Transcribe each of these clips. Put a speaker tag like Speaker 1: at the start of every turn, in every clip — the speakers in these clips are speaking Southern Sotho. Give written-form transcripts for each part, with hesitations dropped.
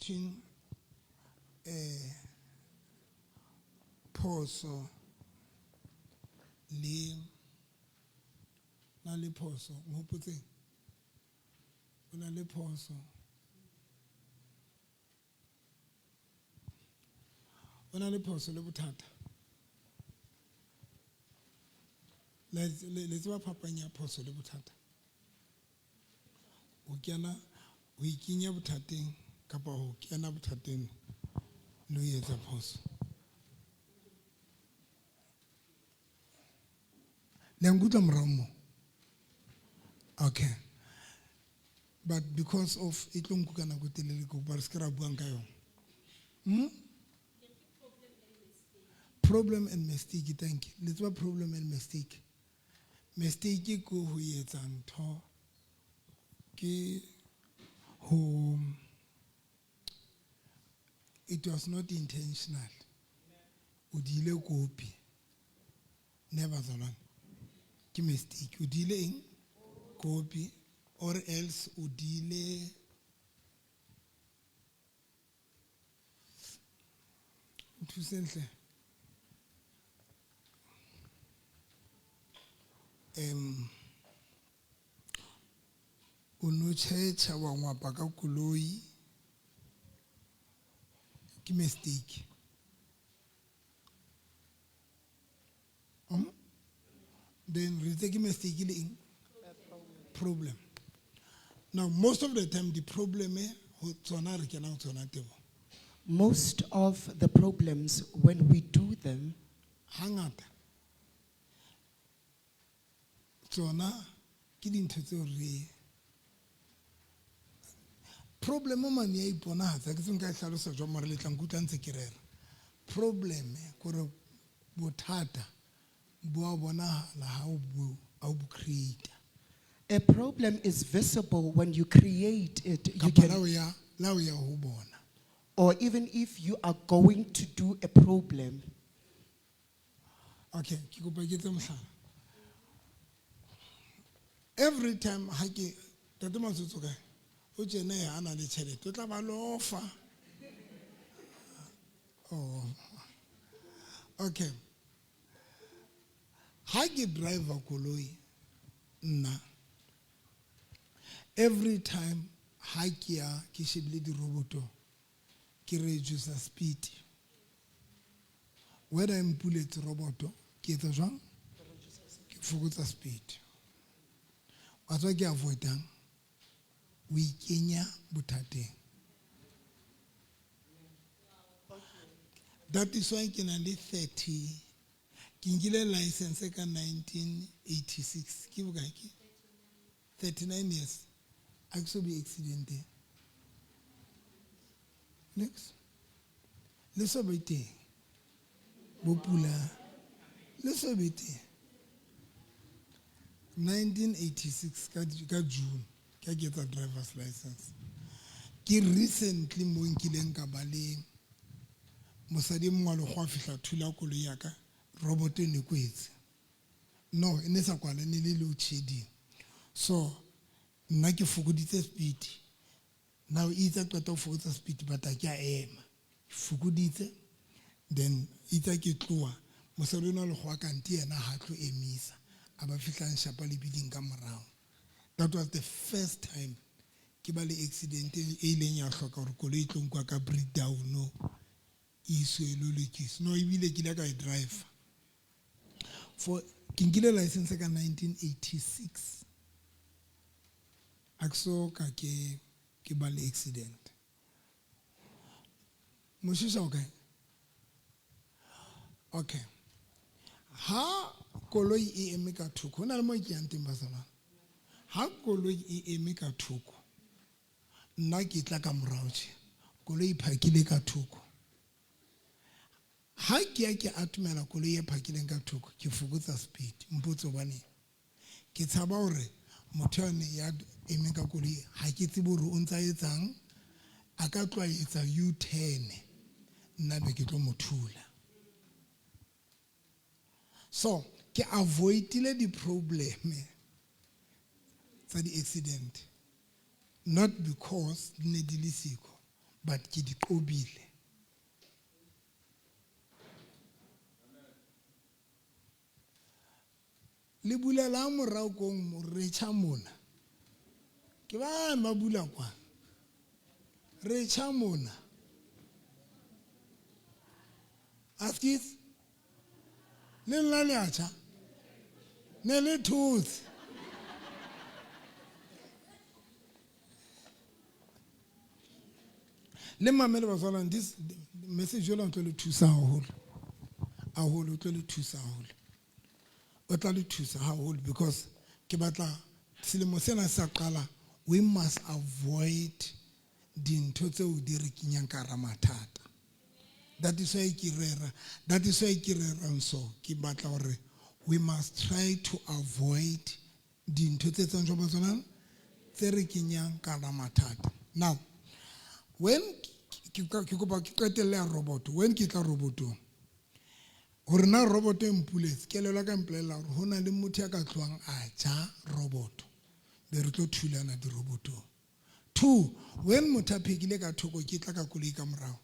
Speaker 1: Between phoso le na le phoso nhopotseng o na le phoso o na le phoso le bothata. Le tseba phapang ya phoso le bothata? O kena o ikenya bothateng kapa ho kena bothateng le ho etsa phoso. Le nkutlwa morao mo? Okay, but because of e tlo nkuka nako e telele, ke kopa re se ke ra buang ka yona. Problem and mistake, thank you. Le tseba problem and mistake? Mistake ke ho etsa ntho, ke ho, it was not intentional, o diile kopi ne bazalwane, ke mistake, o diile eng kopi, or else o diile nthuseng hle, o no tjhetjha wa ngwapa ka koloi, ke mistake. Then re itse ke mistake le eng? Problem. Now, most of the time the problem ho tsona re kenang tsona tebo.
Speaker 2: Most of the problems, when we do them,
Speaker 1: hangata tsona ke dintho tseo re problem mane ya iponahatsa. Ke se nka e hlalosa jwang, mara le tla nkutlwa ntse ke rera. Problem kore bothata bo a bonahala ha o bo create.
Speaker 2: A problem is visible when you create it. You
Speaker 1: kapa la
Speaker 2: can,
Speaker 1: o ya la o ya ho bona.
Speaker 2: Or even if you are going to do a problem.
Speaker 1: Okay, ke kopa ke etse mohlala. Every time ha ke tate Matsotso kae o tjena a na le tjhelete o tla ba lofa. Oh, okay, ha ke driver koloi nna, every time ha ke ya ke shebile diroboto, ke reduce speed. Whether e mpuletse roboto, ke etsa jwang? Ke fokotsa speed. Wa tswa ke avoidang o ikenya bothateng. That is why ke na le 30, ke nkile license ka 1986, ke bokae? Ke 39 years, a ke so be accident next le so be teng bo pula le so be teng. 1986 ka June ka ke etsa driver's license. Ke recently mo nkileng ka ba le mosadi e mongwe wa lekgowa a fihla thula koloi ya ka, robot e ne kwetse, no e ne sa kwala, e ne le load shedding. So nna ke fokoditse speed. Now itse a qeta ho fokotsa speed, but a ke a ema, ke fokoditse. Then itse ke tloha, mosadi ona wa lekgowa kante yena ha tlo emisa, a ba fihla nshapa lebiling ka morao. That was the first time ke ba le accident e ileng ya hloka hore koloi e tlo nkwa ka breakdown e iswe e lo lokiswa. No, ebile ke ile ka e driver for, ke nkile license ka 1986, a ke so ka ke ba le accident. Moshisha o kae? Okay, ha koloi e eme ka thoko, ho na le mo ke yang teng bazalwane. Ha koloi e eme ka thoko, nna ke tla ka morao tje, koloi e phakile ka thoko. Ha ke ya ke atomela koloi e phakileng ka thoko, ke fokotsa speed. Mpotse hobaneng? Ke tshaba hore motho yane ya emeng ka koloi, ha ke tsebe hore o ntsa etsang, a ka tloha etsa U-turn, nna be ke tlo mo thula. So ke avoidile di-problem tsa di-accident, not because di ne di le siko. But ke di qobile. Le bulela morao kong mo re tjha mona. Ke ba ba bula kwa. Re tjha mona. Askies. Le nna le a tjha. Ne le thotse. Le mamele batswalang, this message yola o tlo le thusa haholo. Haholo o tlo le thusa haholo. O tla le thusa haholo because ke batla selemo sena sa qala, we must avoid dintho tseo di re kenyang ka hara mathata. That is why ke rera, that is why ke rerang so. Ke batla hore we must try to avoid dintho tse etsang jwang batswalang, tse re kenyang ka hara mathata. Now, when ke kopa ke qetelle ya robot, when ke tla robotong, hore na robot e mpuletse, kelello ya ka mpolella hore ho na le motho ya ka tlohang a ja robot, be re tlo thulana dirobotong. Two, when motho a phekile ka thoko, ke tla ka koloi ka morao,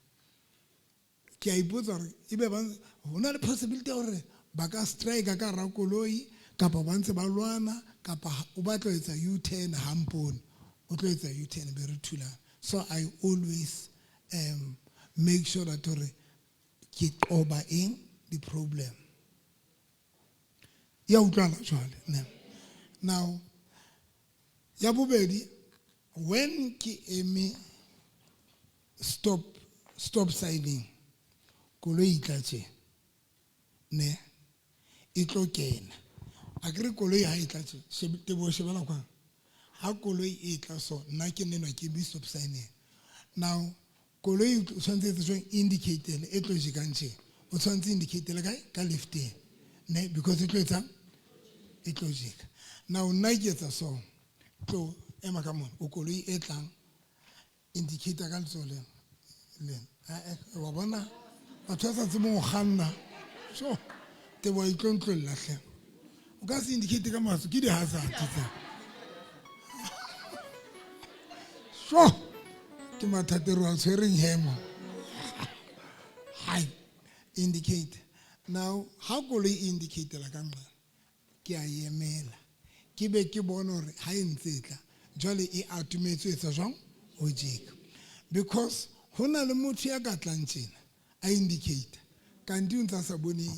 Speaker 1: ke a ipotsa hore ebe ba ho na le possibility ya hore ba ka strike ka hara koloi, kapa ba ntse ba lwana, kapa o batla ho etsa U-turn ha mpone, o tlo etsa U-turn be re thulana. So I always make sure that hore ke qoba eng di-problem. Ya utlwala jwale, ne? Now, ya bobedi, when ke eme stop signing, koloi e tla tje, ne? E tlo kena. Akere koloi ha e tla tje, Teboho shebela kwano. Ha koloi e tla so, nna ke nenwa ke eme stop signing. Now, koloi o tshwanetse etse jwang? Indicate-ele, e tlo jekang tje. O tshwanetse indicate-ele kae? Ka lefteng. Ne, because e tlo etsang? E tlo jeka. Now, nna ke etsa so, tlo ema ka mona, o koloi e tlang, indicator ka letsoho lena, lena. Wa bona? Batho ba sa tsebeng ho kganna. So, Teboho e tlo ntlolla hle. O ka se indicate ka matsoho, ke di-hazard tse. So, ke mathata re wa tshwereng hemo. Hai, indicate. Now, ha koloi e indicate-la ka nqa, ke a emela. Ke be ke bone hore ha e ntse e tla, jwale e atometse etsa jwang? Ho jeka. Because ho na le motho ya ka tlang tjena, a indicate. Kanti o ntse a sa bone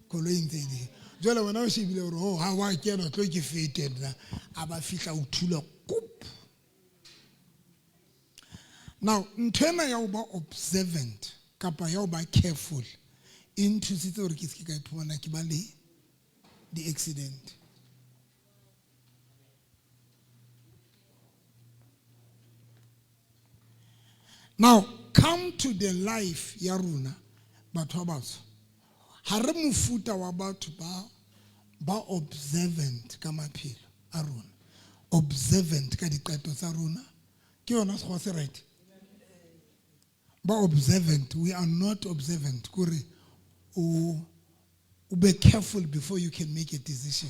Speaker 1: koloi e ntse e le. Jwale wena o shebile hore, oh, ha wa kena, tlo ke fete nna. A ba fihla o thula, kup. Now, ntho ena ya ho ba observant kapa ya ho ba careful e nthusitse hore ke se ke ka iphumana ke ba le di-accident. Now, come to the life ya rona, batho ba batsho. Ha re mofuta wa batho ba observant ka maphelo a rona. Observant ka diqeto tsa rona. Ke yona sekgowa se right? Ba observant, we are not observant. Kore o be careful before you can make a decision.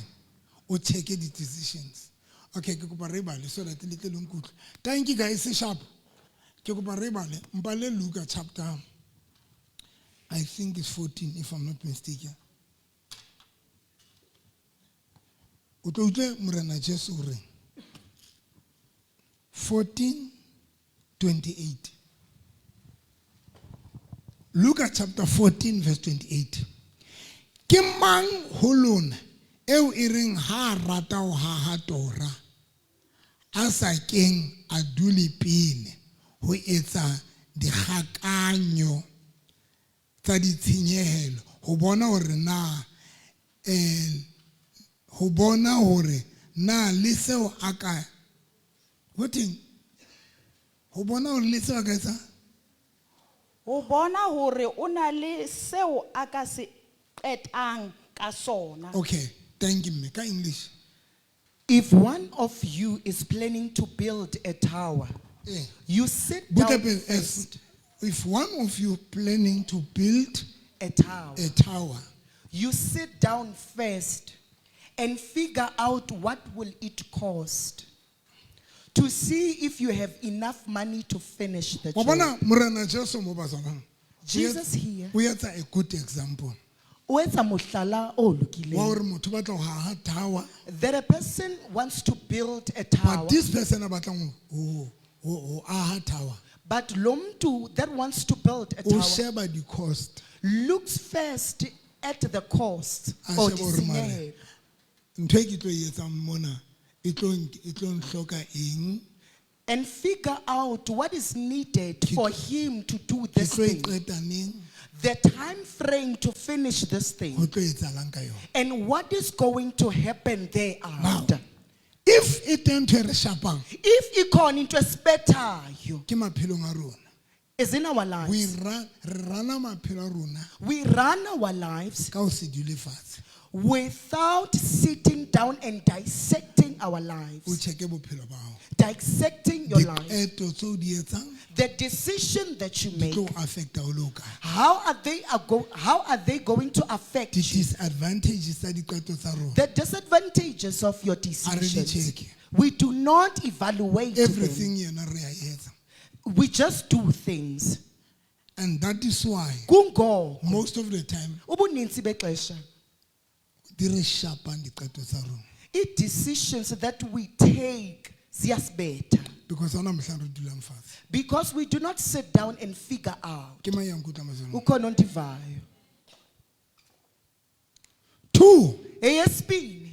Speaker 1: O check the decisions. Okay, ke kopa re bale so that le tle le nkutlwe. Thank you guys, sharp. Ke kopa re bale, mpale Luka chapter, I think it's 14 if I'm not mistaken. O tlo utlwe Morena Jesu o reng? 14:28. Luka chapter 14 verse 28. Ke mang ho lona eo e reng ha a rata ho haha tora, a sa keng a dule pele ho etsa dikgakanyo tsa ditshenyehelo ho bona hore na, ho bona hore na le seo a ka, ho thweng? Ho bona hore le seo a ka etsa?
Speaker 3: Ho bona hore o na le seo a ka se qetang ka sona.
Speaker 1: Okay, thank you, mme. Ka English.
Speaker 2: If one of you is planning to build a tower, you sit
Speaker 1: Butle
Speaker 2: down
Speaker 1: pele,
Speaker 2: first.
Speaker 1: If one of you planning to build
Speaker 2: a tower,
Speaker 1: a tower,
Speaker 2: you sit down first and figure out what will it cost To see if you have enough money to finish the
Speaker 1: Wa
Speaker 2: job.
Speaker 1: bona Morena Jesu mo bazalwane.
Speaker 2: Jesus here.
Speaker 1: O etsa a good example.
Speaker 2: O etsa mohlala o
Speaker 1: Wa
Speaker 2: lokileng.
Speaker 1: hore motho o batla ho haha tower.
Speaker 2: That a person wants to build a tower.
Speaker 1: But this person a batlang ho aha tower.
Speaker 2: But lo mntu that wants to build a
Speaker 1: O
Speaker 2: tower
Speaker 1: sheba di-cost.
Speaker 2: looks first at the cost
Speaker 1: A
Speaker 2: or
Speaker 1: sheba hore mare,
Speaker 2: ditshenyehelo.
Speaker 1: ntho e ke tlo e etsang mona e tlo nhloka eng?
Speaker 2: And figure out what is needed for him to do
Speaker 1: Ke
Speaker 2: this
Speaker 1: tlo e
Speaker 2: thing.
Speaker 1: qeta neng?
Speaker 2: The time frame to finish this thing.
Speaker 1: Ho tlo etsahalang ka yona?
Speaker 2: And what is going to happen thereafter.
Speaker 1: If e teng ntho e re shapang,
Speaker 2: If ikhona into esibethayo
Speaker 1: ke maphelong a rona.
Speaker 2: is in our lives.
Speaker 1: We run, re rana maphelo a rona
Speaker 2: We run our lives
Speaker 1: ka ho se dule fatshe.
Speaker 2: without sitting down and dissecting our
Speaker 1: O
Speaker 2: lives.
Speaker 1: check-e bophelo ba hao.
Speaker 2: Dissecting your life.
Speaker 1: Diqeto tseo di etsang
Speaker 2: The decision that you
Speaker 1: di
Speaker 2: make.
Speaker 1: tlo o affect-a o le ho kae.
Speaker 2: How are they going to affect you?
Speaker 1: Di-disadvantages tsa diqeto tsa rona.
Speaker 2: The disadvantages of your
Speaker 1: Ha re di
Speaker 2: decisions.
Speaker 1: check-e.
Speaker 2: We do not evaluate them.
Speaker 1: Everything yena re a etsa.
Speaker 2: We just do things.
Speaker 1: And that is why
Speaker 2: Kungoko
Speaker 1: most of the time
Speaker 2: ubuninzi bexesha
Speaker 1: di re shapang diqeto tsa rona.
Speaker 2: i-decisions that we take ziyasibetha.
Speaker 1: Because ha hona mohlang re dulang fatshe.
Speaker 2: Because we do not sit down and figure out.
Speaker 1: Ke mang ya nkutlwang bazalwane?
Speaker 2: Ukhona ondivayo.
Speaker 1: Two,
Speaker 2: Eyesibini,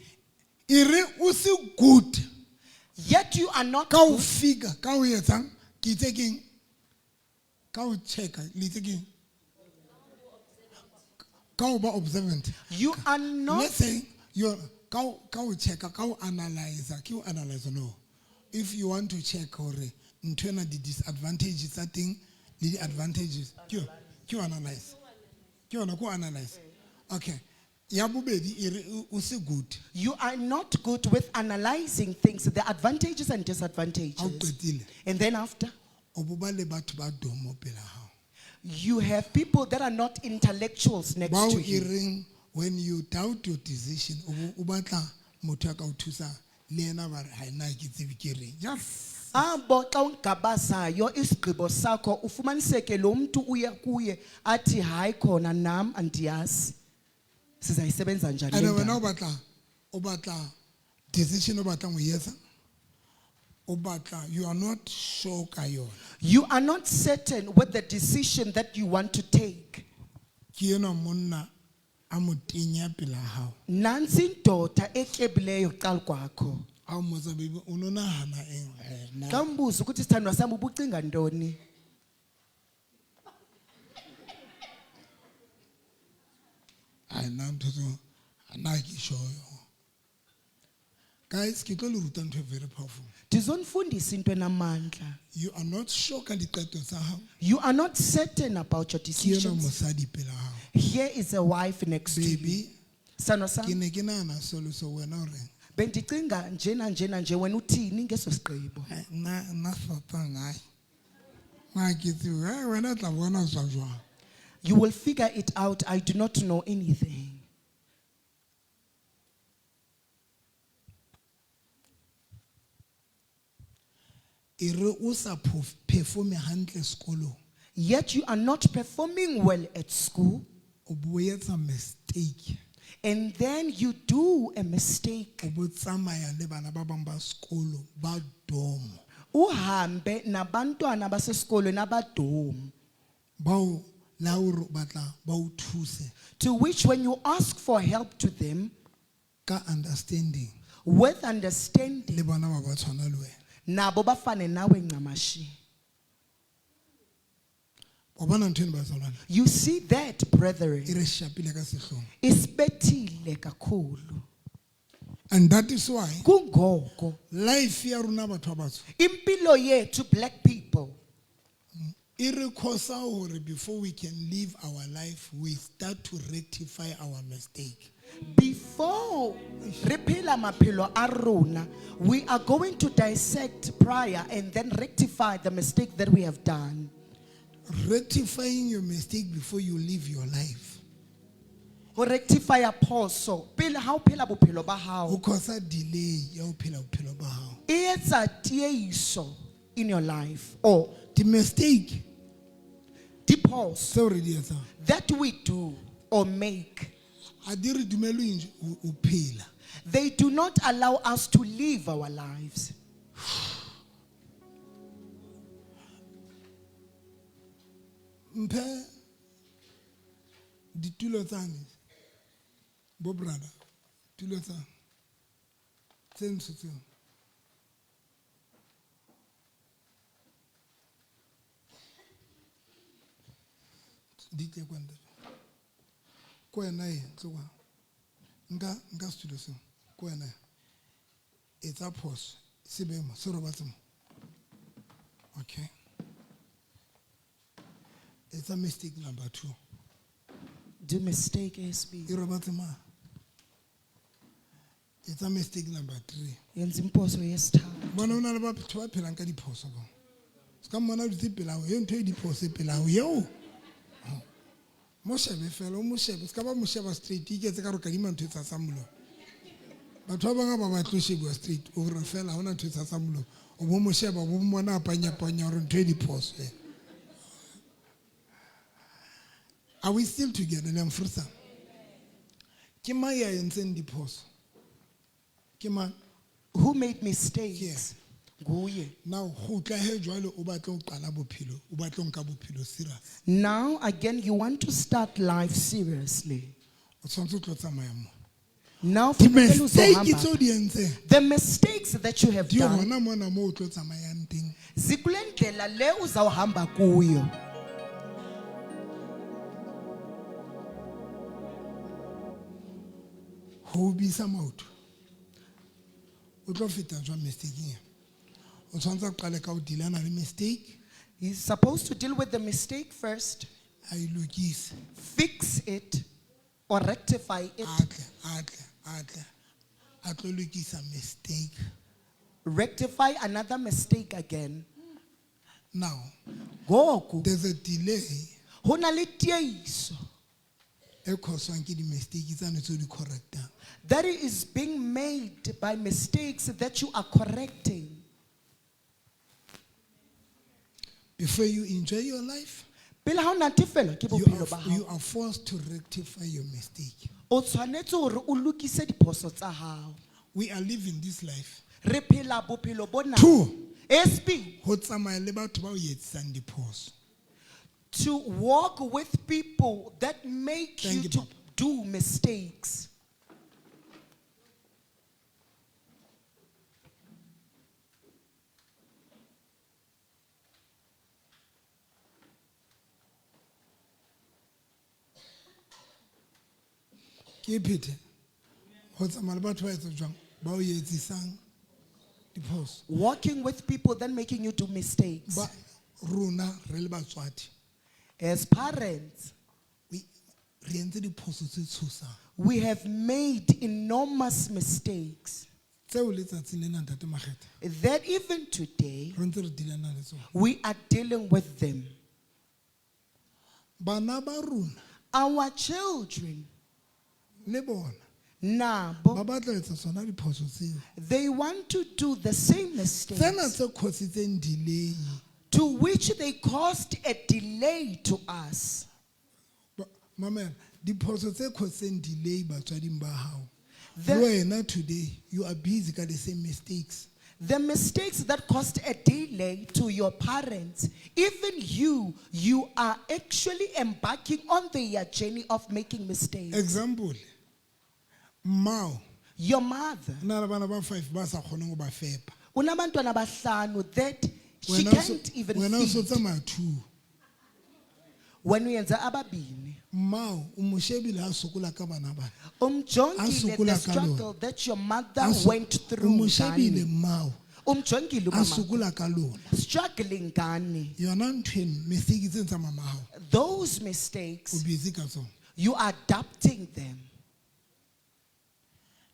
Speaker 1: e re o se good
Speaker 2: yet you are not
Speaker 1: ka ho
Speaker 2: good
Speaker 1: figure, ka ho etsang, ke itse keng? Ka ho check-a, le itse keng? Ka ho ba observant.
Speaker 2: You are not
Speaker 1: Let's say you're ka ho, ka ho check-a, ka ho analyze-a, ke ho analyze no. If you want to check hore ntho ena di-disadvantages tsa teng le di-advantages, ke ho analyze. Ke yona, ke ho analyze. Okay. Ya bobedi e re o se good.
Speaker 2: You are not good with analyzing things, the advantages and
Speaker 1: Ha o
Speaker 2: disadvantages.
Speaker 1: qetile,
Speaker 2: And then after,
Speaker 1: o bo ba le batho ba domo pela hao.
Speaker 2: you have people that are not intellectuals next
Speaker 1: Bao
Speaker 2: to
Speaker 1: e
Speaker 2: you.
Speaker 1: reng when you doubt your decision, o bo o batla motho ya ka o thusang, le yena ba re, ha nna ha ke tsebe ke reng. Just
Speaker 2: Abo xa ungabazayo isigqibo sakho ufumaniseke lo mntu uye kuye athi hayi khona nam andiyazi. Sizayisebenza njani le
Speaker 1: And wena
Speaker 2: ndaba?
Speaker 1: o batla decision o batlang ho e etsa, o batla, you are not sure ka yona.
Speaker 2: You are not certain with the decision that you want to take.
Speaker 1: Ke enwa monna a motenya pela hao.
Speaker 2: Nantsi indoda etyebileyo kuqala kwakho.
Speaker 1: Ha o mmotsa, baby, o no nahana eng? Nna.
Speaker 2: Xa umbuza ukuthi sithandwa sami ubucinga ntoni?
Speaker 1: Ai, nna ntho tseo, nna ha ke sure yo. Guys, ke tlo le ruta ntho e very powerful.
Speaker 2: Ndizonifundisa into enamandla.
Speaker 1: You are not sure ka diqeto tsa hao.
Speaker 2: You are not certain about your
Speaker 1: Ke enwa
Speaker 2: decisions.
Speaker 1: mosadi pela hao.
Speaker 2: Here is a wife next to you.
Speaker 1: Baby,
Speaker 2: Sithandwa
Speaker 1: ke
Speaker 2: sami,
Speaker 1: ne ke nahana so le so, wena o reng?
Speaker 2: bendicinga nje na nje na nje wena uthini ngeso sigqibo?
Speaker 1: Ai, nna Satan, ai. Nna ke tsebe, ai, wena o tla bona tswa jwang.
Speaker 2: You will figure it out. I do not know anything.
Speaker 1: E re o sa performe hantle sekolong.
Speaker 2: Yet you are not performing well at school.
Speaker 1: O bo etsa mistake.
Speaker 2: And then you do a mistake.
Speaker 1: O bo tsamaya le bana ba bang ba sekolo ba domo.
Speaker 2: Uhambe nabantwana basesikolweni abadomu.
Speaker 1: Bao la hore o batla ba o thuse.
Speaker 2: To which when you ask for help to them,
Speaker 1: Ka understanding.
Speaker 2: with understanding,
Speaker 1: Le bona ba ba tshwana le wena.
Speaker 2: nabo bafane nawe ncamashi.
Speaker 1: Wa bona ntho eno bazalwane?
Speaker 2: You see that, brethren,
Speaker 1: E re shapile ka sehlooho.
Speaker 2: isibethile kakhulu.
Speaker 1: And that is why
Speaker 2: Kungoko
Speaker 1: life ya rona batho ba batsho
Speaker 2: impilo yethu black people
Speaker 1: e re causa hore before we can live our life, we start to rectify our mistake.
Speaker 2: Before re phela maphelo a rona, we are going to dissect prior and then rectify the mistake that we have done.
Speaker 1: Rectifying your mistake before you live your life.
Speaker 2: Ho rectifya phoso pele ha o phela bophelo ba
Speaker 1: Ho
Speaker 2: hao.
Speaker 1: causa delay ya ho phela bophelo ba hao.
Speaker 2: E etsa tiehiso in your life or
Speaker 1: Di-mistake
Speaker 2: diphoso
Speaker 1: tseo re di etsang
Speaker 2: that we do or make,
Speaker 1: ha di re dumelle ho phela.
Speaker 2: they do not allow us to live our lives.
Speaker 1: Mphe ditulo tsane bo brother, tulo tsa tse ntsho tseo. Di tle kwa ntate. Ko wena e tlo kwa. Nka setulo seo. Ko wena e. Etsa phoso, se be mo, se robatse mo. Okay. Etsa mistake number 2.
Speaker 2: Do mistake SB.
Speaker 1: E robatse ma. Etsa mistake number 3.
Speaker 2: Yenza imphoso yesithathu.
Speaker 1: Bona ho na le batho ba phelang ka diphoso bona. Se ka mmona o dutse pela hao, eo ntho e diphoso e pela hao, eo. Mo shebe fela, o mo shebe, se ka ba mo sheba straight, iketse ka re o kadima ntho e tshasang molomo. Batho ba bang ha ba batle ho shebuwa straight, o re fela ha hona ntho e tshasang molomo. O bo mo sheba, o bo mmona a panya-panya hore ntho e diphoso e. Are we still together? Le a mfurisa? Ke mang ya entseng diphoso? Ke mang?
Speaker 2: Who made mistakes? Nguye.
Speaker 1: Now, kgutla he jwale o batla ho qala bophelo, o batla ho nka bophelo serious.
Speaker 2: Now again you want to start life seriously.
Speaker 1: O tshwanetse o tlo tsamaya mo.
Speaker 2: Now
Speaker 1: Di
Speaker 2: funeka
Speaker 1: mistake
Speaker 2: uzohamba.
Speaker 1: tseo di entseng,
Speaker 2: The mistakes that you have
Speaker 1: di
Speaker 2: done,
Speaker 1: hona mona moo o tlo tsamayang teng.
Speaker 2: zikule ndlela le uzawuhamba kuyo.
Speaker 1: Ho bisa maoto. O tlo feta jwang mistake ena? O tshwanetse o qale ka ho dealana le mistake.
Speaker 2: He's supposed to deal with the mistake first,
Speaker 1: A e lokise.
Speaker 2: fix it or rectify it.
Speaker 1: A tle, a tle, a tle. A tlo lokisa mistake.
Speaker 2: Rectify another mistake again.
Speaker 1: Now,
Speaker 2: Ngoku
Speaker 1: there's a delay
Speaker 2: ho na le tiehiso
Speaker 1: e causwang ke di-mistake tsane tseo di correctang.
Speaker 2: that is being made by mistakes that you are correcting.
Speaker 1: Before you enjoy your life,
Speaker 2: Pele ha o natefelwa ke bophelo ba
Speaker 1: you
Speaker 2: hao,
Speaker 1: are forced to rectify your mistake.
Speaker 2: o tshwanetse hore o lokise diphoso tsa hao.
Speaker 1: We are living this life.
Speaker 2: Re phela bophelo bona.
Speaker 1: Two.
Speaker 2: SB,
Speaker 1: Ho tsamaya le batho ba o etsisang diphoso.
Speaker 2: to walk with people that make
Speaker 1: Thank
Speaker 2: you
Speaker 1: you,
Speaker 2: to
Speaker 1: Papa.
Speaker 2: do mistakes.
Speaker 1: Ke phete. Ho tsamaya le batho ba etsang jwang? Ba o etsisang diphoso.
Speaker 2: Walking with people then making you do mistakes.
Speaker 1: Ba rona re le batswadi,
Speaker 2: As parents,
Speaker 1: re entse diphoso tse tshosang.
Speaker 2: we have made enormous mistakes
Speaker 1: Tseo letsatsing lena, Ntate Makgetha,
Speaker 2: that even today
Speaker 1: re ntse re dealana le tsona.
Speaker 2: we are dealing with them.
Speaker 1: Bana ba rona
Speaker 2: Our children,
Speaker 1: le bona
Speaker 2: nabo,
Speaker 1: ba batla ho etsa tsona diphoso tseo.
Speaker 2: they want to do the same mistakes
Speaker 1: Tsena tse causitseng delay.
Speaker 2: to which they caused a delay to us.
Speaker 1: Mamela, diphoso tse causitseng delay batswading ba hao.
Speaker 2: The
Speaker 1: Le wena today, you are busy ka the same mistakes.
Speaker 2: The mistakes that caused a delay to your parents, even you, you are actually embarking on their journey of making mistakes.
Speaker 1: Example, mmao,
Speaker 2: Your mother,
Speaker 1: o na le bana ba 5 ba sa kgoneng ho ba fepa.
Speaker 2: unabantwana abahlanu that she
Speaker 1: Wena o so-
Speaker 2: can't even
Speaker 1: wena o so
Speaker 2: feed.
Speaker 1: tsamaya 2.
Speaker 2: Wena uyenza ababini.
Speaker 1: Mmao, o mo shebile ha sokola ka bana bana.
Speaker 2: Umjongile
Speaker 1: A
Speaker 2: the
Speaker 1: sokola ka lona.
Speaker 2: struggle that your mother
Speaker 1: A
Speaker 2: went
Speaker 1: o
Speaker 2: through.
Speaker 1: mo shebile
Speaker 2: ngani.
Speaker 1: mmao.
Speaker 2: Umjongile
Speaker 1: A
Speaker 2: umama.
Speaker 1: sokola ka lona.
Speaker 2: Struggling ngani.
Speaker 1: Yona ntho eno, mistake tse tsa mama hao.
Speaker 2: Those
Speaker 1: O
Speaker 2: mistakes,
Speaker 1: busy ka tsona.
Speaker 2: you are adapting them.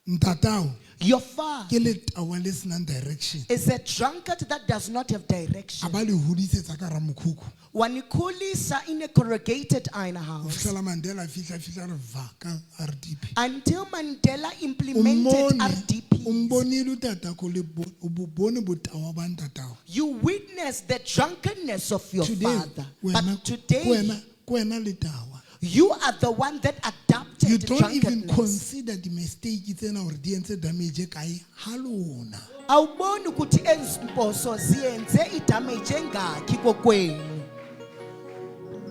Speaker 1: Ntatao
Speaker 2: Your father
Speaker 1: ke letawa le senang direction.
Speaker 2: is a drunkard that does not have
Speaker 1: A
Speaker 2: direction.
Speaker 1: ba le hodisetsa ka hara mokhukhu.
Speaker 2: Wanikhulisa in a corrugated iron
Speaker 1: Ho
Speaker 2: house
Speaker 1: fihlela Mandela a fihla, a fihla a re va ka RDP.
Speaker 2: until Mandela
Speaker 1: O
Speaker 2: implemented
Speaker 1: mmone, o
Speaker 2: RDP.
Speaker 1: mbonile utatakho le o bone botawa ba ntatao.
Speaker 2: You witnessed the drunkenness of your
Speaker 1: Today,
Speaker 2: father.
Speaker 1: wena,
Speaker 2: But today,
Speaker 1: wena, ke wena letawa.
Speaker 2: you are the one that adopted
Speaker 1: You don't even
Speaker 2: drunkenness.
Speaker 1: consider the mistake tsena hore di entse damage e kae ha lona.
Speaker 2: Awuboni ukuthi ezimposo ziyenze idamage engakhi kokwenu.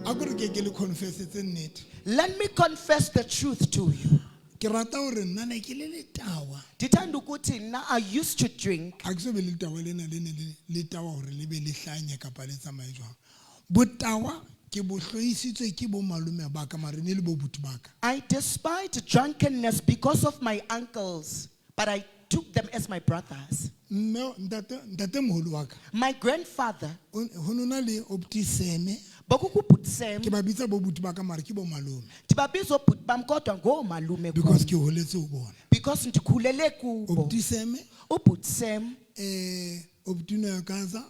Speaker 1: A ko re ke ke le confessetse nnete.
Speaker 2: Let me confess the truth to you.
Speaker 1: Ke rata hore nna ne ke le letawa.
Speaker 2: Ndithanda ukuthi nna I used to drink.
Speaker 1: Ha ke so be le letawa lena le ne le letawa hore le be le hlanye kapa le tsamaye jwang. Botawa ke bo hloisitswe ke bo malome ba ka mare ne le bo buti ba ka.
Speaker 2: I despised drunkenness because of my uncles, but I took them as my brothers.
Speaker 1: Mme ntate ntatemoholo wa ka
Speaker 2: My grandfather,
Speaker 1: ho no na le Optiseme
Speaker 2: bekukubhuti Sam,
Speaker 1: ke ba bitsa bo buti ba ka mare ke bo malome
Speaker 2: ndibabiza oobhuti bam kodwa ngoomalume kum
Speaker 1: because ke holetse ho bona.
Speaker 2: because ndikhulele kubo.
Speaker 1: Optiseme
Speaker 2: Ubhuti Sam,
Speaker 1: Optino Kaza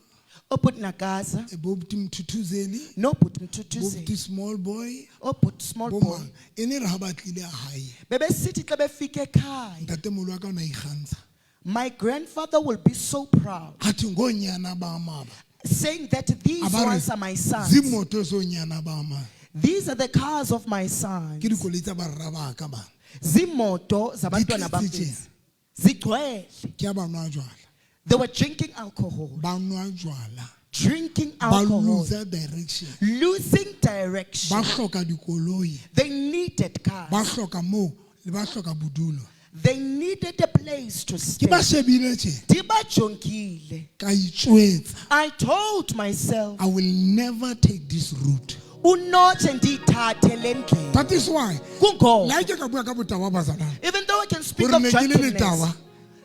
Speaker 2: ubhuti Nakaza,
Speaker 1: bo buti Mthuthuzeli
Speaker 2: nobhuti
Speaker 1: bo
Speaker 2: Mthuthuzeli,
Speaker 1: buti Small Boy
Speaker 2: obhuti Small
Speaker 1: bo
Speaker 2: Boy.
Speaker 1: mang e ne re ha ba tlile hae
Speaker 2: Bebesithi xa befika ekhaya,
Speaker 1: ntatemoholo wa ka o na ikgantsha
Speaker 2: my grandfather will be so proud,
Speaker 1: athi ngonyana bam aba.
Speaker 2: saying that these
Speaker 1: A ba re,
Speaker 2: ones are my sons.
Speaker 1: Zimoto zonyana bam aba.
Speaker 2: These are the cars of my sons.
Speaker 1: Ke dikoloi tsa barra ba ka bana.
Speaker 2: Zimoto zabantwana bam.
Speaker 1: Di tletse
Speaker 2: Zigcwele.
Speaker 1: Ke a ba nwa jwala.
Speaker 2: They were drinking alcohol.
Speaker 1: Ba nwa jwala.
Speaker 2: Drinking
Speaker 1: Ba
Speaker 2: alcohol.
Speaker 1: lose direction.
Speaker 2: Losing direction.
Speaker 1: Ba hloka dikoloi.
Speaker 2: They needed cars.
Speaker 1: Ba hloka moo, le ba hloka bodulo.
Speaker 2: They needed a place to
Speaker 1: Ke
Speaker 2: stay.
Speaker 1: ba shebile tje.
Speaker 2: Ndibajongile.
Speaker 1: Ka itjwetsa.
Speaker 2: I told myself,
Speaker 1: I will never take this route.
Speaker 2: unotshe ndiyithathe le ndlela.
Speaker 1: That is why
Speaker 2: Kungoba,
Speaker 1: le ha ke ka bua ka botawa bazalwane.
Speaker 2: even though I can speak
Speaker 1: Hore
Speaker 2: of
Speaker 1: ne ke le
Speaker 2: drunkenness,
Speaker 1: letawa.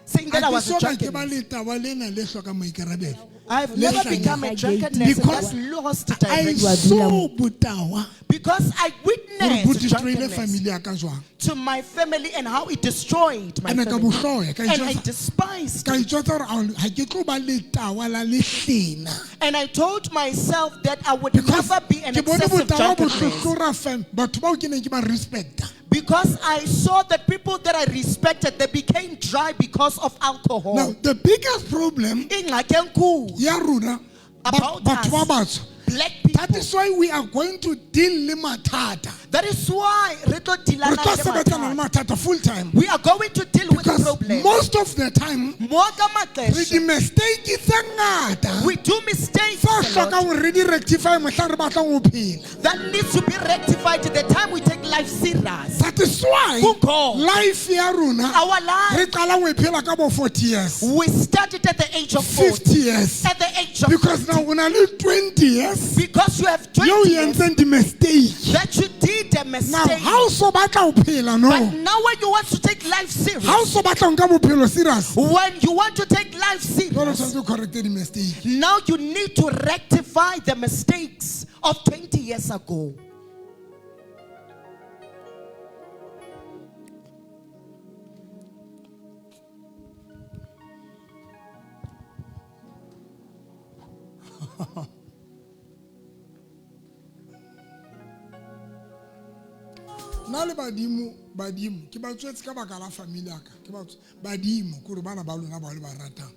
Speaker 2: saying that
Speaker 1: Ha
Speaker 2: I
Speaker 1: ke
Speaker 2: was a
Speaker 1: so ka ke ba
Speaker 2: drunkenness.
Speaker 1: letawa lena le hlokang maikarabelo.
Speaker 2: I've
Speaker 1: Le
Speaker 2: never
Speaker 1: hlanyang.
Speaker 2: become a drunkenness
Speaker 1: Because
Speaker 2: that lost
Speaker 1: I
Speaker 2: direction.
Speaker 1: saw botawa
Speaker 2: Because I
Speaker 1: hore bo
Speaker 2: witnessed
Speaker 1: destroyile
Speaker 2: drunkenness
Speaker 1: family ya ka jwang.
Speaker 2: to my family and how it destroyed my
Speaker 1: Ene ka
Speaker 2: family.
Speaker 1: bo hloya, ka
Speaker 2: And I
Speaker 1: itjwetsa-
Speaker 2: despised
Speaker 1: ka
Speaker 2: it.
Speaker 1: itjwetsa hore ha ke tlo ba letawa la lehlena.
Speaker 2: And I told myself that I would
Speaker 1: Because
Speaker 2: never be an
Speaker 1: ke bone
Speaker 2: excessive
Speaker 1: botawa bo
Speaker 2: drunkenness.
Speaker 1: hlohlora fam batho bao ke neng ke ba respecta.
Speaker 2: Because I saw that people that I respected, they became dry because of alcohol.
Speaker 1: Now the biggest problem
Speaker 2: Ingxaki enkulu,
Speaker 1: ya rona
Speaker 2: About
Speaker 1: batho ba
Speaker 2: us.
Speaker 1: batsho
Speaker 2: black
Speaker 1: That
Speaker 2: people.
Speaker 1: is why we are going to deal le mathata.
Speaker 2: That is why re tlo
Speaker 1: Re
Speaker 2: dealana
Speaker 1: tlo
Speaker 2: le
Speaker 1: sebetsana le
Speaker 2: mathata.
Speaker 1: mathata full time.
Speaker 2: We are going to deal with the
Speaker 1: Because
Speaker 2: problem.
Speaker 1: most of the time
Speaker 2: Mo ka
Speaker 1: re
Speaker 2: maxesha,
Speaker 1: di-mistake tse ngata
Speaker 2: we do mistakes
Speaker 1: tse
Speaker 2: a lot
Speaker 1: hlokang hore re di rectify mohlang re batlang ho phela.
Speaker 2: that needs to be rectified the time we take life serious.
Speaker 1: That is why
Speaker 2: Kungoba
Speaker 1: life ya rona
Speaker 2: Our life,
Speaker 1: re qalang ho e phela ka bo 40 years,
Speaker 2: we started at the age of 40.
Speaker 1: 50 years.
Speaker 2: At the age of
Speaker 1: Because now o na le 20 years
Speaker 2: because you have 20
Speaker 1: yeo
Speaker 2: years
Speaker 1: entseng di-mistake.
Speaker 2: that you did a
Speaker 1: Now
Speaker 2: mistake.
Speaker 1: ha o so batla ho phela no,
Speaker 2: But now when you want to take life serious,
Speaker 1: ha o so batla ho nka bophelo serious,
Speaker 2: when you want to take life
Speaker 1: jwale o
Speaker 2: serious,
Speaker 1: tshwanetse o correcte di-mistake.
Speaker 2: now you need to rectify the mistakes of 20 years ago.
Speaker 1: Nna le badimo, badimo ke ba tswetse ka baka la family ya ka, ke ba badimo ke hore bana ba lona ba le ba ratang.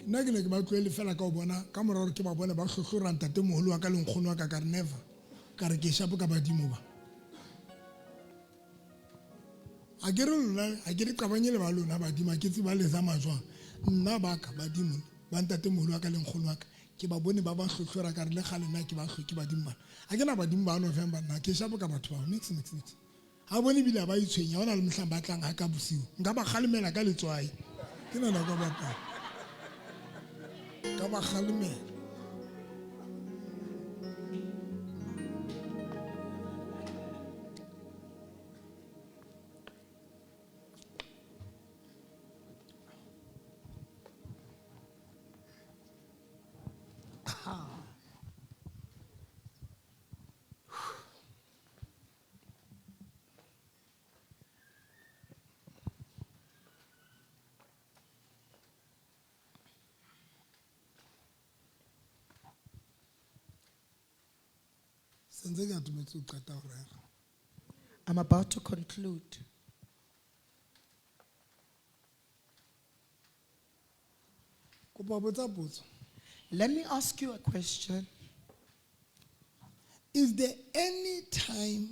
Speaker 1: Nna ke ne ke ba tlohele fela ka ho bona ka mora hore ke ba bone ba hlohlora ntatemoholo wa ka le nkgono wa ka, ka re never, ka re ke shapo ka badimo ba. Ha ke re lona, ha ke le qabanye le ba lona badimo, ha ke tsebe ba le zama jwang. Nna ba ka badimo ba ntatemoholo wa ka le nkgono wa ka, ke ba bone ba ba hlohlora ka re le kgale nna ke ba hloke badimo bana. Ha ke na badimo ba November nna ke shapo ka batho bao, nix, nix, nix. Ha bone ebile ha ba itshwenya, ha hona le mohlang ba tlang ha ka bosiu. Nka ba kgalemela ka letswai. Ke na nako ya bapala. Ka ba kgalemela. Sentse ke atometse ho qeta ho rera.
Speaker 2: I'm about to conclude.
Speaker 1: Kopa ho botsa potso.
Speaker 2: Let me ask you a question.
Speaker 1: Is there any time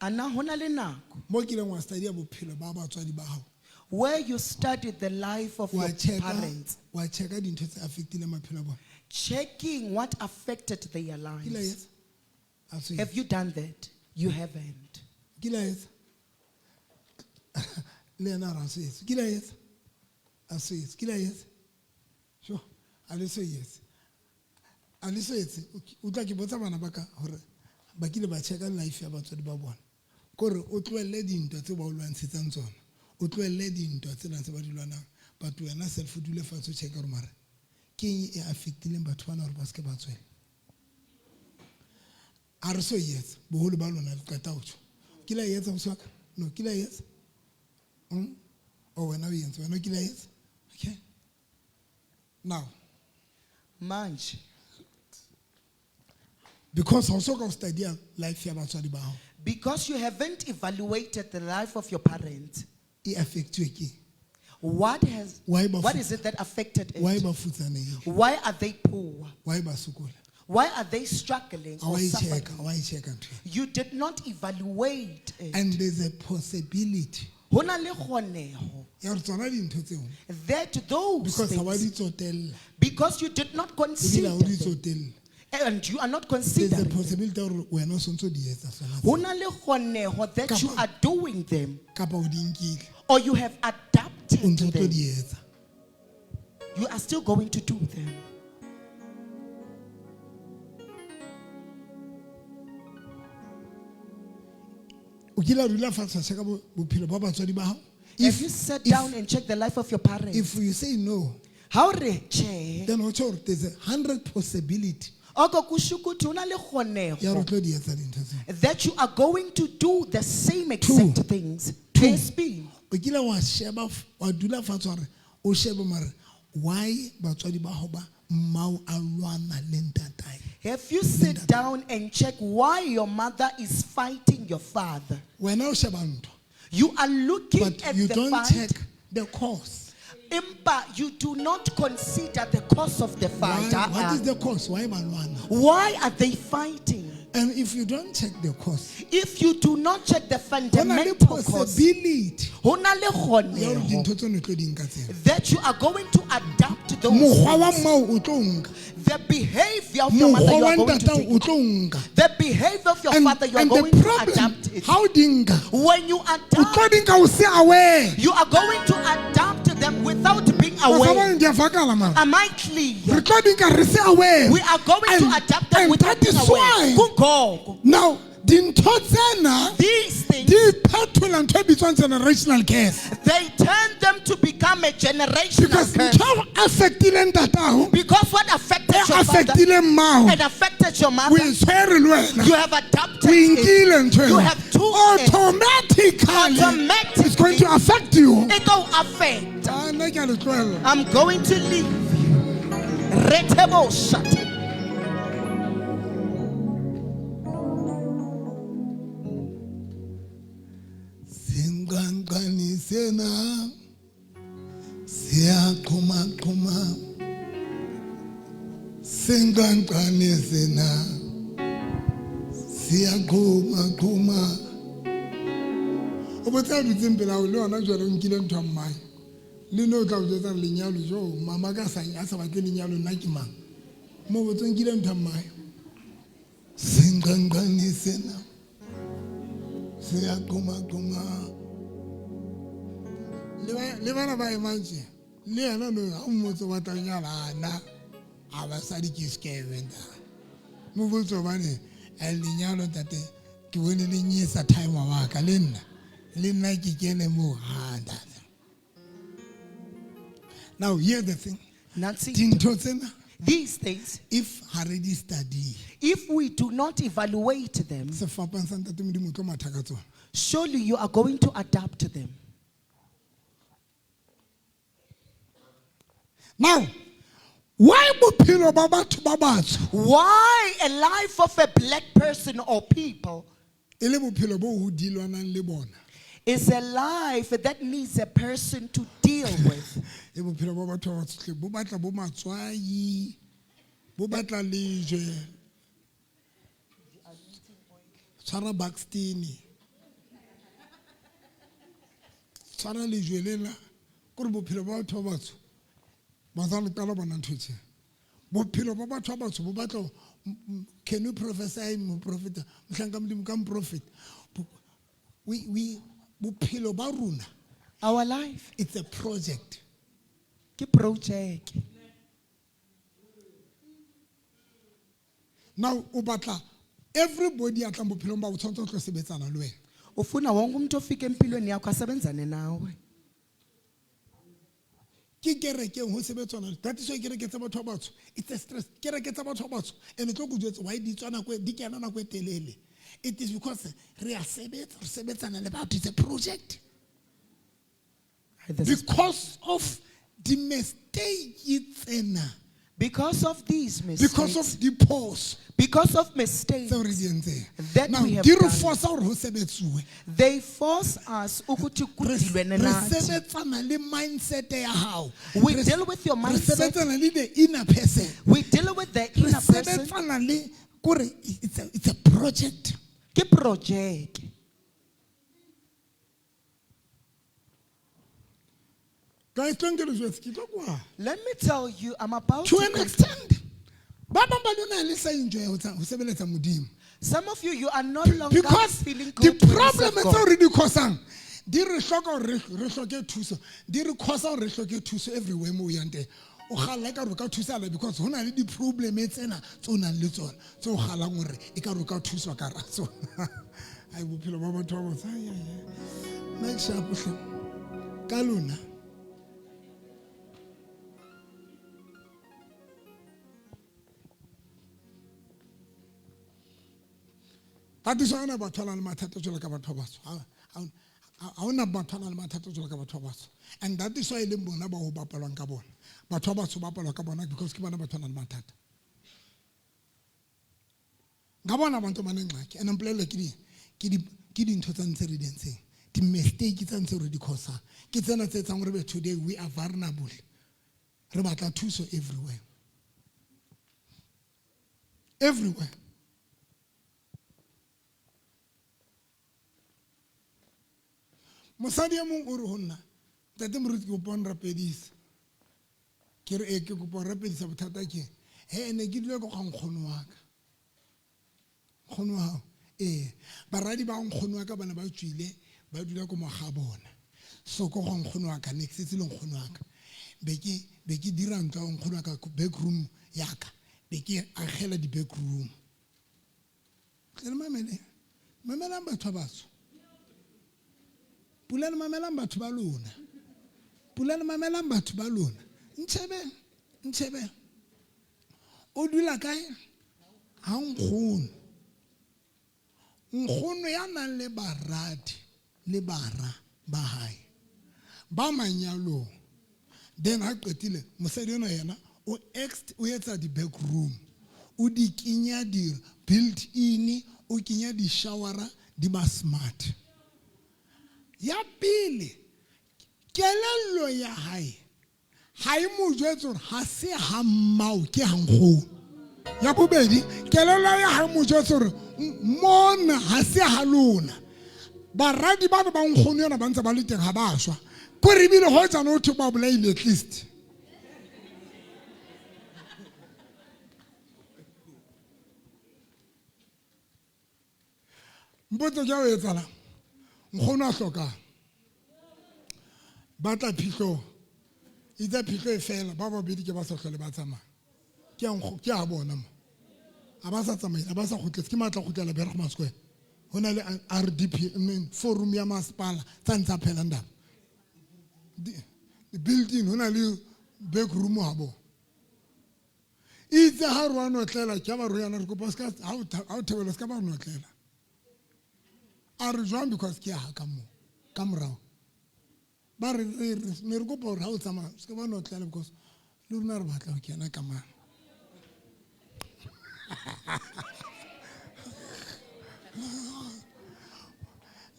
Speaker 2: Ana hona le nako
Speaker 1: mo kileng wa study bophelo ba batswadi ba hao?
Speaker 2: where you studied the life of
Speaker 1: Wa
Speaker 2: your
Speaker 1: check
Speaker 2: parents,
Speaker 1: wa checka dintho tse affectileng maphelo a bona.
Speaker 2: checking what affected their
Speaker 1: Kile a
Speaker 2: lives.
Speaker 1: etsa? A so
Speaker 2: Have
Speaker 1: etsa.
Speaker 2: you done that? You haven't.
Speaker 1: Kile a etsa? Le yena a re a so etse. Kile a etsa? A so etse. Kile a etsa? Sure. A le so etse. A le so etse. O tla ke botsa bana ba ka hore ba kile ba checka life ya batswadi ba bona. Kore o tlohelle dintwa tse ba o lwantshetsang tsona. O tlohelle dintwa tse ntse ba di lwanang. But wena self o dule fatshe o checka hore mara ke eng e affectileng batho bana hore ba se ke ba tswela. A re so e etsa boholo ba lona le qeta ho tjho. Kile a e etsa ausi wa ka? No, kile a e etsa? O wena o e entse, wena o kile a e etsa? Okay. Now,
Speaker 2: Manje,
Speaker 1: because ha o so ka o study life ya batswadi ba hao,
Speaker 2: because you haven't evaluated the life of your parents,
Speaker 1: e affectuwe ke eng?
Speaker 2: what has
Speaker 1: Why ba
Speaker 2: what
Speaker 1: fu-
Speaker 2: is it that affected
Speaker 1: Why
Speaker 2: it?
Speaker 1: ba futsanehile?
Speaker 2: Why are they poor?
Speaker 1: Why ba sokola?
Speaker 2: Why are they struggling
Speaker 1: Ha wa
Speaker 2: or
Speaker 1: e
Speaker 2: suffering?
Speaker 1: checka, ha wa e checka ntho eo.
Speaker 2: You did not evaluate it.
Speaker 1: And there's a possibility
Speaker 2: Ho na le kgoneho
Speaker 1: ya hore tsona dintho tseo
Speaker 2: that those
Speaker 1: because ha wa
Speaker 2: things,
Speaker 1: di tsotella
Speaker 2: because you did not
Speaker 1: ebile ha
Speaker 2: consider
Speaker 1: o di
Speaker 2: them,
Speaker 1: tsotelle.
Speaker 2: and you are not
Speaker 1: There's a
Speaker 2: considering them.
Speaker 1: possibility ya hore wena o sontso di etsa tsona
Speaker 2: Ho
Speaker 1: tseo.
Speaker 2: na le kgoneho that you
Speaker 1: Kapa-
Speaker 2: are doing them
Speaker 1: Kapa o di nkile
Speaker 2: or you have
Speaker 1: o
Speaker 2: adapted
Speaker 1: ntso o tlo
Speaker 2: them.
Speaker 1: di etsa.
Speaker 2: You are still going to do them.
Speaker 1: O kile wa dula fatshe wa checka bophelo ba batswadi ba hao?
Speaker 2: If you sat down and checked the life of your parents,
Speaker 1: If you say no,
Speaker 2: ha o re tjhe,
Speaker 1: then ho tjho hore there's a 100 possibility
Speaker 2: oko kusho ukuthi ho na le
Speaker 1: ya hore o
Speaker 2: kgoneho
Speaker 1: tlo di etsa dintho tseo.
Speaker 2: that you are going to do the same exact
Speaker 1: Two.
Speaker 2: things.
Speaker 1: Two.
Speaker 2: Eyesibili,
Speaker 1: O kile wa sheba wa dula fatshe wa re o shebe mare why batswadi ba hao ba mmao a lwana le ntatae?
Speaker 2: Have you sit down and check why your mother is fighting your father?
Speaker 1: Wena o sheba ntho,
Speaker 2: You are looking
Speaker 1: but
Speaker 2: at
Speaker 1: you
Speaker 2: the
Speaker 1: don't
Speaker 2: fight.
Speaker 1: check the cause.
Speaker 2: Empa, you do not consider the cause of the
Speaker 1: Why,
Speaker 2: fight.
Speaker 1: what
Speaker 2: Ah,
Speaker 1: is the cause? Why ba lwana?
Speaker 2: Why are they fighting?
Speaker 1: And if you don't check the cause,
Speaker 2: If you do not check the
Speaker 1: ho na le
Speaker 2: fundamental cause,
Speaker 1: possibility
Speaker 2: ho na le
Speaker 1: ya hore
Speaker 2: kgoneho
Speaker 1: dintho tseno o tlo di nka tsena.
Speaker 2: that you are going to adapt those
Speaker 1: Mokgwa wa
Speaker 2: things.
Speaker 1: mmao o tlo nka.
Speaker 2: The behavior of your mother,
Speaker 1: Mokgwa
Speaker 2: you
Speaker 1: wa
Speaker 2: are going to
Speaker 1: ntatao
Speaker 2: take
Speaker 1: o
Speaker 2: it.
Speaker 1: tlo nka.
Speaker 2: The behavior of your
Speaker 1: And,
Speaker 2: father, you are
Speaker 1: and the
Speaker 2: going to
Speaker 1: problem,
Speaker 2: adapt it.
Speaker 1: ha o di nka,
Speaker 2: When you
Speaker 1: o tlo
Speaker 2: adapt,
Speaker 1: di nka o se aware.
Speaker 2: you are going to adapt them without being aware.
Speaker 1: Basabane di a fakala mara.
Speaker 2: Am I clear?
Speaker 1: Re tlo di nka re se aware.
Speaker 2: We are going to
Speaker 1: And-
Speaker 2: adapt them
Speaker 1: and
Speaker 2: without
Speaker 1: that
Speaker 2: being
Speaker 1: is
Speaker 2: aware.
Speaker 1: why
Speaker 2: Kungoko.
Speaker 1: now dintho tsena
Speaker 2: These things,
Speaker 1: di phetola ntho e bitswang generational curse.
Speaker 2: they turn them to become a generational
Speaker 1: Because
Speaker 2: curse.
Speaker 1: ntho e affectileng ntatao,
Speaker 2: Because what affected
Speaker 1: e
Speaker 2: your father
Speaker 1: affectileng mmao,
Speaker 2: and affected your
Speaker 1: o
Speaker 2: mother,
Speaker 1: e tshwere le wena.
Speaker 2: you have adapted
Speaker 1: O e nkile
Speaker 2: it.
Speaker 1: ntho eo.
Speaker 2: You have took it.
Speaker 1: Automatically,
Speaker 2: Automatically,
Speaker 1: it's going to affect you.
Speaker 2: It will affect.
Speaker 1: Ah, nna ke a le tlohella.
Speaker 2: I'm going to leave you. Retebo shut.
Speaker 1: Senqanqane sena siyaqhumaqhuma. Senqanqane sena siyaqhumaqhuma. O botsa a dutseng pele hao le yona jwale o nkile ntho ya mmae. Le nna o tla o jwetsa hore lenyalo jo mama ka sa a sa batle lenyalo nna ke mang. Mo botse o nkile ntho ya mmae. Senqanqane sena siyaqhumaqhuma. Le bana ba emang tje, le yena no ha o mmotse o batla ho nyala, ana, a basadi ke scam ntate. Mo botse hobane, lenyalo ntate, ke bone le nyesa time wa ka le nna. Le nna ke kene moo, ha ntate. Now here's the thing.
Speaker 2: Nancy,
Speaker 1: Dintho tsena,
Speaker 2: these things,
Speaker 1: if ha re di study,
Speaker 2: if we do not evaluate them,
Speaker 1: sefapano sa ntate Modimo o tlo matha ka tsona.
Speaker 2: surely you are going to adapt them.
Speaker 1: Now, Why bophelo ba batho ba batsho
Speaker 2: Why a life of a black person or people
Speaker 1: e le bophelo bo ho dilwanang le bona?
Speaker 2: is a life that needs a person to deal with.
Speaker 1: E bophelo ba batho ba batsho hle, bo batla bo matswai, bo batla lejwe. Tshwara Buxton. Tshwara lejwe lena kore bophelo ba batho ba batsho ba sa le qala bona ntho tse. Bophelo ba batho ba batsho bo batla can you prophesy moprofeta mohlanka Modimo ka moprofeta. We bophelo ba rona
Speaker 2: Our life
Speaker 1: it's a project.
Speaker 2: ke project.
Speaker 1: Now o batla everybody a tlang bophelong ba o tshwanetse ho tlo sebetsana le wena.
Speaker 2: Ufuna wonke umuntu ofika empilweni yakho asebenzane nawe.
Speaker 1: Ke kerekeng ho sebetswana that is why kereke tsa batho ba batsho it's a stress kereke tsa batho ba batsho and tlo go jwetsa why di tswa nako di kena nako e telele. It is because re a sebetsa re sebetsana le batho it's a project. Because of the mistake tsena
Speaker 2: Because of these mistakes.
Speaker 1: Because of diphoso
Speaker 2: Because of mistakes
Speaker 1: tseo re di entseng.
Speaker 2: that
Speaker 1: Now
Speaker 2: we have
Speaker 1: di re
Speaker 2: done.
Speaker 1: force hore ho sebetsuwe.
Speaker 2: They force us ukuthi
Speaker 1: Re
Speaker 2: kudilwe
Speaker 1: re
Speaker 2: nathi.
Speaker 1: sebetsana le mindset ya hao.
Speaker 2: We
Speaker 1: Re
Speaker 2: deal with your
Speaker 1: re
Speaker 2: mindset.
Speaker 1: sebetsana le the inner person.
Speaker 2: We deal with the
Speaker 1: Re
Speaker 2: inner person.
Speaker 1: sebetsana le kore it's a project.
Speaker 2: Ke project.
Speaker 1: Guys, don't get us ke tlo kwa.
Speaker 2: Let me tell you, I'm about
Speaker 1: To
Speaker 2: to
Speaker 1: an extent ba bang ba lona le sa enjoy ho sebeletsa Modimo.
Speaker 2: Some of you, you are no longer
Speaker 1: Because
Speaker 2: feeling
Speaker 1: the
Speaker 2: good when you
Speaker 1: problem
Speaker 2: serve
Speaker 1: tseo
Speaker 2: God.
Speaker 1: re di cause-ang di re hloka hore re hloke thuso di re cause hore re hloke thuso everywhere mo o yang teng. O kgalla ekare o ka thusahala because ho na le di-problem tsena tse o nang le tsona tse o kgallang hore ekare o ka thuswa ka hara tsona. Ai bophelo ba batho ba batsho, ai, ai, ai. Make sharp hle. Ka lona. Tatiso ha hona batho ba nang le mathata jwalo ka batho ba batsho. Ha hona batho ba nang le mathata jwalo ka batho ba batsho. And that is why e leng bona ba ho bapalwang ka bona. Batho ba batsho ba bapalwa ka bona because ke bona batho ba nang le mathata. Nka bona bantu ba nengxaki and mpolelle ke di ke di ke dintho tsa ntse re di entseng. Di-mistake tsa ntse re di cause-ang. Ke tsena tse etsang hore be today we are vulnerable. Re batla thuso everywhere. Everywhere. Mosadi e mong o re ho nna, ntate moruti ke kopa o nrapedise. Ke re, ee, ke kopa o rapedisa bothata ke eng? He, ne ke dula ko ga nkgono wa ka. Nkgono wa hao? Ee. Baradi ba nkgono wa ka ba ne ba tswile, ba dula ko moga bona. So ko ga nkgono wa ka, ne ke setse le nkgono wa ka. Be ke dira ntlo ya nkgono wa ka, back room ya ka. Be ke agela di back room. Tle le mamele. Mamelang batho ba batsho. Pula le mamelang batho ba lona. Pula le mamelang batho ba lona. Ntshebe, ntshebe. O dula kae? Ha nkgono. Nkgono ya nang le baradi le bara ba hae. Ba manyalong. Then ha qetile mosadi ona yena o ex o etsa di back room. O di kenya di built in, o kenya di showera di ba smart. Ya pele kelello ya hae ha e mo jwetse hore ha se ha mmao ke ha nkgono. Ya bobedi kelello ya hae mo jwetse hore mona ha se ha lona. Baradi ba ba nkgono yona ba ntse ba le teng ha ba shwa. Kore ebile ho tsana ho thwe ba bolaile at least. Mpotse ke a o etsahalang. Nkgono a hlokang. Ba tla phihlong. Itse phihlo e fela, ba babedi ke ba sa hlole ba tsamaya. Ke a nkgo, ke a bona mo. Ha ba sa tsamaile, ha ba sa kgutletse, ke matla kgutlela Bergman Square. Ho na le RDP, I mean, forum ya masepala tsa ntsa phela ndaba. Di building ho na le back room ha bona. Itse ha re wa notlela, ke ba re yana re kopa ska ha o ha o thobela ska ba re notlela. A re jwang because ke ha ka mo ka morao. Ba re re ne re kopa hore ha o tsamaya ska ba notlela because Le rona re batla ho kena ka mane.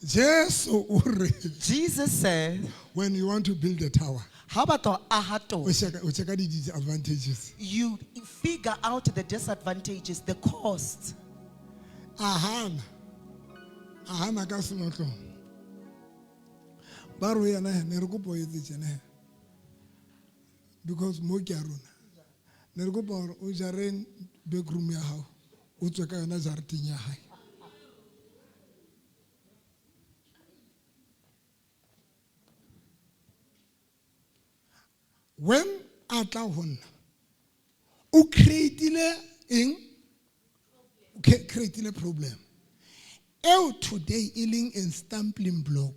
Speaker 1: Jesu o re
Speaker 2: Jesus said,
Speaker 1: when you want to build a tower,
Speaker 2: "How about the ahato?
Speaker 1: o checka di disadvantages.
Speaker 2: You figure out the disadvantages, the costs.
Speaker 1: A hana. A hana ka senotlong. Ba re ho yena he, ne re kopa o etse tjena he. Because mo ke ya rona. Ne re kopa hore o jare backroom ya hao, o tswe ka yona jareteng ya hae. When a tla ho nna, o create-ile eng? O create-ile problem. Eo today e leng a stumbling block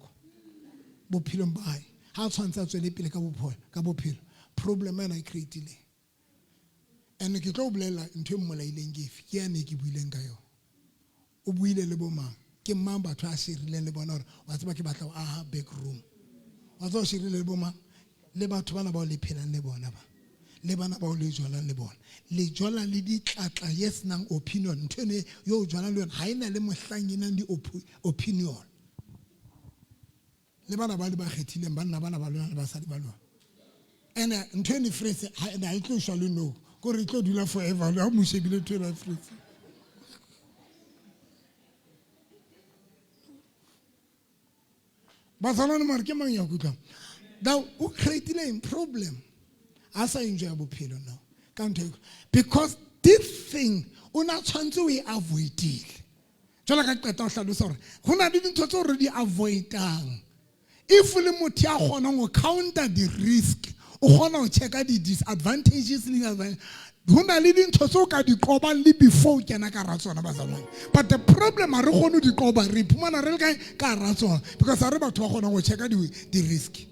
Speaker 1: bophelong ba hae. Ha a tshwantse a tswele pele ka bophelo. Problem ena e create-ile. And ke tlo o bolella ntho e mmolaileng ke efe, ke yane ke buileng ka yona. O buile le bo mang? Ke mang batho a sherileng le bona hore wa tseba ke batla ho aha back room. Wa tseba o sherile le bo mang? Le batho bana bao le phelang le bona ba. Le bana bao le jolang le bona. Le jola le ditlatla ye senang opinion. Ntho eno yo o jolang le yona ha ena le mohlang e nang le opinion. Le bana ba le ba kgethileng, banna bana ba lona le basadi ba lona. Ene ntho eno e fresh, ha ene ha e tlo shwa le no. Kore e tlo dula forever, le ha mo shebile ntho eno e fresh. Bazalwane mare ke mang ya kutlwang? Now o create-ile problem. A sa enjoy bophelo now. Ka ntho e, because this thing o na tshwantse o e avoid-ile. Jwalo ka qeta ho hlalosa hore ho na le dintho tseo re di avoid-ang. If le motho ya kgonang ho counter the risk, o kgona ho checka di disadvantages le di-advantages. Ho na le dintho tseo ka di qobang le before o kena ka hara tsona, bazalwane. But the problem ha re kgone ho di qoba, re iphumana re le kae ka hara tsona, because ha re batho ba kgonang ho checka di risk.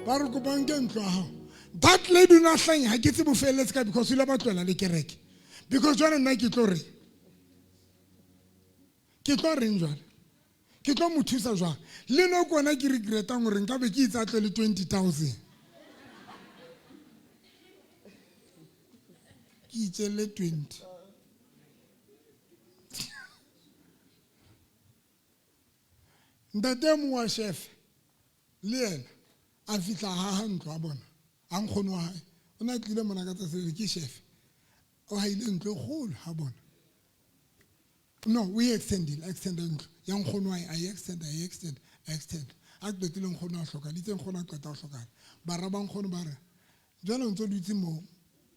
Speaker 1: Ba re kopang ke ntlo ya hao. That lady o na hlanya, ha ke tsebe ho felletse ka because o ile ba tlohela le kereke. Because jwale nna ke tlo reng? Ke tlo reng jwale? Ke tlo mo thusa jwang? Le no kona ke regretang hore nka be ke itse a tle le 20,000. Ke itjelle 20. Ntate e mong wa chef le yena a fihla ha ha ntlo a bona, a nkgono wa hae. O ne a tlile mona ka tsatsi le, ke chef. O haile ntlo e kgolo ha bona. No, we extendile, extend ntlo. Ya nkgono wa hae, a e extend, a e extend, a extend. A qetile nkgono a hloka, le itse nkgono a qeta ho hlokahala. Bara ba nkgono ba re, jwale o ntso dutse mo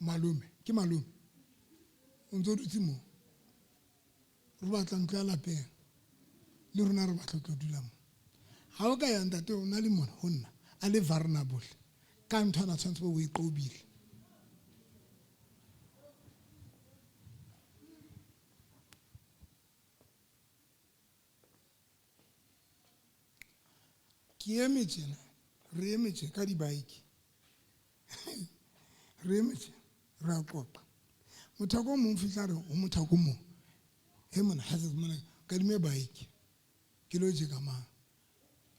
Speaker 1: malome, ke malome. O ntso dutse mo. Re batla ntlo ya lapeng. Le rona re batla ho tlo dula mo. Ha o ka ya ntate o na le mona ho nna, a le vulnerable. Ka ntho ana tshwanetse bo o e qobile. Ke eme tjena, re eme tje ka di-bike. Re eme tje, re a qoqa. Mothako o mong fihla re ho mothako o mong. He mona, ha se mona, kadime bike. Ke lo tjeka mang.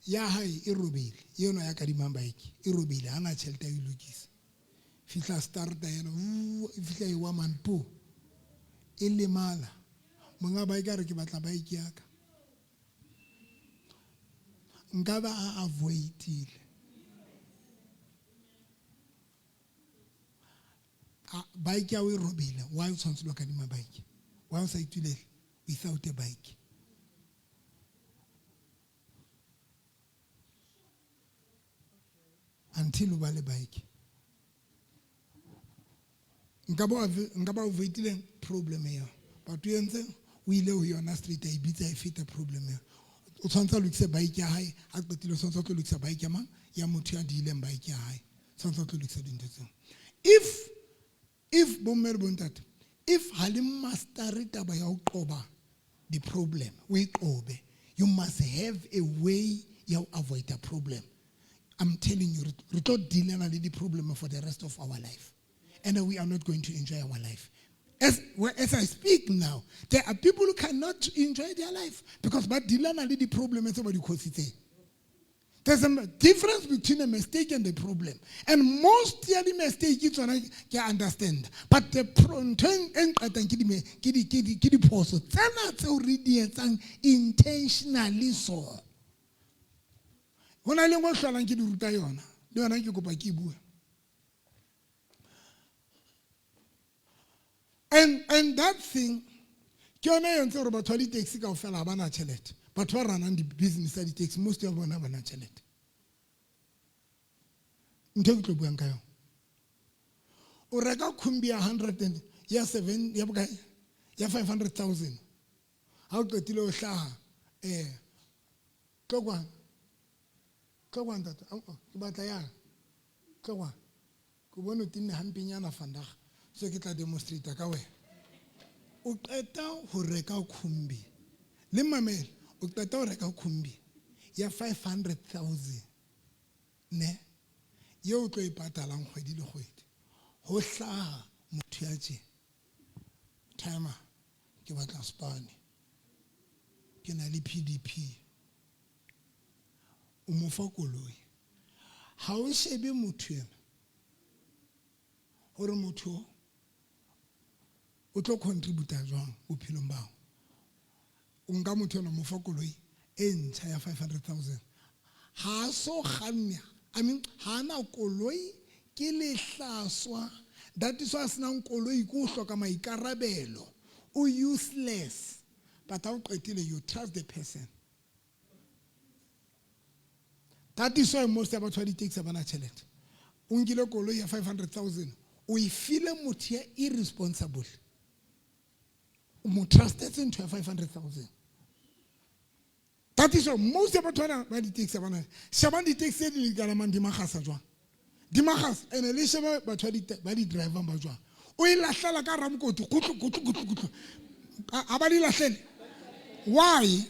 Speaker 1: Ya hae e robehile, eno ya kadimang bike e robehile, ha na tjhelete ya ho e lokisa. Fihla starta yena, vuu, e fihla e wa man, po. E lemala. Monga bike a re ke batla bike ya ka. Nka ba a avoid-ile. A bike ya o e robehile, why o tshwanetse lo kadima bike? Why o sa itulele without a bike? Until o ba le bike. Nka ba nka ba avoid-ile problem eo. But o entse o ile ho yona straight a e bitsa e feta problem eo. O tshwanetse a lokise bike ya hae, ha qetile o tshwanetse a tlo lokisa bike ya mang? Ya motho ya diileng bike ya hae. Tshwanetse a tlo lokisa dintho tseo. If bomme le bontate, if ha le master taba ya ho qoba the problem, o e qobe. You must have a way ya ho avoid a problem. I'm telling you, re tlo dealana le di-problem for the rest of our life. And we are not going to enjoy our life. As I speak now, there are people who cannot enjoy their life because ba dealana le di-problem tse ba di khositseng. There's a difference between a mistake and a problem. And most ya di-mistake tsona ke understand. But the ntho e nqetang ke di ke di ke di ke diphoso tsena tseo re di etsang intentionally so. Ho na le nngwe hlolang ke di ruta yona. Le yona ke kopa ke e bue. And that thing ke yona e entse hore batho ba di-taxi kaofela ha ba na tjhelete. Batho ba runang di-business tsa di-taxi most ya bona ha ba na tjhelete. Ntho e ke tlo buang ka yona. O reka khumbi ya 100 and ya 7 ya bokae? Ya 500,000. Ha o qetile o hlaha tlo kwana. Tlo kwana ntate. Ke batla yang. Tlo kwana. Ke bone o tinne hampenyana vandag. So ke tla demonstrate ka wena. O qeta ho reka khumbi. Le mamele, o qeta ho reka khumbi ya 500,000. Ne? Eo o tlo e patalang kgwedi le kgwedi. Ho hlaha motho ya tje. Timer, ke batla spane. Ke na le PDP. O mo fa koloi. Ha o shebe motho ena hore motho o tlo contributa jwang bophelong ba hao. O nka motho ena mo fa koloi e ntjha ya 500,000. Ha so kganne, I mean ha na koloi ke lehlaswa. That is why a senang koloi ke o hloka maikarabelo. O useless. But ha o qetile you trust the person. That is why most ya batho ba di-taxi ha ba na tjhelete. O nkile koloi ya 500,000 o e file motho ya irresponsible. O mo trustetse ntho ya 500,000. That is why most ya batho bana ba di-taxi ha ba na. Shebang di-taxi tse di kalamang di makgasa jwang. Di makgasa ene le shebe batho ba di-driver ba jwang. O e lahlela ka ramokoti kutlu kutlu kutlu kutlu. Ha ba di lahlele. Why?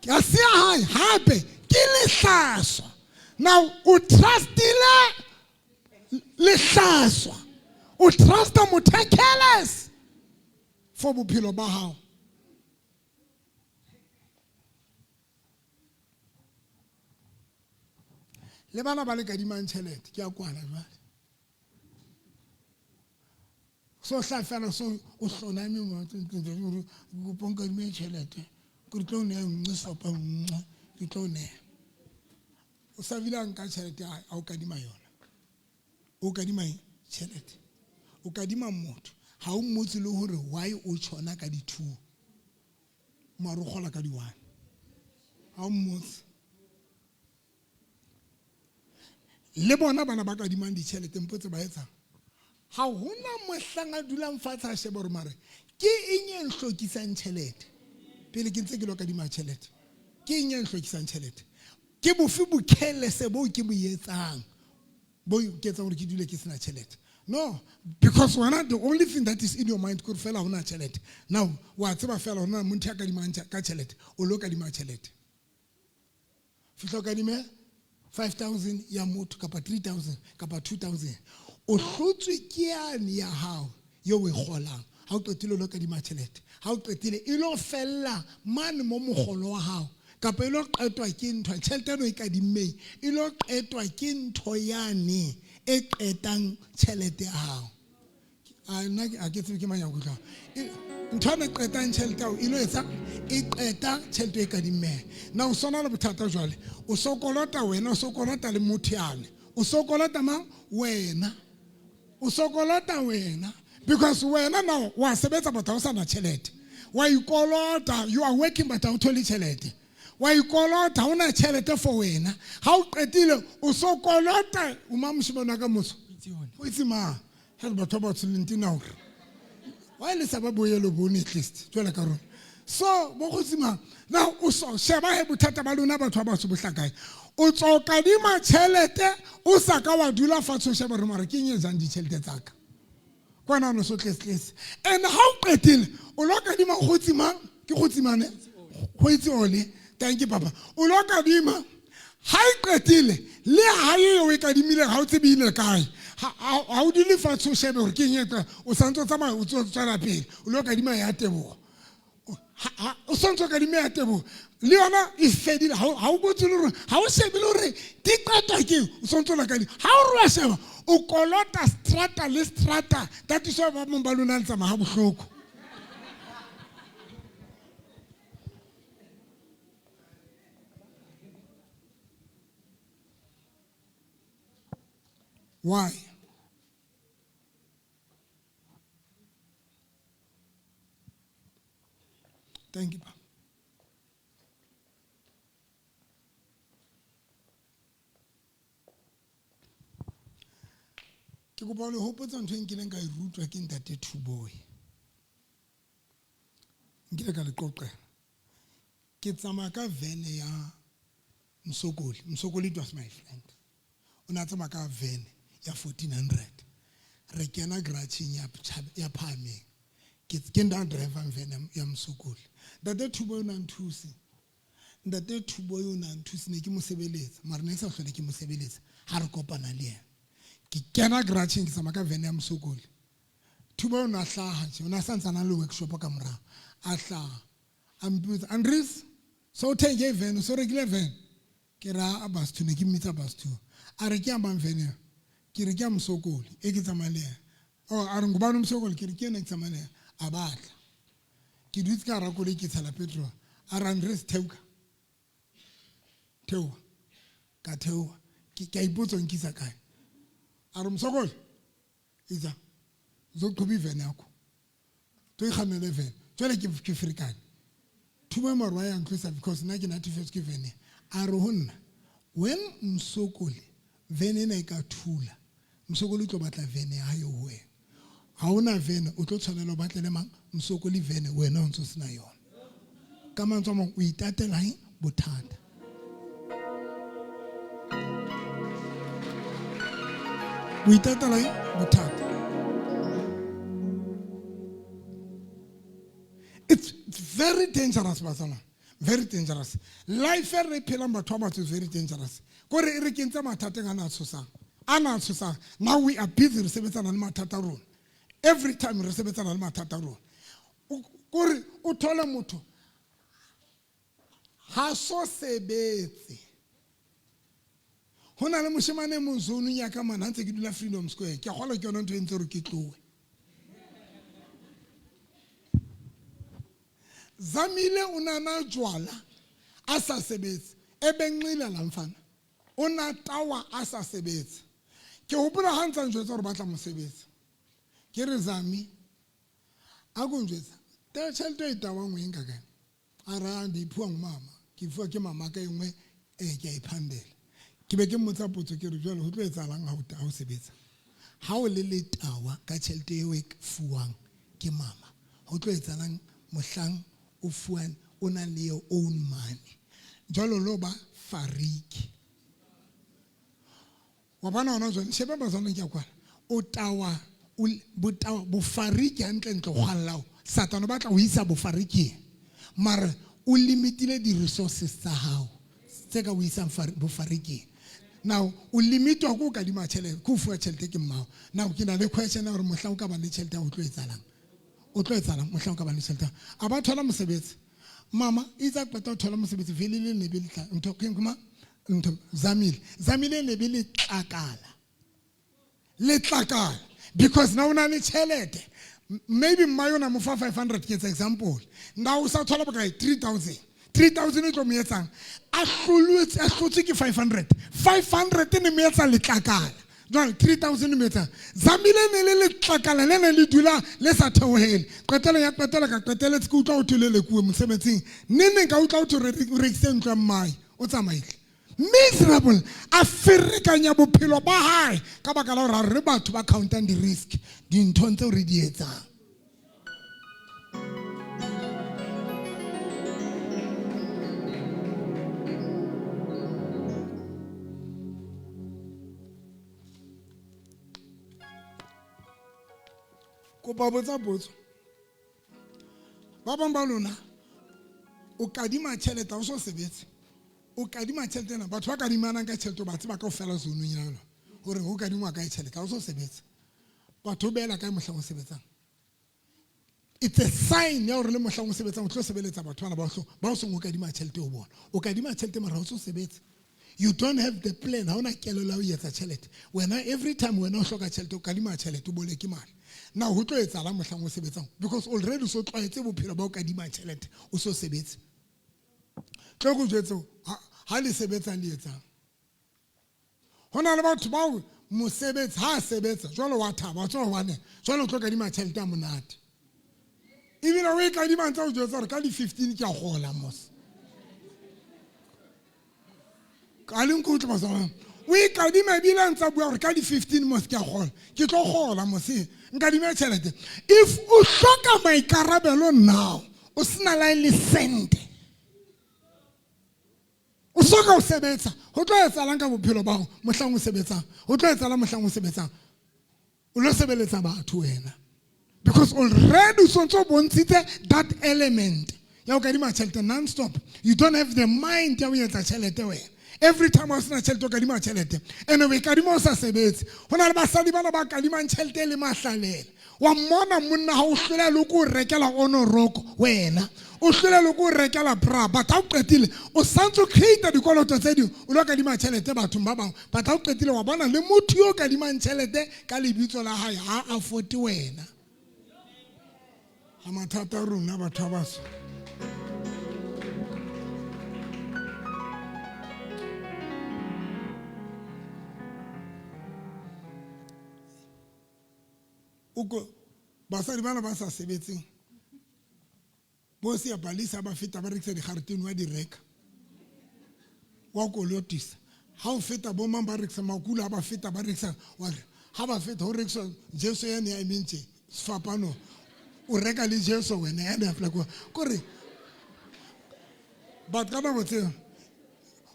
Speaker 1: Ka se ya hae hape ke lehlaswa. Now o trustile lehlaswa. O trusta motho a careless for bophelo ba hao. Le bana ba le kadimang tjhelete ke a kwana jwale. So hla fela so o hloname mo kopo nkadime tjhelete ke tlo nea nngwe sopa nngwe ke tlo nea. O sa bile a nka tjhelete a o kadima yona. O kadima tjhelete. O kadima motho. Ha o mmotse le hore why o tjhona ka di-2. Mara o kgola ka di-1. Ha o mmotse. Le bona bana ba kadimang ditjhelete mpotse ba etsang. Ha hona mohlang a dulang fatshe a sheba hore mare ke eng e nhlokisang tjhelete pele ke ntse ke lo kadima tjhelete. Ke eng e nhlokisang tjhelete? Ke bofe bo careless bo ke bo etsang bo ke etsang hore ke dule ke sena tjhelete? No, because wena the only thing that is in your mind ke hore fela ha hona tjhelete. Now wa tseba fela hore na motho ya kadimang ka tjhelete o lo kadima tjhelete. Fihla o kadime 5,000 ya motho kapa 3,000 kapa 2,000. O hlotswe ke yane ya hao eo o e kgolang. Ha o qetile o lo kadima tjhelete. Ha o qetile e lo fella mane mo mokgolo wa hao kapa e lo qetwa ke ntho tjhelete eno e kadimmeng e lo qetwa ke ntho yane e qetang tjhelete ya hao. A nna a ke tsebe ke mang ya nkutlwang. Ntho ena e qetang tjhelete ya hao e lo etsa e qeta tjhelete e kadimmeng. Na o sona le bothata jwale o so kolota wena o so kolota le motho yane. O so kolota mang? Wena. O so kolota wena because wena now wa sebetsa but ha o sa na tjhelete. Wa ikolota, you are working but ha o thole tjhelete. Wa ikolota ha o na tjhelete for wena. Ha o qetile o so kolota o mang moshemane wa ka moso? O itse mang? Ha re batho ba batsho le ntina hore. Why le sa ba boyelo bone at least jwale ka rona. So bo kgotsi mang? Now o so sheba he bothata ba lona batho ba batsho bo hlakae. O tswa o kadima tjhelete o sa ka wa dula fatshe o sheba hore mara ke eng e jang ditjhelete tsa ka. Kwana no so tletse tletse. And ha o qetile o lo kadima kgotsi mang? Ke kgotsi mane? Kgotsi ole. Thank you papa. O lo kadima ha e qetile le ha e o e kadimile ha o tsebe ile kae. Ha o dule fatshe o shebe hore ke eng e o santse o tsamaya o tswela pele o lo kadima ya tebogo. O swantse o kadime ya tebogo le yona e fedile ga o botse le gore ga o shebe le gore di qatwa ke o swantse o la kadime ga o re wa sheba o kolota strata le strata that is why ba bangwe ba lona le tsamaya ga bohloko. Why? Thank you. Ke kopa ho le hopotsa ntho e nkileng ka e rutwa ke ntate Thuboy. Nkile ka le qoqela. Ke tsamaya ka vene ya Msokoli. Msokoli it was my friend. O ne a tsamaya ka vene ya 1400. Re kena garageng ya ya Phahameng. Ke ke nna drivang vene ya Msokoli. Ntate Thuboy o ne a nthuse. Ntate Thuboy o ne a nthuse ne ke mo sebeletsa mara ne ke sa hlole ke mo sebeletsa ha re kopana le yena. Ke kena garageng ke tsamaya ka vene ya Msokoli. Thuboy o ne a hlaha tje, o ne a sa ntsana le workshop ka morao. A hlaha a mpotsa Andries so o thenge vene so rekile vene ke ra a bus two ne ke mmitsa bus two a re ke a mang vene ke re ke a Msokoli e ke tsamaya le yena oh a re ngubani uMsokoli ke re ke ena ke tsamaya le yena a batla ke dutse ka hara koloi ke tshela petrol a re Andries theoka theoha ka theoha ke a ipotsa o nkisa kae a re Msokoli itsa uzoqhuba ivene yakho to ikganele vene jwale ke ke ferekane thuba morwa ya ntlosa because nna ke natefetswe ke vene a re ho nna when Msokoli vene ena e ka thula Msokoli o tlo batla vene ya hae ho wena ha ona vene o tlo tshwanela o batlele mang Msokoli vene wena o ntso sena yona ka mantswe a mang o itatela eng bothata o itatela eng bothata it's very dangerous batswana very dangerous life e re phelang batho ba batho is very dangerous kore e re kentse mathateng a na tshosang a na tshosang now we are busy re sebetsana le mathata a rona every time re sebetsana le mathata a rona kore o thole motho ha so sebetse ho na le moshemane e mong zonung ya ka mane ha ntse ke dula Freedom Square ke kgolwa ke yona ntho e ntse hore ke tlohe Zamile o na na jwala a sa sebetse e benqile la mfana o na tawa a sa sebetse ke hopola ha ntsa njwetsa hore batla mosebetsi ke re Zami a ko njwetsa tjhelete e tawang o e nka kae a ra ndiphiwa ngumama ke fuwa ke mama ka engwe eh ke a iphandela ke be ke mmotsa potso ke re jwale ho tlo etsahalang ha o sebetsa ha o le letawa ka tjhelete eo e fuwang ke mama ho tlo etsahalang mohlang o fuwang o nang le your own money jwalo lo ba fariki wa bona hona jwale shebe bazalwane ke a kwala o tawa o botawa bofariki hantlentle kgwallao satane o batla o isa bofariking mare o limitile di-resources tsa hao tse ka o isang bofariking now o limitwa ke o kadima tšhelete ke o fuwa tšhelete ke mmao now ke na le question ya gore mohla o ka ba le tšhelete ya o tlo etsalang o tlo etsalang mohla o ka ba le tšhelete a ba thola mosebetsi mama itse a qeta ho thola mosebetsi vele le ne be le tla ntho ke ma ntho zamile zamile ne be le tlakala le tlakala because na o na le tšhelete maybe mma yona mo fa 500 ke etsa example na o sa thola bokae 3000 3000 e tlo mo etsang a hlolwetse a hlotswe ke 500 500 ne mo etsa letlakala jwale 3000 mo etsang zamile ne le letlakala le ne le dula le sa theohele qetelo ya qetelo ka qeteletse ke utlwa ho thwe le lekuwe mosebetsing neng neng ka utlwa ho thwe o rekise ntlo ya mmae o tsamaile miserable a ferekanya bophelo ba hae ka baka la gore re batho ba countang di-risk dinthong tseo re di etsang kopa botsa potso ba bang ba lona o kadima tšhelete o so sebetse o kadima tšhelete ena batho ba kadimanang ka tšhelete ba tseba kaofela zonong ya lona gore go kadingwa kae tšhelete ga o so sebetse batho o beela kae mohlang o sebetsang It's a sign ya hore le mohlang o sebetsang o tlo sebeletsa batho bana ba o ba o seng o kadima tjhelete ho bona. O kadima tjhelete mara ha o so sebetse. You don't have the plan, ha ona kelello ya ho etsa tjhelete. Wena every time wena o hloka tjhelete o kadima tjhelete o boleke mali. Now ho tlo etsahalang mohlang o sebetsang? Because already o so tlwaetse bophelo ba o kadima tjhelete o so sebetse. Tlo ko jwetse ha le sebetsa le etsang. Ho na le batho bao mosebetsi ha a sebetsa jwalo wa thaba wa tseba hobane jwale o tlo kadima tjhelete ya monate. Ebile o e kadima ntse o jwetsa hore ka di-15 ke a gola mos. Ka le nkutlwe bazalwane. O e kadima ebile a ntse a bua gore ka di-15 mos ke a gola. Ke tlo gola mos nkadime tjhelete. If o hloka maikarabelo now o sena la e le sente. O soka o sebetsa, ho tlo etsahalang ka bophelo ba hao mohlang o sebetsang? Ho tlo etsahalang mohlang o sebetsang? O lo sebeletsa batho wena. Because already o sontso o bontshitse that element ya ho kadima tjhelete non-stop. You don't have the mind ya ho etsa tjhelete wena. Every time o sena tjhelete o kadima tjhelete. And o e kadima o sa sebetse. Ho na le basadi bana ba kadimang tjhelete le mahlalela. Wa mmona monna ha o hlola le ko rekela onoroko wena. O hlola le ko rekela bra but ha o qetile o santse o create dikoloto tse ding o lo kadima tjhelete bathong ba bang but ha o qetile wa bona le motho yo kadimang tjhelete ka lebitso la hae ha a fote wena. Ha mathata a rona batho ba batsho. O ko basadi bana ba sa sebetseng bo sia balisa ba feta ba rekisa digaretene wa di reka wa kolotisa ha o feta bo mang ba rekisa makula ha ba feta ba rekisa wa re ha ba feta ho rekiswa Jesu ya ne a emeng tje sefapano o reka le Jesu wena ya ne a fela kore but ka nako tseo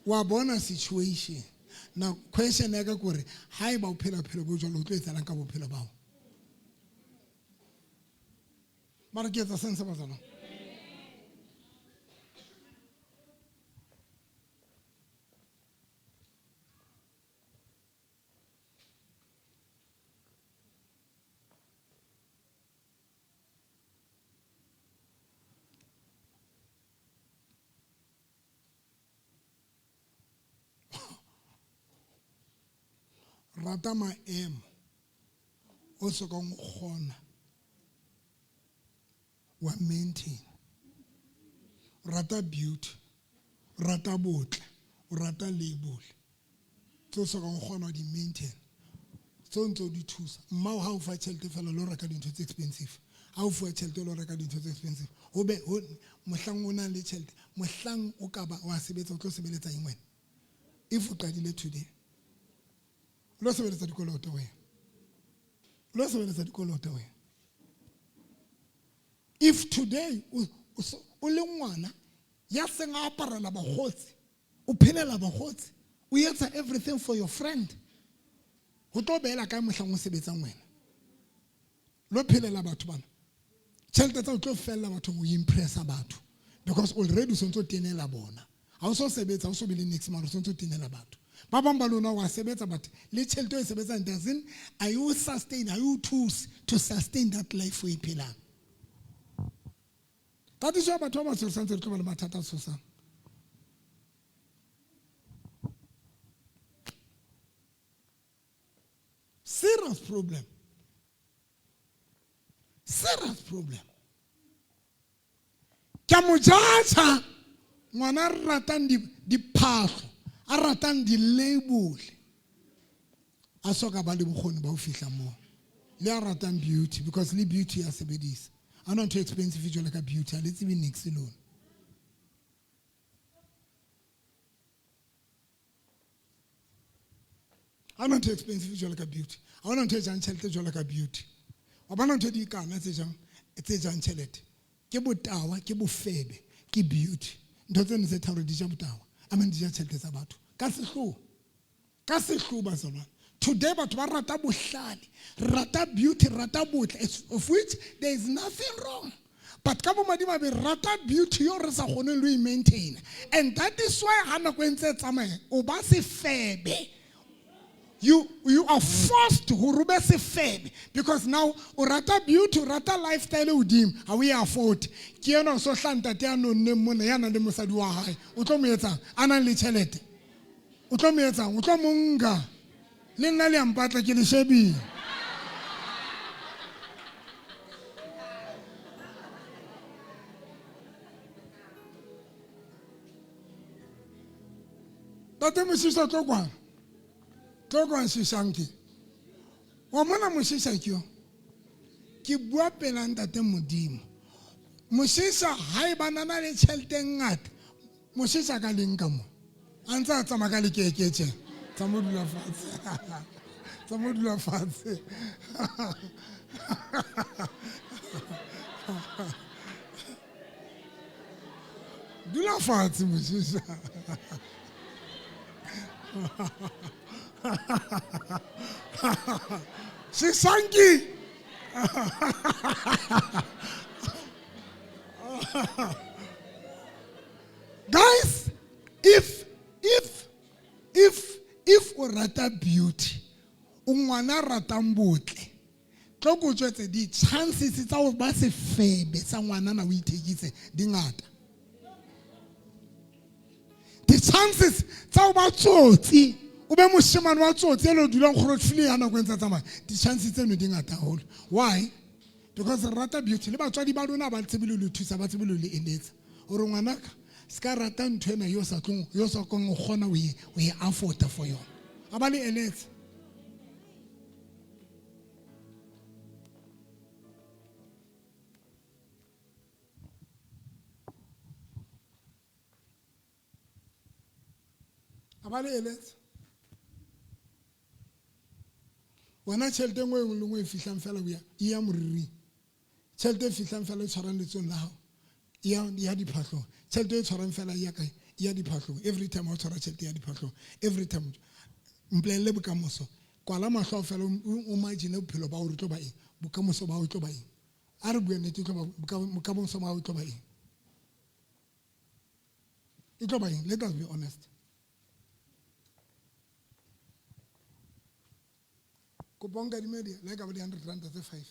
Speaker 1: wa bona situation Now question ya ka kore haeba o phela bophelo bo jwalo ho tlo etsahalang ka bophelo bao? Mara ke etsa sense bazalwane. Rata maemo o sokang o kgona wa maintain. Rata beauty, rata botle, o rata label tse o sokang o kgona ho di maintain, tse o ntse o di thusa. Mmao ha o fa tjhelete fela lo reka dintho tse expensive, ha o fuwa tjhelete lo reka dintho tse expensive. Ho be ho mohlang o nang le tjhelete, mohlang o ka ba wa sebetsa o tlo sebeletsa eng wena? If o qadile today, o lo sebeletsa dikoloto wena, o lo sebeletsa dikoloto wena. If today o le ngwana ya seng a aparela bakgotsi, o phelela bakgotsi, o etsa everything for your friend, ho tlo beela kae mohlang o sebetsang wena? Lo phelela batho bana. Tjhelete tsa o tlo fella bathong o impressa batho because already o sontso tenela bona. Ha o so sebetsa, o so be le next mara o sontso tenela batho. Ba bang ba lona wa sebetsa but le tjhelete o e sebetsang doesn't a you sustain, a you thuse to sustain that life o e phelang. Tatiso ya batho ba batsho re santse re tlo ba le mathata a tshosang. Serious problem. Serious problem. Ke a mo judge ngwana a ratang diphahlo, a ratang di-label, a soka ba le bokgoni ba ho fihla moo. Le a ratang beauty because le beauty ya sebedisa. A na ntho expensive jwalo ka beauty, a le tsebe niks lona. Ha ona ntho expensive jwalo ka beauty, ha ona ntho e jang tjhelete jwalo ka beauty. Wa bona ntho di kana tse jang tse jang tjhelete ke botawa, ke bofebe, ke beauty. Ntho tseno tse tharo di ja botawa, I mean di ja tjhelete tsa batho ka sehloho, ka sehloho bazalwane. Today batho ba rata bohlale, rata beauty, rata botle, of which there is nothing wrong. But ka bomadimabe re rata beauty yo re sa kgoneng le ho e maintain. And that is why ha nako e ntse e tsamaya o ba sefebe. You are forced hore o be sefebe because now o rata beauty, o rata lifestyle e hodimo, ha o e afford. Ke ena o so hla ntate ya nonneng mona ya nang le mosadi wa hae. O tlo mo etsang? A nang le tjhelete. O tlo mo etsang? O tlo mo nka. Le nna le a mpatla ke le shebile. Tate Mosisa tlo kwano. Tlo kwano Shishanki. Wa mona Mosisa ke yo. Ke bua pela ntate Modimo. Mosisa ha e banana le tjhelete e ngata. Mosisa ka leng ka mo. A ntse a tsamaya ka lekeke tje. Tsa mo dula fatshe. Tsa mo dula fatshe. Dula fatshe Mosisa. Sisanki. Guys, if o rata beauty, o ngwana ratang botle, tlo ko jwetse di-chances tsa ho ba sefebe sa ngwanana o ithekise di ngata. Di-chances tsa ho ba tsotsi, o be moshemane wa tsotsi e le o dulang Grootfontein ya nako e ntse tsamaya, di-chances tseno di ngata haholo. Why? Because re rata beauty le batswadi ba lona ba tsebe le thusa, ba tsebe le eletsa hore ngwanaka se ka rata ntho ena yo sa tlong yo sa kong o kgona o e afforda for yona. A ba le eletsa. A ba le eletsa. Wena tjhelete e nngwe le nngwe e fihlang fela o ya e ya moriring. Tjhelete e fihlang fela e tshwarang letsong la hao e ya diphahlong. Tjhelete e tshwarang fela e ya kae? E ya diphahlong. Every time o tshwara tjhelete ya diphahlong. Every time. Mpolelle bokamoso. Kwala mahlo fela o imagine bophelo ba hore tlo ba eng. Bokamoso ba hao tlo ba eng. A re bue nnete, tlo ba bokamoso ba hao tlo ba eng. E tlo ba eng? Let us be honest. Kopo nka di media le ka ba di 100 rand tse 5.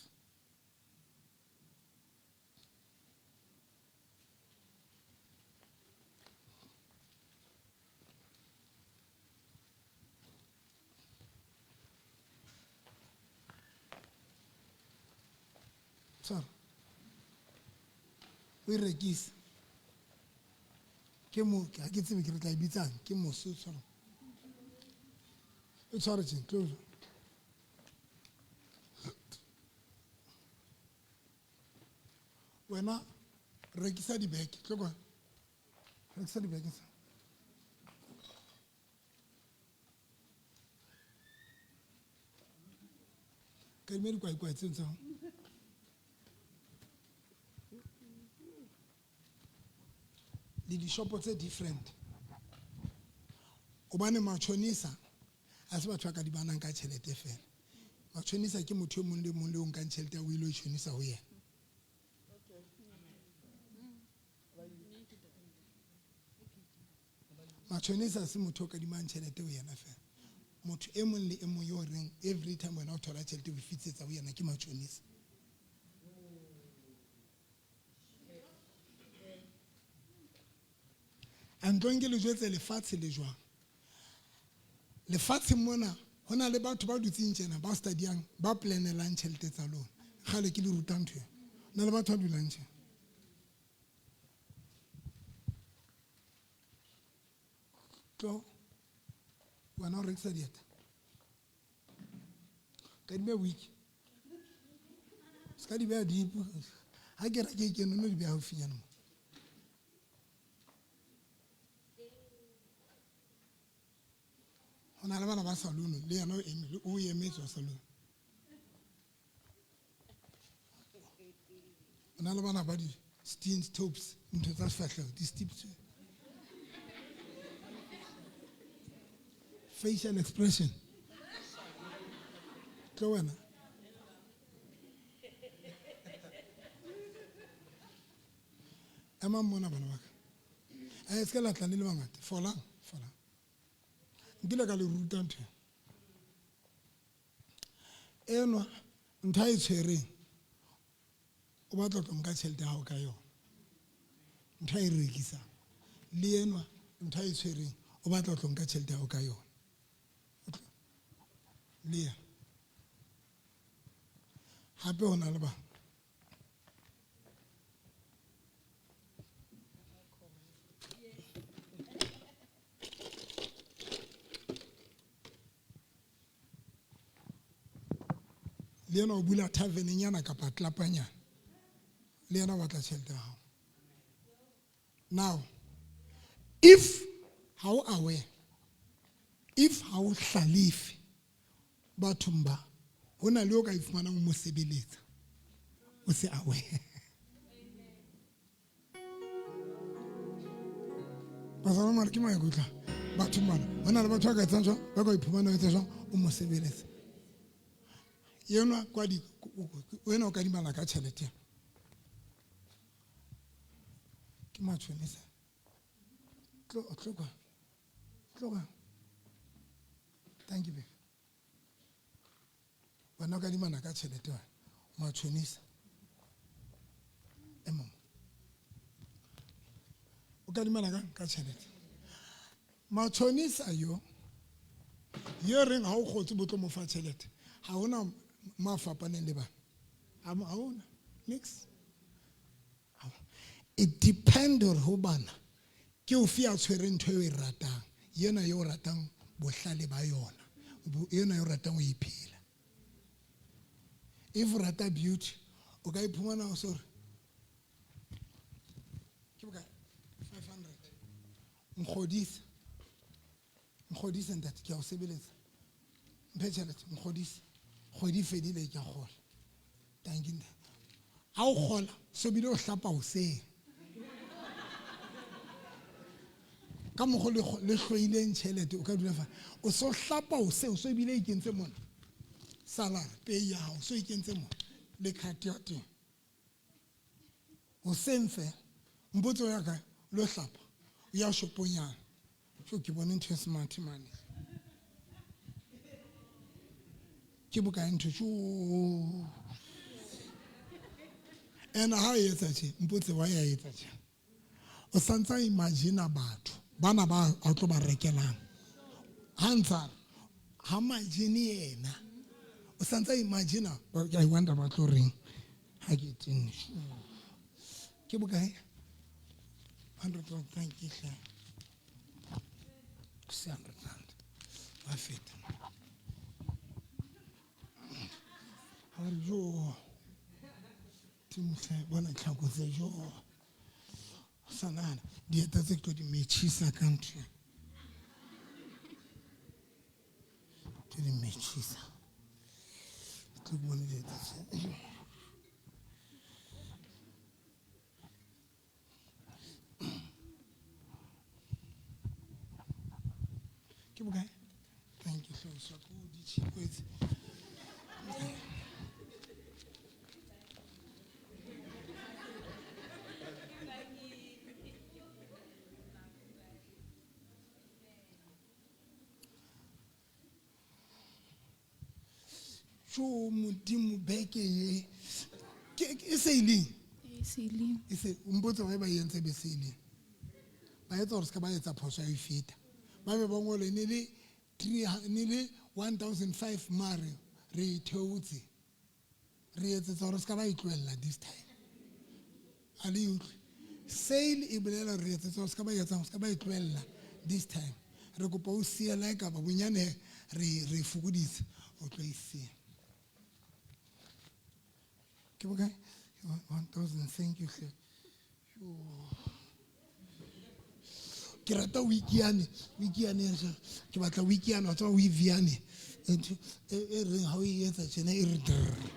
Speaker 1: Tshwara. O e rekise. Ke mo ha ke tsebe ke re tla e bitsang, ke mosi o tshwara. O tshware tje, tlo. Wena rekisa dibeke, tlo kwa. Rekisa dibeke tsa. Ka di kwaikwae tse tsa. Le dishopo tse different. Hobane matjhonisa ha se batho ba ka di banang ka tjhelete fela. Matjhonisa ke motho e mong le mong le o nkang tjhelete ya o ilo tjhonisa ho yena. Matjhonisa se motho o kadimang tjhelete ho yena fela. Motho e mong le e mong yo reng every time wena o thola tjhelete o fitsetsa ho yena ke matjhonisa. A ntlong ke le jwetse lefatshe le jwang. Lefatshe mona ho na le batho ba dutseng tjena ba studyang ba planelang tjhelete tsa lona. Kgale ke le ruta ntho eo. Na le batho ba dulang tjena. Tlo wena o rekisa dieta. Ka di beha week. Se ka di beha deep. Ha ke reke ke no di beha haufinyana mo. Ho na le bana ba saloon le yena o eme o emetse wa saloon. Ho na le bana ba di steam tops ntho tsa sefahleho di steps. Facial expression. Tlo wena. Emang mona bana ba ka. A se ka la tla le le bangata. Folang, folang. Nkile ka le ruta ntho. Enwa ntho a e tshwereng o batla ho tlo nka tjhelete ya hao ka yona. Ntho a e rekisang le enwa ntho a e tshwereng o batla ho tlo nka tjhelete ya hao ka yona. Le yena hape ho na le bang. Le yena o bula tavernenyana kapa tlapanyana, le yena o batla tjhelete ya hao. Now if ha o aware, if ha o hlalefe bathong ba, ho na le o ka ifumanang o mo sebeletsa o se aware. Bazalwane mare ke maikutlo bathong bana, ho na le batho ba ka etsang jwang, ba ka iphumana o etsa jwang o mo sebeletsa. Enwa kwa di, wena o kadimana ka tjhelete. Ke matjhonisa. Tlo, tlo kwa. Tlo kwa. Thank you, babe. Wena o kadimana ka tjhelete wena. Matjhonisa. E mama. O kadimana ka ka tjhelete. Matjhonisa yo ye reng ha o kgotse bo tlo mo fa tjhelete. Ha hona ma fapaneng le bana. Ha hona. Nix. It depend hore ho bana ke ofe ya tshwereng ntho eo e ratang, yena yo o ratang bohlale ba yona, yena yo o ratang ho iphela. If o rata beauty, o ka iphumana o so re ke bokae? 500. Nkgodise. Nkgodise ntate, ke a o sebeletsa. Mphe tjhelete, nkgodise. Kgwedi e fedile ke a kgola. Thank you ntate. Ha o kgola, so bile o hlapa hoseng. Ka mokgo le hloileng tjhelete o ka dula fa. O so hlapa hoseng, so ebile e kentse mona. Salary, pay ya hao, so e kentse mona. Le card ya teng. Hoseng fela. Mpotse o ya kae? O lo hlapa. O ya shopong yana. So ke bone ntho e smart mane. Ke bokae ntho tjo. Ena ha e etsa tje, mpotse wa ya etsa tje. O santsa imagine batho bana ba a tlo ba rekelang. Ha ntsa ha imagine yena. O santsa imagine, I wonder ba tlo reng ha ke teng. Ke bokae? 100 rand, thank you hle. 600 rand. Wa feta. Ha re jo. Timhle bona tlhako tse jo. Sa nahana dieta tse ke tlo di metjhisa ka ntho. Tlo di metjhisa. Tlo bone dieta tse. Ke bokae? Thank you so so di chikwetse. Jo modimo beke ye. Ke e se ileng?
Speaker 4: E se ileng.
Speaker 1: E se mpotse wa ba entse be se ileng. Ba etsa hore se ka ba etsa phoso ya e feta. Ba be ba ngole ne le 3 ne le 1005 mare re e theotse. Re etsetsa hore se ka ba e tlohella this time. A le utlwe. Sale e bolela re etsetsa hore se ka ba etsa se ka ba e tlohella this time. Re kopa o siela e kapa bonyane re fokoditse o tlo e siya. Ke bokae? 1000, thank you hle. Ke rata wiki yane, wiki yane ke batla wiki yane, wa tseba weave yane. Ntho e reng ha o e etsa tjena e re drrr.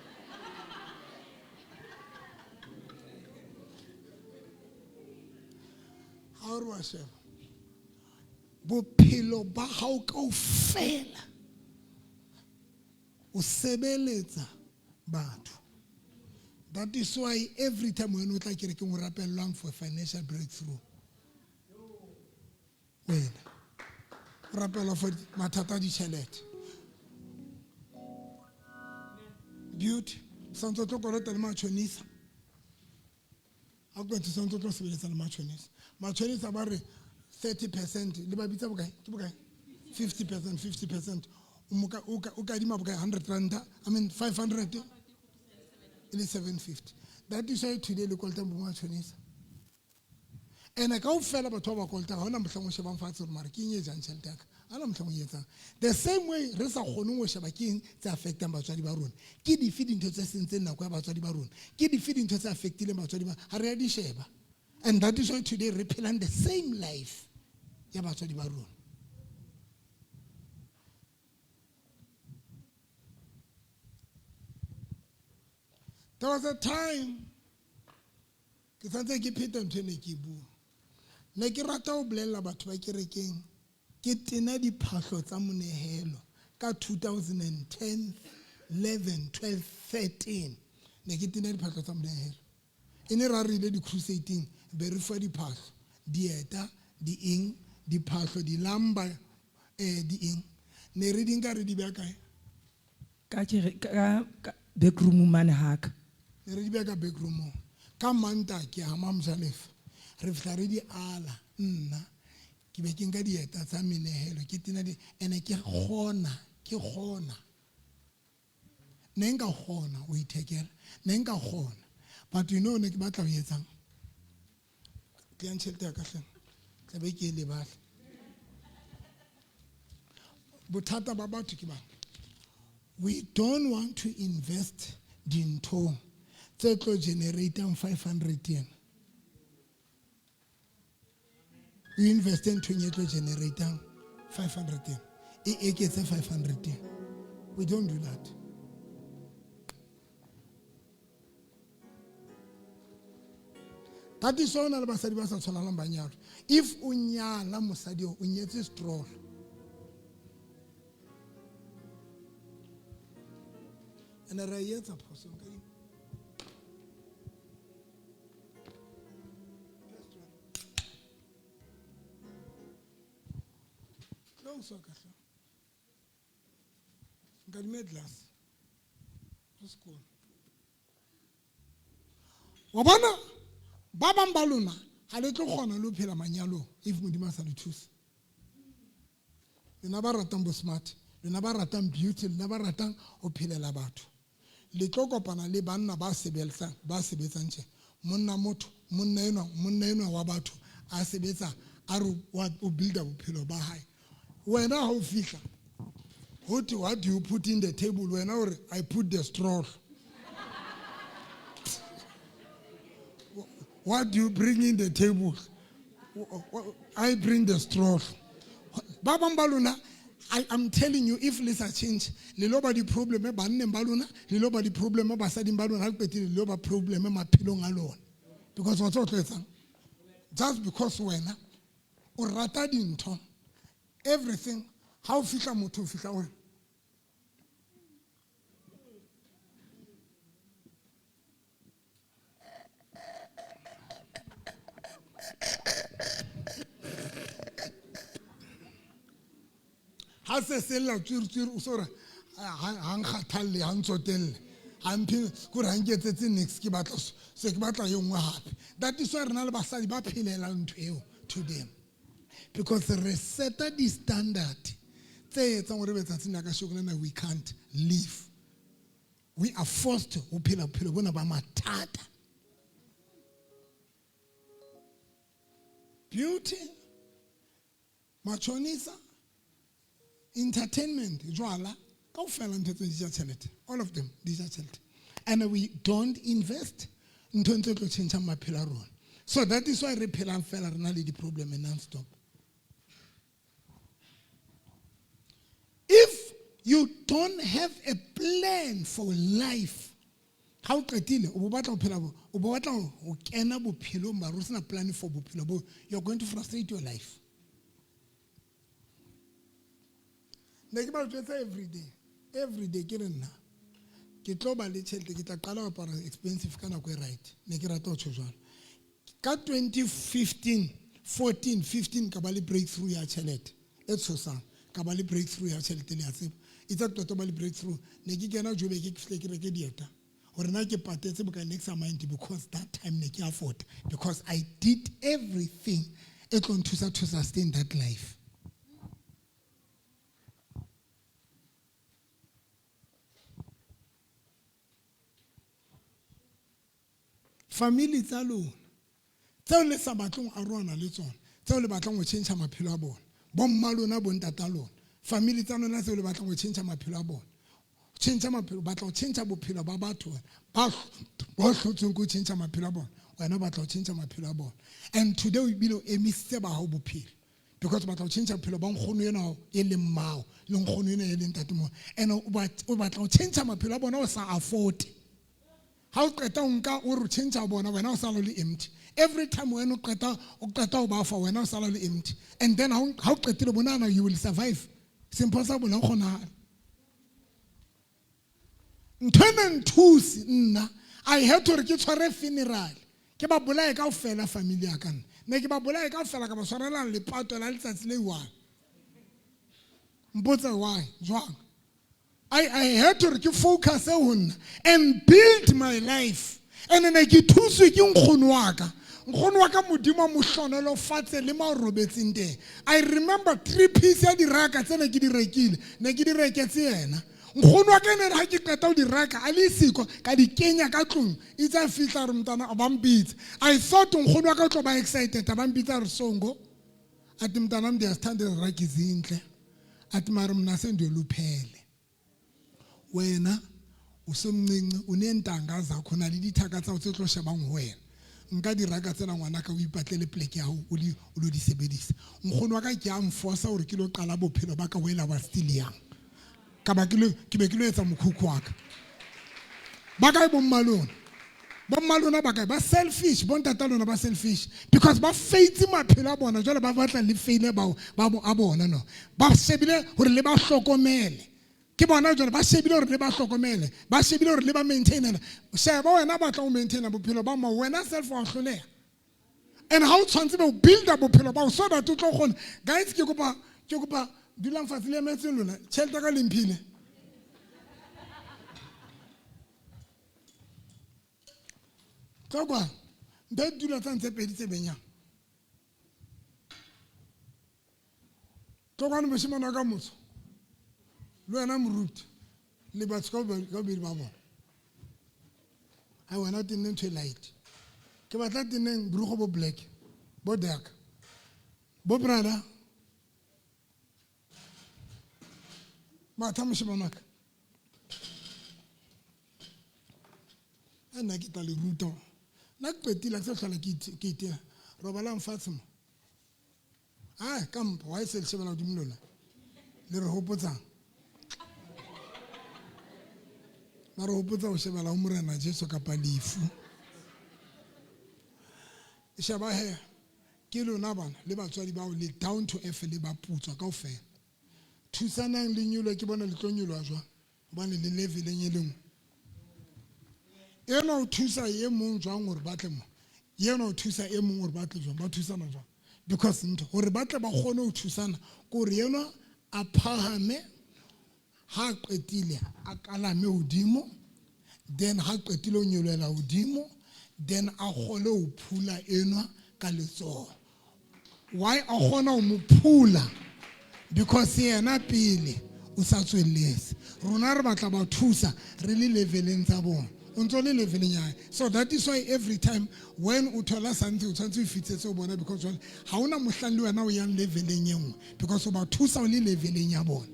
Speaker 1: Ha o re wa sheba bophelo ba hao kaofela o sebeletsa batho. That is why every time when o tla kerekeng o rapellwang for financial breakthrough. Wena o rapelwa for mathata a ditjhelete. Beauty santse o tlo kolota le matšhonisa. A kwetse santse o tlo sebeletsa le matšhonisa. Matšhonisa ba re 30% le ba bitsa bokae? Ke bokae? 50%, 50%. O kadima bokae? 100 ranta, I mean 500 e le 750. That is why today le kolotang bo matšhonisa. Ene kaofela batho ba ba kolotang, ha hona mohlang o shebang fatshe hore mara ke eng e jang tjhelete ya ka. Ha hona mohlang o e etsang. The same way re sa kgoneng ho sheba ke eng tse affectang batswadi ba rona. Ke dife dintho tse sentseng nako ya batswadi ba rona. Ke dife dintho tse affectileng batswadi ba, ha re ya di sheba. And that is why today re phelang the same life ya batswadi ba rona. There was a time ke santse ke pheta ntho e ne ke bua. Ne ke rata ho bolella batho ba kerekeng ke tena diphahlo tsa monehelo ka 2010, 11, 12, 13. Ne ke tena diphahlo tsa monehelo. E ne ra re ile di-crusading be re fuwa diphahlo, dieta, di eng, diphahlo, dilamba, di eng. Ne re di nka re di beha kae?
Speaker 4: Ka ka backroom mane haka.
Speaker 1: Ne re di beha ka backroomong. Ka Mantaha ke ya ha Mamjalefa. Re fihla re di ala nna. Ke be ke nka dieta tsa menehelo ke tena di ene ke kgona, ke kgona. Ne nka kgona ho ithekela, ne nka kgona. But you know ne ke batla ho etsang? Tleang tjhelete ya ka hleng. Tla be ke e lebala. Bothata ba batho ke bana. We don't want to invest dinthong tse tlo generatang 500 yen. O investe nthong e tlo generatang 500 yen. E eketse 500 yen. We don't do that. That is why o na le basadi ba sa tshwanelang ba nyalwa. If o nyala mosadi o, o nyetse stroll. Ene re a e etsa phoso nka di. Close ka hle. Nkadime glass. Re sekolo. Wa bona ba bang ba lona ha le tlo kgona le ho phela manyalong if Modimo a sa le thuse. Lena ba ratang bo smart, lena ba ratang beauty, lena ba ratang ho phelela batho. Le tlo kopana le banna ba sebetsang, ba sebetsang tje. Monna motho, monna enwa, monna enwa wa batho a sebetsa a re wa o builda bophelo ba hae. Wena ha o fihla ho thwe what do you put in the table, wena o re I put the straw. What do you bring in the table? I bring the straw. Ba bang ba lona, I'm telling you, if le sa change, le lo ba di-problem banneng ba lona, le lo ba di-problem basading ba lona, ha le qetile le lo ba problem maphelong a lona. Because wa tseba o tlo etsang? Just because wena o rata dintho, everything, ha o fihla motho o fihla o re, ha se se lla tswiri-tswiri o so re ha nkgathalle, ha ntsotelle, ha mphe kore ha nketsetse nix, ke batla se ke batla e nngwe hape. That is why re na le basadi ba phelelang ntho eo to them, because re seta di-standard tse etsang hore letsatsing la kasheko lena we can't live. We are forced ho phela bophelo bona ba mathata. Beauty, matjhonisa, entertainment, jwala, kaofela ntho tse di ja tjhelete. All of them di ja tjhelete. And we don't invest nthong tse tlo tjhentjhang maphelo a rona. So that is why re phelang fela re na le di-problem non-stop. If you don't have a plan for life, ha o qetile o bo batla ho phela bo, o bo batla ho kena bophelong mara o sena plan for bophelo bo, you're going to frustrate your life. Ne ke ba jwetsa every day, every day ke re nna ke tlo ba le tjhelete, ke tla qala ho apara expensive ka nako e right. Ne ke rata ho tjho jwalo. Ka 2015, 14, 15 ka ba le breakthrough ya tjhelete e tshosang. Ka ba le breakthrough ya tjhelete, le a tseba. Itse ke qeta ba le breakthrough ne ke kena Joburg ke fihle ke reke dieta gore na ke patetse bokae ne ke sa mind because that time ne ke afford because I did everything e tlo nthusa to sustain that life. Family tsa lona tseo le sa batleng ho arohana le tsona, tseo le batlang ho tjhentjha maphelo a bona, bomma lona, bontata lona, family tsa lona tseo le batlang ho tjhentjha maphelo a bona, tjhentjha maphelo, batla ho tjhentjha bophelo ba batho ba ba hlotsweng ke ho tjhentjha maphelo a bona, wena o batla ho tjhentjha maphelo a bona. And today o ebile o emisitse ba hao bophelo because o batla ho tjhentjha bophelo ba nkgono ena e leng mmao le nkgono ena e leng ntatemoholo, and o batla ho tjhentjha maphelo a bona o sa afford. Ha o qeta o nka o re tjhentjha bona wena o sala o le empty. Every time wena o qeta o qeta o ba fa wena o sala o le empty. And then ha o qetile bonana you will survive. It's impossible ha o kgonahale. Ntho ena nthuse nna. I had hore ke tshware funeral. Ke ba bolaye kaofela family ya ka nna. Ne ke ba bolaye kaofela ka ba tshwarela lepato la letsatsi le one. Mpotse why jwang? I had hore ke focus ho nna and build my life. And ne ke thuswe ke nkgono wa ka. Nkgono wa ka Modimo a mo hlonolofatse le ma robetseng teng. I remember 3 piece ya diraka tse ne ke di rekile. Ne ke di reketse yena. Nkgono wa ka ne re ha ke qeta ho di reka a le siko ka di kenya ka tlung. Itse a fihla re mntana a ba mpitsa. I thought nkgono wa ka o tlo ba excited a ba mpitsa re songo. Athi mntanam ndiyazithanda ezi raki zintle. Athi mara mna sendiyoluphele. Wena usemncinci uneentanga zakho na le dithaka tsa tse tlo shebang ho wena. Nka diraka tsena ngwana ka o ipatlele pleke ya hao o di o lo di sebedisa. Nkgono wa ka ke a mfosa hore ke lo qala bophelo ba ka while I was still young. Ka ba ke lo ke be ke lo etsa mokhukhu wa ka. Ba kae bomma lona? Bomma lona ba kae? Ba selfish, bontata lona ba selfish because ba feitse maphelo a bona jwale ba batla le feile bao ba bo a bona no. Ba shebile hore le ba hlokomele. Ke bona jwale ba shebile hore le ba hlokomele, ba shebile hore le ba maintainela. Sheba wena batla ho maintaina bophelo ba mo wena self wa hloleha. And ha o tshwantse be o builda bophelo ba so that o tlo kgona. Guys ke kopa dulang fatshe le emetseng lona. Tjhelete ka le mphile. Tlokwa ntho dula tsa ntse pedi tse benyang. Tlokwane moshemane wa ka motsho le wena moruti le batho ka bobedi ba bona. Hai wena o tenneng ntho e light. Ke batla tenneng borugo bo black bo dark bo brother matha moshemane wa ka. A nna ke tla le ruta. Nna ke qetile ha ke sa hlola ke itela. Robalang fatshe mo. Ai ka mpa wa e se le shebela hodimo lona. Le re hopotsang. Ba re hopotsa ho shebela ho Morena Jesu kapa lefu. Sheba he ke lona bana le batswadi bao le down to earth le ba putswa kaofela. Thusanang le nyolwe ke bona le tlo nyolwa jwang hobane le leveleng e le nngwe. Enwa o thusa e mong jwang hore ba tle mo, yena o thusa e mong hore ba tle jwang, ba thusana jwang? Because ntho hore ba tle ba kgone ho thusana ke hore enwa a phahame ha qetile a kalame hodimo, then ha qetile ho nyolohela hodimo, then a kgone ho phula enwa ka letsoho. Why a kgona ho mo phula? Because yena pele o sa tswelletse. Rona re batla ba thusa re le leveleng tsa bona. O ntso le leveleng ya hae. So that is why every time when o thola something o tshwanetse o fitsetse ho bona because jwale ha hona mohlang le wena o yang leveleng e nngwe because o ba thusa o le leveleng ya bona.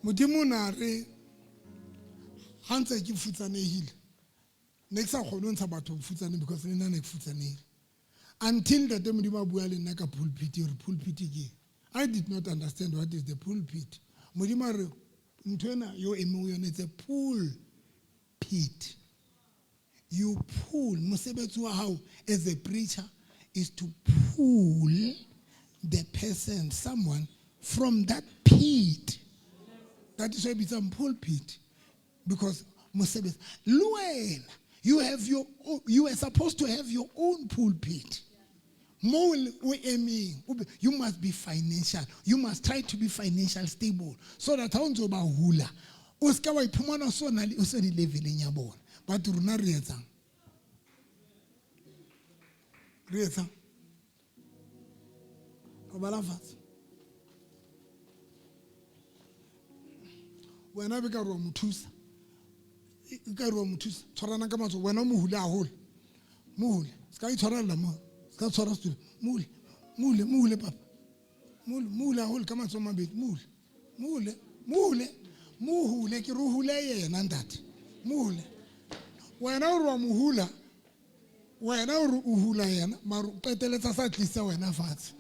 Speaker 1: Modimo o na re ha ntse ke futsanehile ne ke sa kgone ho ntsha batho bofutsaneng because le nna ne ke futsanehile until ntate Modimo a bua le nna ka pulpit hore pulpit ke eng. I did not understand what is the pulpit. Modimo a re ntho ena yo emeng ho yona it's a pulpit. You pull. Mosebetsi wa hao as a preacher is to pull the person, someone from that pit. That is why e bitsang pulpit, because mosebetsi le wena you have your own, you are supposed to have your own pulpit. Mo o emeng, you must be financial, you must try to be financial stable so that ha o ntse o ba hula o se ka wa iphumana o so na le o se le leveleng ya bona. But rona re etsang? Re etsang? Robala fatshe. Wena be ka re wa mo thusa, e ka re wa mo thusa, tshwarana ka matsogo, wena o mo hule haholo, mo hule, se ka itshwarella mo, se ka tshwara setulo, mo hule, mo hule, mo hule papa, mo hule, mo hule haholo ka matsogo a mabedi, mo hule, mo hule, mo hule, mo hule, ke re o hule yena ntate, mo hule. Wena o re wa mo hula, wena o re o hula yena, mara o qeteletse a sa tlisa wena fatshe.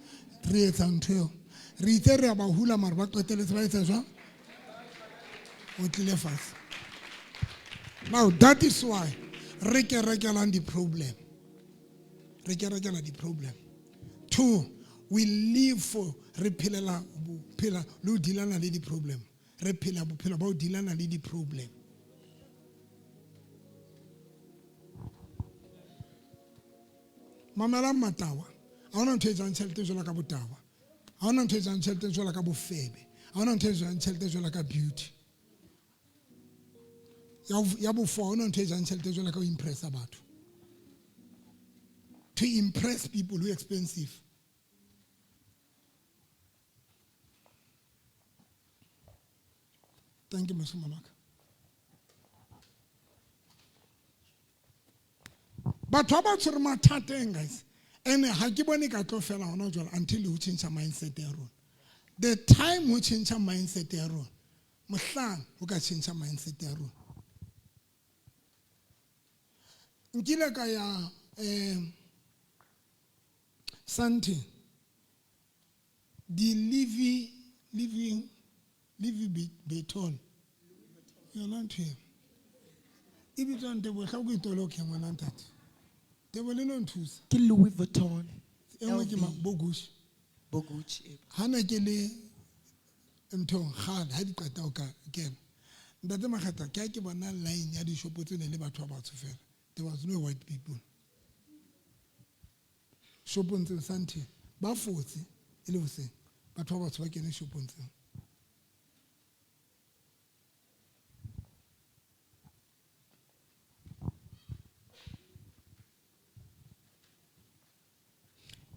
Speaker 1: Re etsa ntho eo, re itse re a ba hula, mara ba qeteletse ba etsa jwang? O tlile fatshe. Now that is why re kerekelang di-problem, re kerekela di-problem. Two, we live for, re phelela phela le ho dealana le di-problem, re phela bophelo ba ho dealana le di-problem. Mamelang matawa, ha hona ntho e jang tjhelete jwalo ka botawa, ha hona ntho e jang tjhelete jwalo ka bofebe, ha hona ntho e jang tjhelete jwalo ka beauty. Ya bofo, ha hona ntho e jang tjhelete jwalo ka ho impressa batho. To impress people who expensive. Thank you, moshimane wa ka. Batho ba ba tshwere mathateng guys, and ha ke bone ka tlo fela hona jwale until ho change mindset ya rona. The time ho change mindset ya rona, mohlang ho ka change mindset ya rona. Nkile ka ya Sandton, di Livy, Living, Livy Beton, yona ntho eo e bitswang Tebo, hla ko itoloke ngwana ntate Tebo le no nthusa.
Speaker 2: Ke Louis Vuitton.
Speaker 1: E nngwe ke bo Gucci.
Speaker 2: Bo Gucci, e.
Speaker 1: Ha ne ke le nthong kgale, ha di qeta ho ka kena ntate Makgetha, ke ha ke bona line ya dishopo tse ne le batho ba batsho fela. There was no white people shopong tseo. Sandton ba fotse e le hoseng, batho ba batsho ba kene shopong tseo.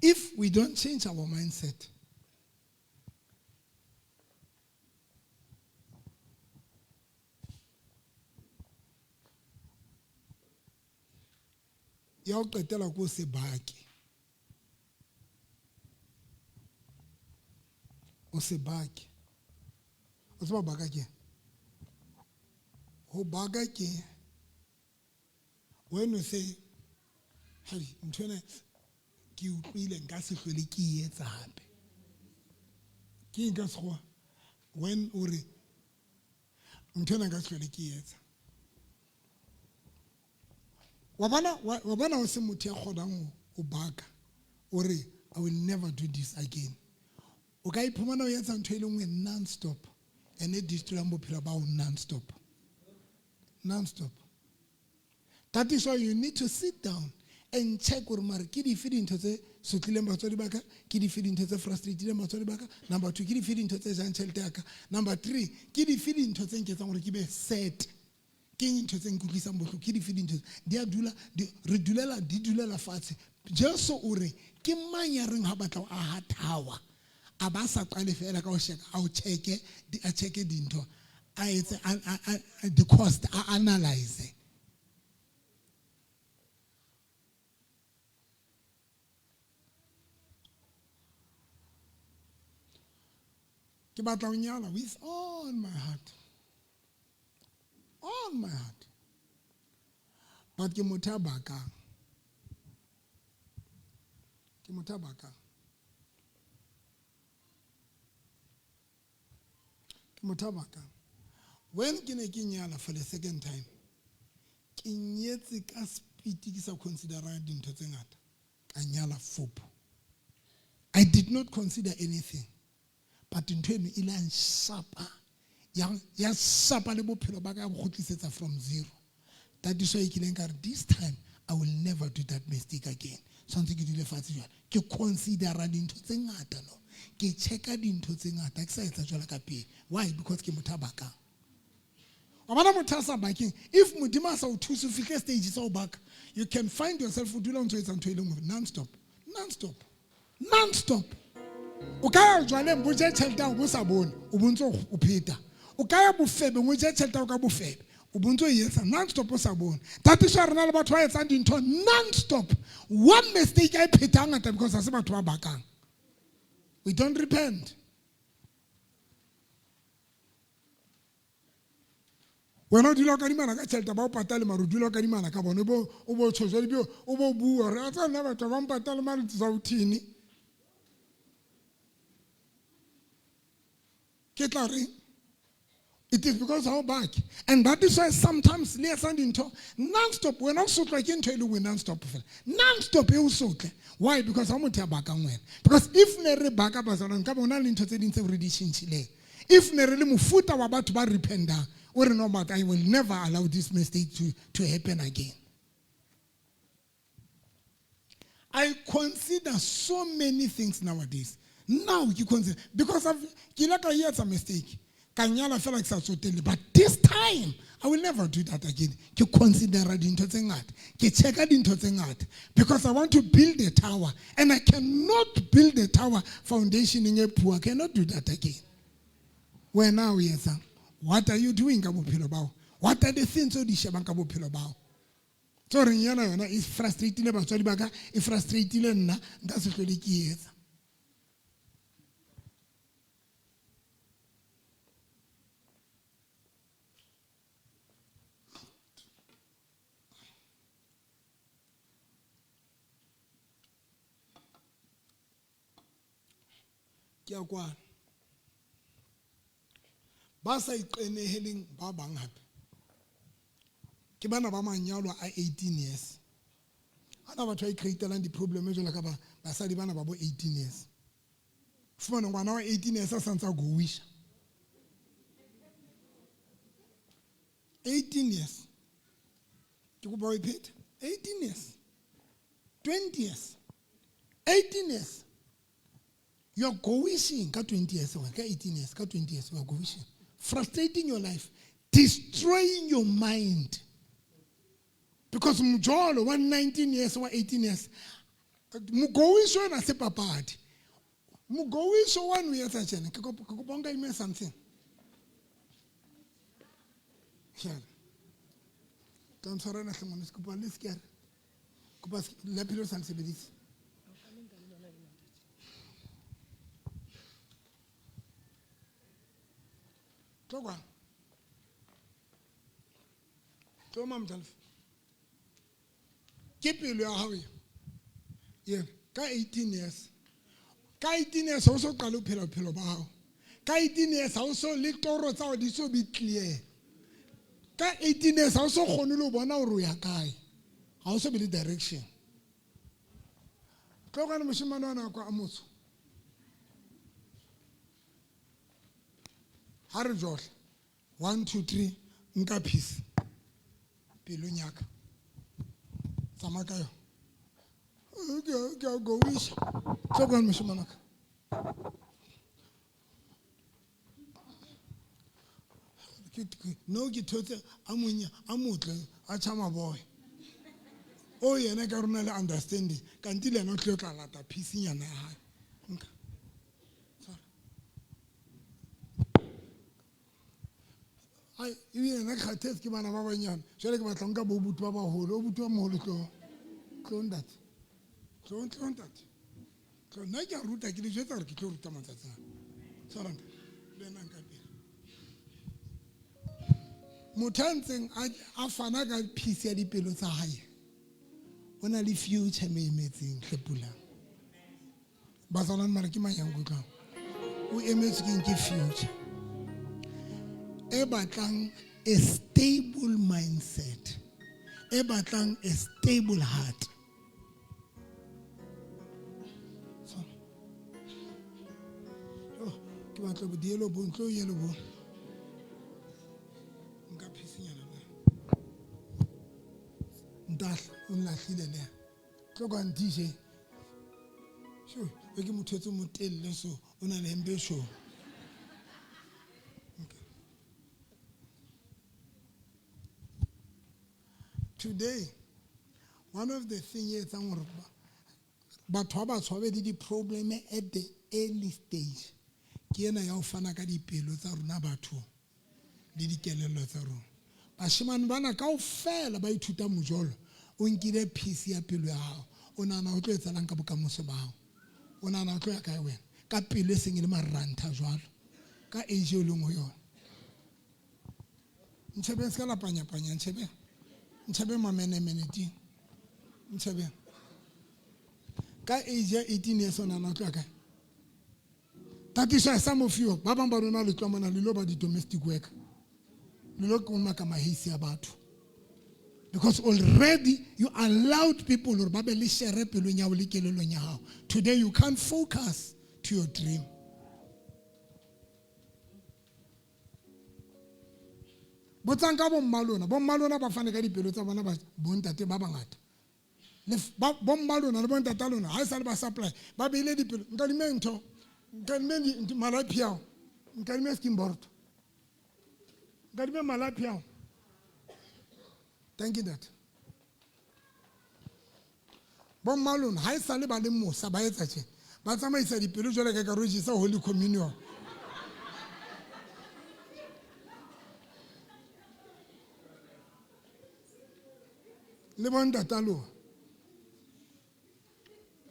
Speaker 1: If we don't change our mindset, ya ho qetela ko se bake, o se bake. O tseba baka ke ho baka ke when you say, hey, ntho ena ke utlwile, nka se hlole ke e etsa hape. Ke eng ka sekgowa when o re ntho ena nka se hlole ke e etsa? Wa bona, wa bona o se motho ya kgonang ho baka, o re I will never do this again. O ka iphumana o etsa ntho e le nngwe non-stop, and e destroyang bophelo ba hao non-stop, non-stop. That is why you need to sit down and check gore mare ke dife dintho tse sotlileng batswadi ba ka, ke dife dintho tse frustratileng batswadi ba ka. Number 2, ke dife dintho tse jang tjhelete ya ka. Number 3, ke dife dintho tse nketsang gore ke be sad, ke eng ntho tse nkutlwisang bohloko, ke dife dintho di a dula, di, re dulela, di dulela fatshe. Jesu o re ke mang ya reng ha batla ho aha tower, a ba sa qale fela ka ho sheka, a o checke, di, a checke dintho, a etse, a, a, a, the cost, a analyze. Ke batla ho nyala with all my heart, all my heart, but ke motho a bakang, ke motho a bakang, ke motho a bakang. When ke ne ke nyala for the second time, ke nyetse ka speed, ke sa considera dintho tse ngata, ka nyala fopo. I did not consider anything, but ntho eno e ile ya nshapa, Ya shapa le bophelo ba ka, ya bo kgutlisetsa from zero. That is why ke ileng ka re this time I will never do that mistake again. Tshwanetse ke dule fatshe jwale, ke considera dintho tse ngata, no, ke checka dintho tse ngata, ke sa etsa jwalo ka pele. Why? Because ke motho a bakang. Wa bona, motho a sa bakeng, if Modimo a sa o thuse o fihle stage sa o baka, you can find yourself o dula o ntso etsa ntho e le nngwe non-stop, non-stop, non-stop. O ka ya jwaleng, bo je tjhelete ya bo sa bone, o bontse o pheta. O ka ya bofebeng, o je tjhelete ya ka bofebe, o bontse o etsa non-stop, o sa bone. That is why re na le batho ba etsang dintho non-stop, one mistake a e pheta ngata, because ha se batho ba bakang. We don't repent. Wena o dula o kadimana ka tšhelete, ba o patale, mare o dula o kadimana ka bone, o bo tshoswa ebile o bo bua gore a tsa nna batho ba mpatale, mare tsa o thini ke tla reng. It is because ha o bake, and that is why sometimes le etsang dintho non-stop. Wena o sotlwa ke ntho e le nngwe non-stop fela, non-stop e o sotle. Why? Because ha motho ya bakang wena. Because if ne re baka, bazalwane, nka bona le ntho tse ding tseo re di tjhentjhileng. If ne re le mofuta wa batho ba repentang, o re, "No, but I will never allow this mistake to happen again." I consider so many things nowadays. Now you consider, because I've ke ile ka etsa mistake, ka nyala fela ke sa tsotelle, but this time I will never do that again. Ke considera dintho tse ngata, ke checka dintho tse ngata, because I want to build a tower, and I cannot build a tower foundation e poor. I cannot do that again. Wena o etsang? What are you doing ka bophelo bao? What are the things o di shebang ka bophelo bao tse reng yena yona e frustrateile batswadi ba ka, e frustrateile nna, nka se hlole ke etsa? Ke a kwana ba sa iqeneheleng. Ba bang hape ke bana ba manyalo a 18 years. Ana batho ba icreatelang di-problem jwalo ka basadi bana ba bo 18 years. Fumana ngwana wa 18 years a santse a gowisha. 18 years, ke kopa o ipheta. 18 years, 20 years, 18 years, you are goishing ka 20 years, ka 18 years, ka 20 years, you are goishing, frustrating your life, destroying your mind, because mjolo wa 19 years, wa 18 years, mogowisho wena se papadi. Mogowisho wa o etsa tjena. Ke kopa o nka ime something. Here. Tla ntshwarela hle ngwaneso, kopa le sekere. Kopa la phelo sa le sebedise. Tlo kwano. Tlo, Mamjalefa. Ke pelo ya hao ena. Ka 18 years. Ka 18 years o so qale ho phela bophelo ba hao. Ka 18 years ha o so le toro tsa hao di so be clear. Ka 18 years ha o so kgone le ho bona hore o ya kae. Ha o so be le direction. Tlo kwano, moshemane wa nako a motsho. Ha re johle. 1 2 3, nka peace. Pelong ya ka. Tsamaya ka yona. Ke a gowisha. Tlo kwano, moshemane wa ka. No, ke thotse a monya a motle a tjha boy. O yena ka rona le understanding, kanti le yena o tlile tla lata peace nyana ya hae. Nka. Sorry. Ai, ebile nna ke kgathetse ke bana ba banyane. Jwale ke batla ho nka bo buti ba baholo. O buti wa moholo, tlo. Tlo ntate. Tlo, tlo ntate. Tlo, nna ke a ruta, ke le jwetsa hore ke tlo ruta matsatsing ana. Tshwara ntate. Le wena nka pele. Motho a ntseng a fana ka peace ya dipelo tsa hae, o na le future me emetseng hle pulang. Bazalwane, mara ke mang ya nkutlwang? O emetswe ke eng? Ke future e batlang a stable mindset, e batlang a stable heart. Sorry. Oh, ke batla bo dielo bone, tlo yellow bone. nlahlile le tlo ka dj sho e ke motho etse motelle so o na le hempe sho. Today, one of the thing e etsang gore batho ba batsho ba be le di-problem at the early stage ke ena ya ho fana ka dipelo tsa rona bathong le dikelello tsa rona. Bashemane bana kaofela ba ithuta mojolo, o nkile piece ya pelo ya hao, o nahana ho tlo etsahalang ka bokamoso ba hao, o nahana ho tlo ya kae wena ka pelo e seng e le marantha jwalo ka age eo leng ho yona. Ntshebeng se ka la panyapanya, ntshebeng, ntshebeng mamenemene ting, ntshebeng ka age ya 18 years o nahana ho tlo ya kae. That is why some of you ba bang ba rona le tloha mona le lo ba di-domestic worker, le lo kolomaka maheisi a batho, because already you allowed people hore ba be le shere pelong ya hao le kelellong ya hao. Today you can't focus to your dream. Botsang ka bomma lona, bomma lona ba fane ka dipelo tsa bona ba bontate ba bangata. Le bomma lona le bontata lona ha e sale ba supply ba beile dipelo. Nkadime ntho, nkadime malapi ao, nkadime skinboard, nkadime malapi ao. Thank you that. Bomma lona ha e sale ba le mosa ba etsa tje, ba tsamaisa dipelo jwale ka ka re jesa Holy Communion. Le bontata lona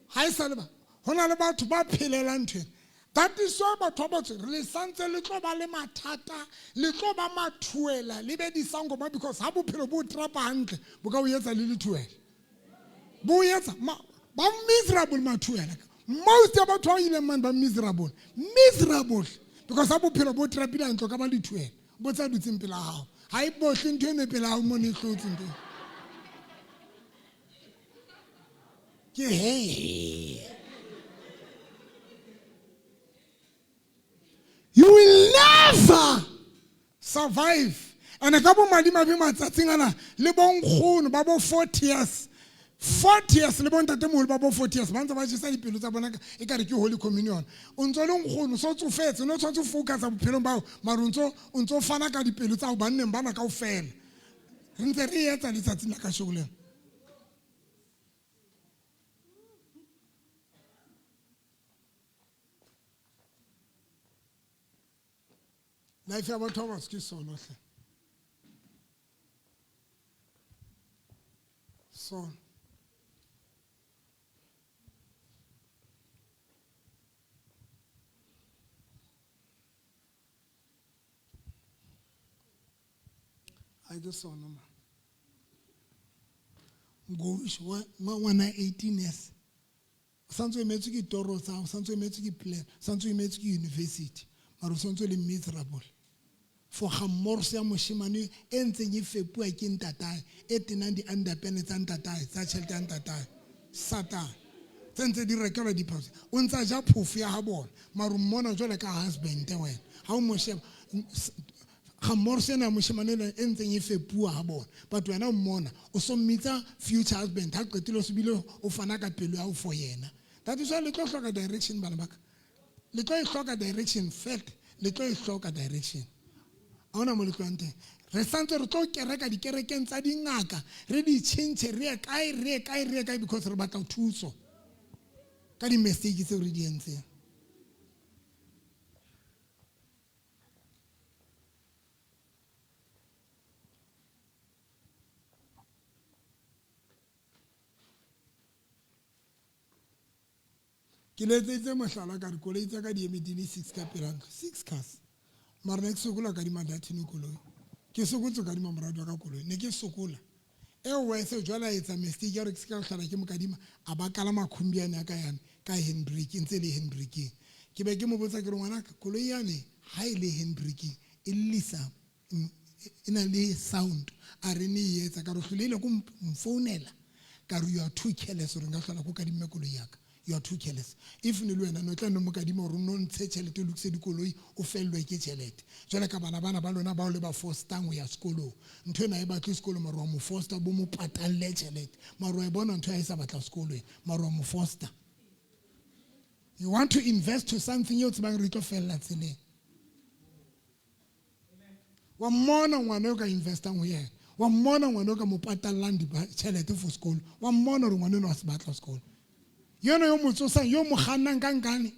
Speaker 1: ha e sale ba ho na le batho ba phelelang ntho ena. That is why batho ba batsho re le santse le tlo ba le mathata, le tlo ba mathuela, le be disangoma, because ha bophelo bo trapa hantle bo ka o etsa le lethuela, bo etsa ba miserable mathuela. Most ya batho ba ileng man ba miserable, miserable because ha bophelo bo trapile hantle ka ba lethuela, bo tsa dutseng pela hao. Ha e bohle ntho eno e pela hao mono e hlotse ntho eno. Ke he. You will never survive. And ka bo madimabe matsatsing ana le bonkgono ba bo 40 years, 40 years le bontatemoholo ba bo 40 years ba ntse ba jesa dipelo tsa bona e kare ke Holy Communion. O ntso le nkgono so tsofetse, no tshwanetse ho focusa bophelong ba hao, mara o ntso fana ka dipelo tsa hao banneng bana kaofela. Re ntse re etsa letsatsing la kasheko lena. Life ya batho ba batsho ke sono hle. Sono. Ai ke sono ma. Ngowish ngwana 18 years. O santse o emetswe ke toro tsa hao, o santse o emetswe ke plan, o santse o emetswe ke university, mara o santse o le miserable. For ga morse ya moshemane e ntseng e fepuwa ke ntatae, e tenang di-underpants tsa ntatae, tsa tjhelete ya ntatae, Satan. Tse ntse di rekelwa diphoso. O ntsa ja phofo ya ha bona, mara o mmona jwale ka husband wena. Ha o mo sheba, ga morse ena ya moshemane ena e ntseng e fepuwa ha bona, but wena o mmona o so mmitsa future husband, ha qetile o se bile o fana ka pelo ya hao for yena. That is why le tlo hloka direction bana ba ka. Le tlo e hloka direction, fact, le tlo e hloka direction. Ha hona mo le tlohang teng. Re santse re tlo kereka dikerekeng tsa dingaka, re di tjhentjhe, re ye kae, re ye kae, re ye kae, because re batla thuso ka di-mistake tseo re di entseng. Ke le etseditse mohlala ka re koloi tsa ka di eme di le 6 ka pela ntlo, 6 cars. Mara ne ke sokola ka kadima Datsun koloi. Ke sokotse kadima moradi wa ka koloi, ne ke sokola. E worse jwale a etsa mistake ya hore ke se ka hlola ke mo kadima, a ba kalama khumbi yane ya ka yane ka handbrake, e ntse e le handbraking. Ke be ke mo botsa ke re ngwanaka, koloi yane ha e le handbraking e llisa, e na le sound, a re ne e etsa ka re hlolehile ko mfounela, ka re you are too careless hore nka hlola ko kadimme koloi ya ka. You are too careless. If ne le wena no tla no mo kadima hore o no ntshe tjhelete o lokise dikoloi o fellwe ke tjhelete. Jwale ka bana bana ba lona bao le ba fostang ho ya sekolong. Ntho ena e batle sekolo mara wa mo foster bo mo patalle tjhelete. Mara wa e bona ntho ya e sa batla sekolo mara wa mo foster. You want to invest to something eo tsebang re tlo fella tseleng. Wa mmona ngwana o ka investang ho yena. Wa mmona ngwana o ka mo patallang ditjhelete for sekolo. Wa mmona hore ngwana enwa a se batla sekolo. Yeno yo mo tsosang, yo mo kgannang ka nkane.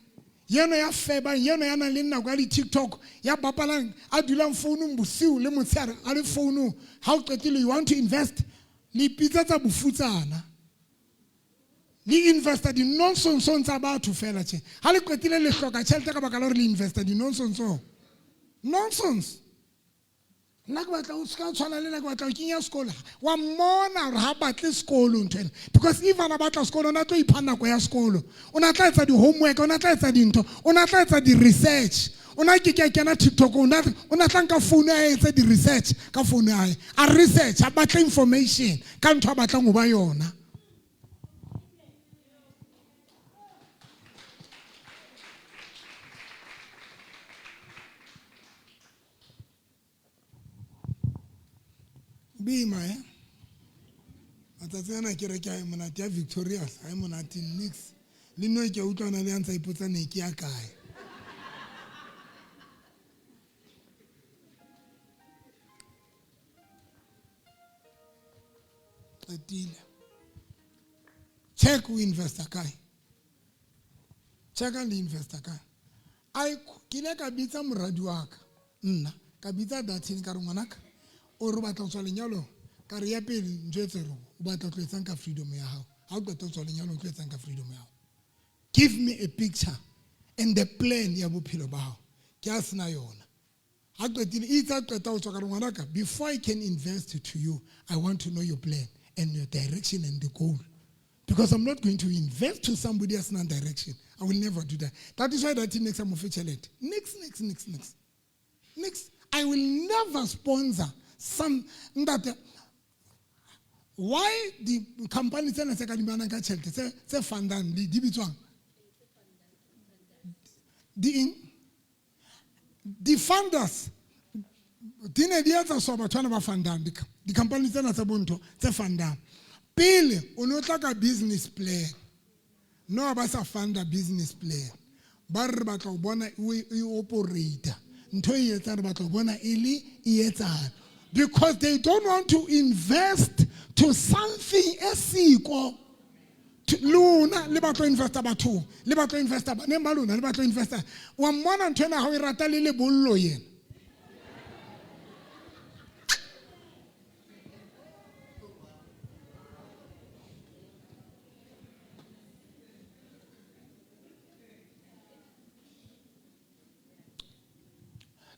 Speaker 1: Yeno ya febang, yeno ya nang le nako ya di-TikTok, ya bapalang, a dulang founung bosiu le motshehare a le founung. Ha o qetile you want to invest, le ipitsetsa bofutsana. Le investa di-nonsensong tsa batho fela tje. Ha le qetile le hloka tjhelete ka baka la hore le investa di-nonsensong. Nonsense. Nna ke batla o ska tshwana le nna ke batla ho kenya sekolo. Wa mmona hore ha batle sekolo ntho ena. Because if ana batla sekolo o na tlo ipha nako ya sekolo. O na tla etsa di-homework, o na tla etsa dintho, o na tla etsa di-research. O na ke ke a kena TikTok, o na tla nka phone ya hae etse di-research ka phone ya hae. A research, a batle information ka ntho a batlang ho ba yona. Boima eh matsatsi ana ke re ke a monate ya Victorious ha e monate nix le no ke utlwana le ya ntsa ipotsa ne ke ya kae. Qetile. Check o investa kae. Check le investa kae. Ai ke ile ka bitsa moradi wa ka nna ka bitsa Datin ka re ngwanaka o re batla ho tswa lenyalong ka re ya pele ntho etse re o batla ho tlo etsang ka freedom ya hao ha o qeta ho tswa lenyalong o tlo etsang ka freedom ya hao. Give me a picture and the plan ya bophelo ba hao. Ke a sena yona. Ha qetile itse a qeta ho tswa ka re ngwanaka before I can invest to you I want to know your plan and your direction and the goal. Because I'm not going to invest to somebody else in direction. I will never do that. That is why that next I'm official. Next, next, next, next. Next, I will never sponsor some that. Why the company tsena tse kadimanang ka tjhelete tse fundang di bitswang? The funders di ne di etsa so batho bana ba fundang di company tsena tsa bontho tse fundang. Pele o no tla ka business plan. No ba sa funda business plan. Ba re batla ho bona e operator. Ntho e etsang re batla ho bona e le e etsang. Because they don't want to invest to something e siko. Lona le batla investa bathong, le batla investa baneng ba lona, le batla investa. Wa mmona ntho ena ha o e rata le lebollo yena.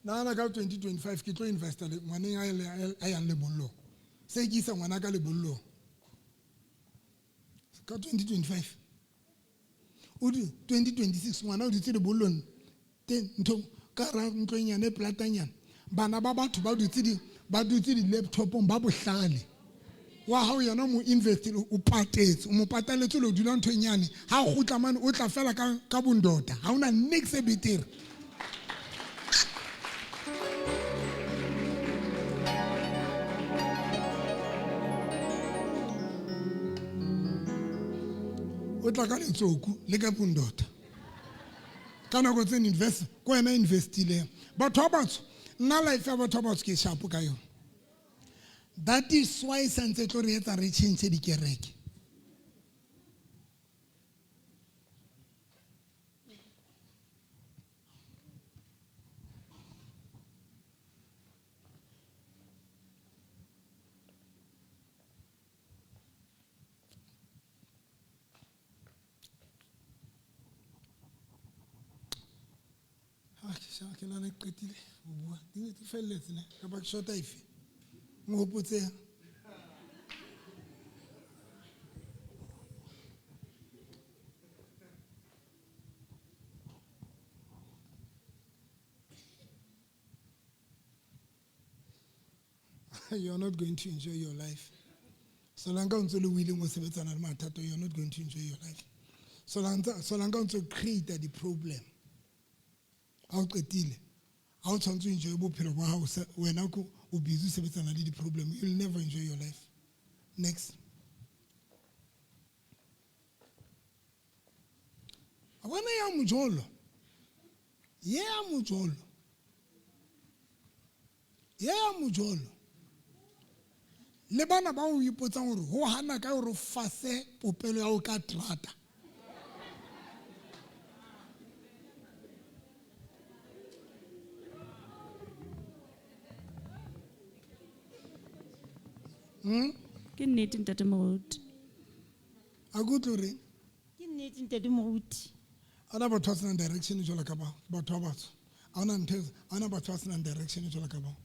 Speaker 1: Nahana ka 2025 ke tlo investa le ngwaneng a yang lebollong. Se ke isa ngwana ka lebollong. Ka 2025. O di 2026 ngwana o dutse lebollong teng ntho ka ra ntlo e nyane platanyana. Bana ba batho ba dutse di laptopong ba bohlale. Wa hao yena mo investile o patetse o mo pataletse lo dula ntho e nyane ha kgutla mane o tla fela ka bondota ha ona nix e betere. O tla ka letsoku le ka bondota. Ka nako tse invest ko wena investileng. Batho ba batsho nna life ya batho ba batsho ke sharp ka yona. That is why santse tlo re etsa re change dikereke. Ke nana ke qetile ho bua. Di ne di felletse ne? Kapa ke shota efe? Mohopotse. You're not going to enjoy your life. So long as o ntse le willing ho sebetsana le mathata, you're not going to enjoy your life. Solanka o ntso create di-problem. Ha o qetile, ha o tshwanetse o enjoy bophelo ba hao, wena o busy o sebetsana le di-problem. You'll never enjoy your life. Next. A bona ya mojolo. Ya mojolo. Ya mojolo. Le bana ba o ipotsang hore ho hana ka hore o fase popelo ya ho ka terata.
Speaker 5: Ke nnete ntate moruti.
Speaker 1: A ke utlwe reng?
Speaker 6: Ke nnete ntate moruti.
Speaker 1: Ha hona batho ba senang direction jwalo ka bao, batho ba batsho. Ha hona ntho, ha hona batho ba senang direction jwalo ka bao.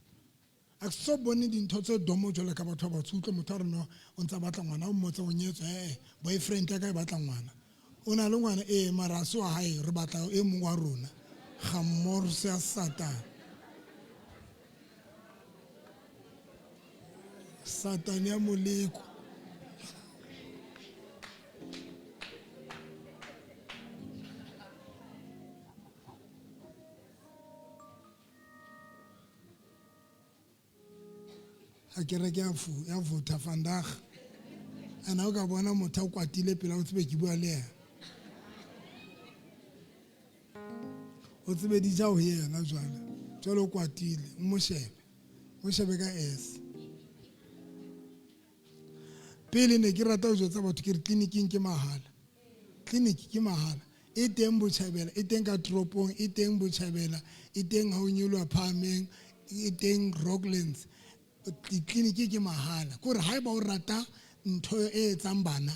Speaker 1: A ke so bone dintho tse domo jwalo ka batho ba batsho. Utlwe motho a re no, o ntsa batla ngwana, o mmotse o nyetswe, boyfriend ya ka e batla ngwana. O na le ngwana, mara ha se wa hae, re batla e mong wa rona. Ga mmoho ya Satan. Satan ya moleko. A kereke ya ya vota vandag. And ha o ka bona motho a kwatile pele o tsebe ke bua le yena. O tsebe di ja ho yena jwale. Jwale o kwatile, o mo shebe. O shebe ka S. Pele ne ke rata ho jwetsa batho ke re tleliniking ke mahala. Clinic ke mahala. E teng Botjhabela, e teng ka toropong, e teng Botjhabela, e teng ha o nyoloha Phahameng, e teng Rocklands. Ditleliniki ke mahala. Ke hore haeba o rata ntho e etsang bana,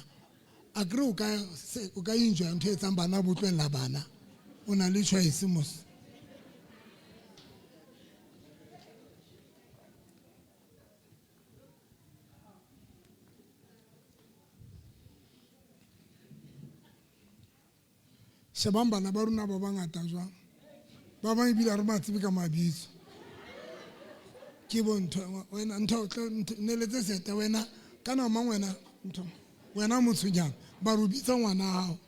Speaker 1: akere o ka se, o ka enjoy ntho e etsang bana, bo tlohella bana. O na le choice mos. Shebang bana ba rona ba bangata jwang. Ba bang ebile ha re ba tsebe ka mabitso. Ke bo ntho, wena, ntho, tlo, ntho, neletse seta wena, kana mang wena, ntho, wena motshonyana, ba re o bitsa ngwana hao.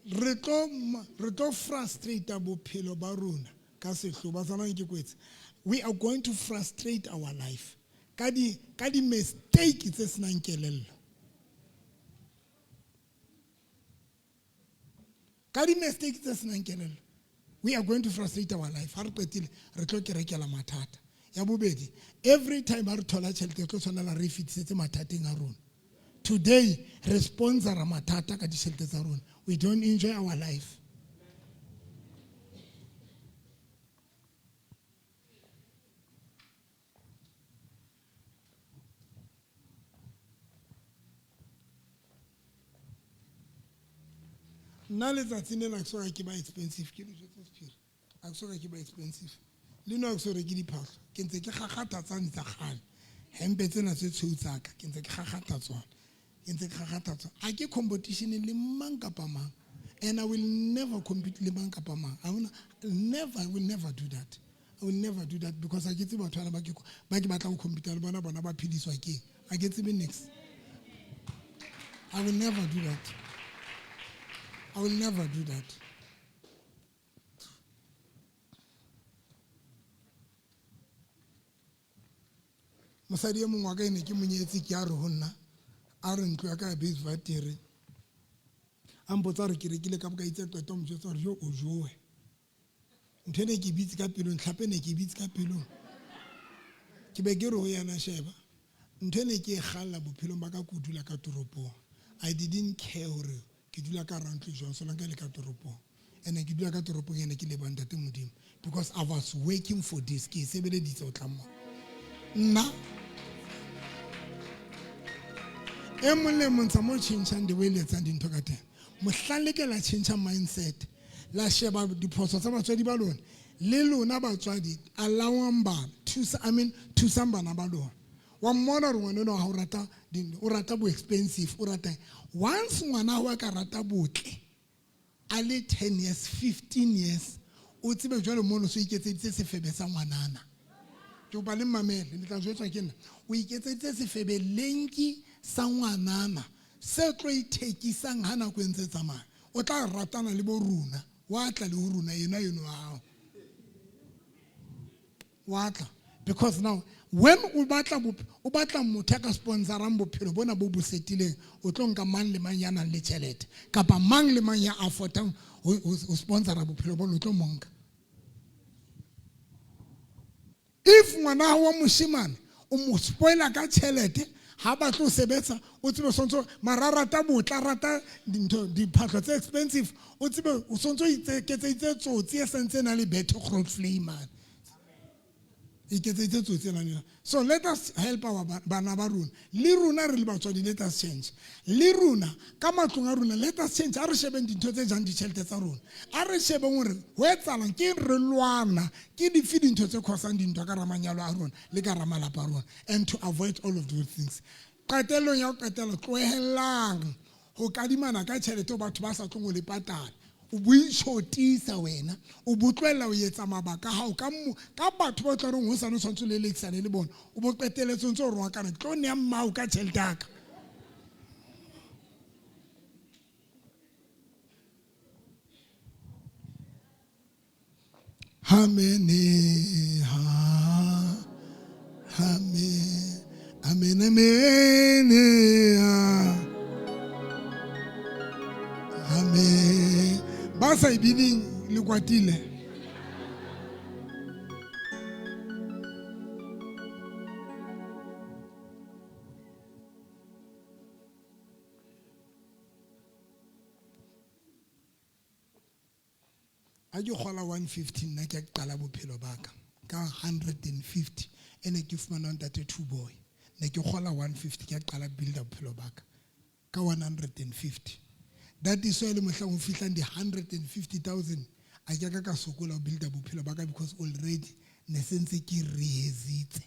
Speaker 1: Re tlo frustrate bophelo ba rona ka sehloho. Ba tshwanang ke kwetse. We are going to frustrate our life ka di mistake tse senang kelello. Ka di mistake tse senang kelello. We are going to frustrate our life. Ha re qetile, re tlo kerekela mathata. Ya bobedi, every time ha re thola tjhelete, re tlo tshwanela re e fetisetse mathateng a rona. Today, re sponsora mathata ka ditjhelete tsa rona. We don't enjoy our life. Nna letsatsing lena ke soka ke ba expensive, ke dijo tse sephiri. Ha ke soka ke ba expensive. Le nna ha ke so reke diphahlo, ke ntse ke kgakgatha tsane tsa kgale. Hempe tsena tse tshweu tsa ka, ke ntse ke kgakgatha tsona. Ke ntse ke kgakgatha tsona. Ha ke competition le mang kapa mang. And I will never compete le mang kapa mang. I will never, I will never do that. I will never do that because ha ke tsebe batho bana ba ke ba ke batlang ho compete le bona, bona ba phediswa keng. Ha ke tsebe niks. I will never do that. I will never do that. Mosadi e mong wa ka e ne ke monyetse, ke a re ho nna, a re ntlo ya ka ya base vatere. A mpotsa hore ke rekile ka bokae, itse qeta ho mo jwetsa hore jo o jowe. Ntho e ne ke bitse ka pelong, tlhape ne ke bitse ka pelong. Ke be ke re ho yena, sheba, ntho e ne ke e kgalla bophelong ba ka, ke ho dula ka toropong. I didn't care hore ke dula ka hara ntlo jwang, solange le ka toropong. Ene ke dula ka toropong ene ke leboha Ntate Modimo because I was working for this, ke e sebeleditse ho tla mona. Nna e mong le mong tsa mo tjhentjhang the way le etsang dintho ka teng. Mohlang le ke la tjhentjha mindset, la sheba diphoso tsa batswadi ba lona, le lona batswadi allowang bana, thusa, I mean, thusang bana ba lona. Wa mmona hore ngwana enwa ha o rata dintho, o rata bo expensive, o rata eng. Once ngwana wa ka rata botle, a le 10 years, 15 years, o tsebe jwale mono so iketseditse sefebe sa ngwanana. Ke kopa le mmamele, le tla jwetswa ke nna. O iketseditse sefebe lenki sa ngwanana se tlo ithekisang ha nako e ntse e tsamaya. O tla ratana le bo rona, wa tla le ho rona yena eno wa hao. Wa tla. Because now when o batla o batla motho ya ka sponsorang bophelo bona bo bo setileng, o tlo nka mang le mang ya nang le tjhelete kapa mang le mang ya affordang ho sponsora bophelo bona, o tlo mo nka. If ngwana hao wa moshemane o mo spoiler ka tjhelete, ha batle ho sebetsa, o tsebe sontso mara rata botla, rata dintho diphahlo tse expensive, o tsebe o sontso iketseditse tsotsi e sentse na le bethe growth flame man. Iketseditse tsotsi ena le. So let us help our bana ba rona. Le rona re le batswadi, let us change. Le rona ka matlong a rona, let us change. A re shebeng dintho tse jang ditjhelete tsa rona. A re shebeng hore ho etsahalang, ke re lwana, ke dife dintho tse causang dintwa ka ramanyalo a rona le ka ramalapa a rona, and to avoid all of those things. Qetellong ya ho qetela, tlohellang ho kadimana ka tjhelete ho batho ba sa tlong ho le patala. O bo itjhotisa wena, o bo tlohella ho etsa mabaka a hao ka ka batho ba tla reng hosane o tshwanetse o lelekisane le bona, o bo qetelletse o ntse o roakana, ke tlo nea mmao ka tjhelete ya ka. Hamene ha hame amene mene ha ame ba sa e bineng le kwatile. Ha ke kgola 150 nna ke qala bophelo ba ka ka 150 e ne ke fumana ntate two boy, ne ke kgola 150 ke qala build bophelo ba ka ka 150. That is why le mohlang ho fihlang di 150,000 a ke ka sokola ho build bophelo ba ka, because already ne sentse ke rehezitse.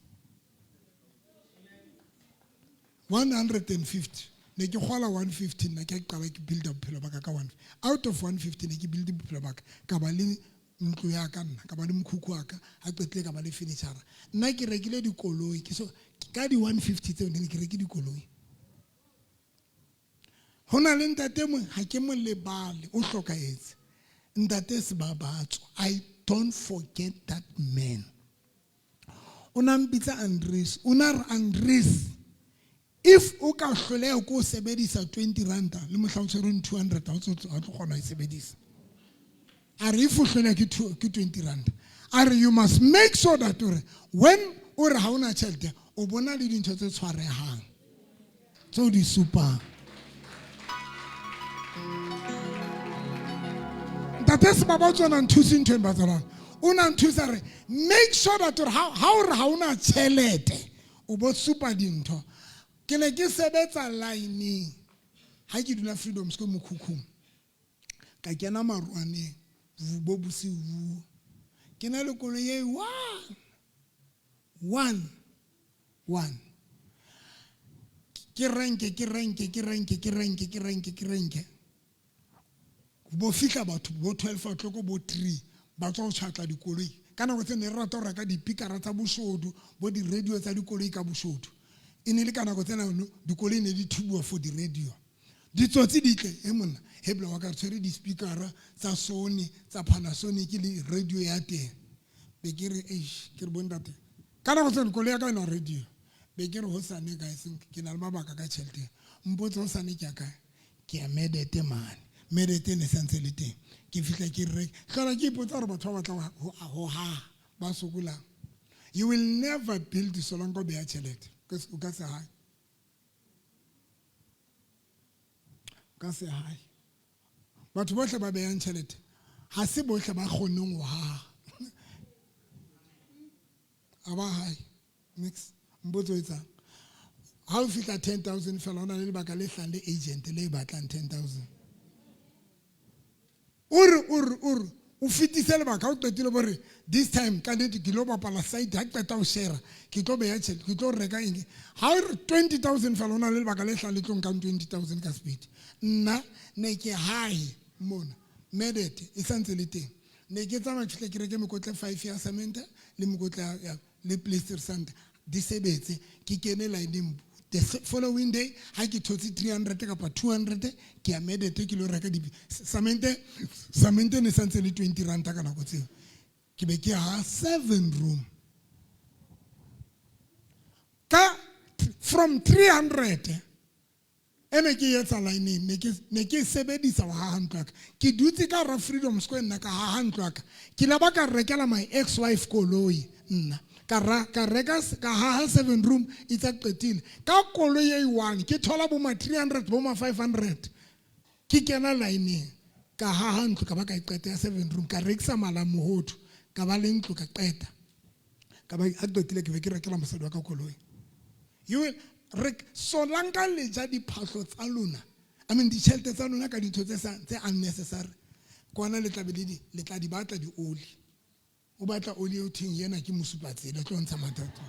Speaker 1: 150 ne ke kgola 150 nna ke qala ke build bophelo ba ka ka one out of 150 ne ke build bophelo ba ka, ka ba le ntlo ya ka nna, ka ba le mokhukhu wa ka, ha qetile ka ba le furniture. Nna ke rekile dikoloi, ke so ka di 150 tseo ne ke reke dikoloi. Ho na le ntate mong ha ke mo lebale, o hlokahetse, ntate Sebabatso. I don't forget that man. O na mpitsa Andres, o na re Andres, if o ka hloleha ko sebedisa 20 ranta le mohla o tshwereng 200 ha o tlo kgona ho e sebedisa. A re if o hloleha ke 20 ranta, a re you must make sure that ore when o re ha ona tjhelete o bona le dintho tse tshwarehang tseo di supang. Ntate Sebabatso o na nthuse nthweng batsalwana, o na nthusa re make sure that ha o re ha ona tjhelete o bo supa dintho. Ke ne ke sebetsa line-eng ha ke dula Freedom Square mokhukhung, ka kena marwaneng bo bosiu. Ke na le koloi e one one one, ke renke ke renke ke renke ke renke ke renke ke renke, bo fihla batho bo 12 o'clock bo 3 ba tswa ho tjhatla dikoloi. Ka nako tse ne re rata ho reka dipikara tsa boshodu bo di-radio tsa dikoloi ka boshodu. E ne le ka nako tsena dikoloi ne di thubuwa for di-radio. Ditsotsi di tle e monna hebla wa ka re tshwere di-speakera tsa Sony tsa Panasonic le radio ya teng. Be ke re eish, ke re bontate ka nako tseno koloi ya ka yona radio. Be ke re hosane guys, ke na le mabaka ka tjhelete, mpotse hosane ke ya kae. Ke ya Medete mane, Medete ne santse le teng. Ke fihla ke reke hlola ke ipotsa hore batho ba batlang ho haha ba sokolang. You will never build solanka o beya tjhelete, o ka se hae, o ka se hae. Batho bohle ba behang tjhelete ha se bohle ba kgoneng ho haha, a ba hae nix. Mpotso etsang ha o fihla 10,000 fela, o na le lebaka le hlang le agent le batlang 10,000, o re o re o re o fetise lebaka. O qetile bo re this time ka nnete ke lo bapala site, ha qeta ho share ke tlo beya tjhelete, ke tlo reka eng. Ha o re 20,000 fela, o na le lebaka le hlang le tlo nkang 20,000 ka speed. Nna ne ke hae mona Medete e santse le teng, ne ke tsamaya ke fihle ke reke mekotla 5 ya cement le mekotla ya le plaster sand di sebetse, ke kene lineng the following day ha ke thotse 300 kapa 200, ke ya Medete ke lo reka di cement. Cement ne santse le 20 ranta ka nako tseo. Ke be ke ha 7 room ka from 300 e ne ke etsa lineng, ne ke sebedisa ho haha ntlo ya ka. Ke dutse ka hara Freedom Square nna ka haha ntlo ya ka. Ke la ba ka rekela my ex wife koloi nna. Ka ra ka reka ka haha 7 room itsa qetile ka koloi e one, ke thola bo ma 300 bo ma 500, ke kena lineng ka haha ntlo, ka ba ka e qeta ya 7 room, ka rekisa mala mohodu, ka ba le ntlo, ka qeta ka ba ha qetile ke be ke rekela mosadi wa ka koloi. You will re solanka le ja diphahlo tsa lona, I mean ditjhelete tsa lona ka dintho tse sa tse unnecessary. Kwana le tla be le di le tla di batla di oli, o batla oli eo theng yena ke mosupatsela tlo ntsha mathata.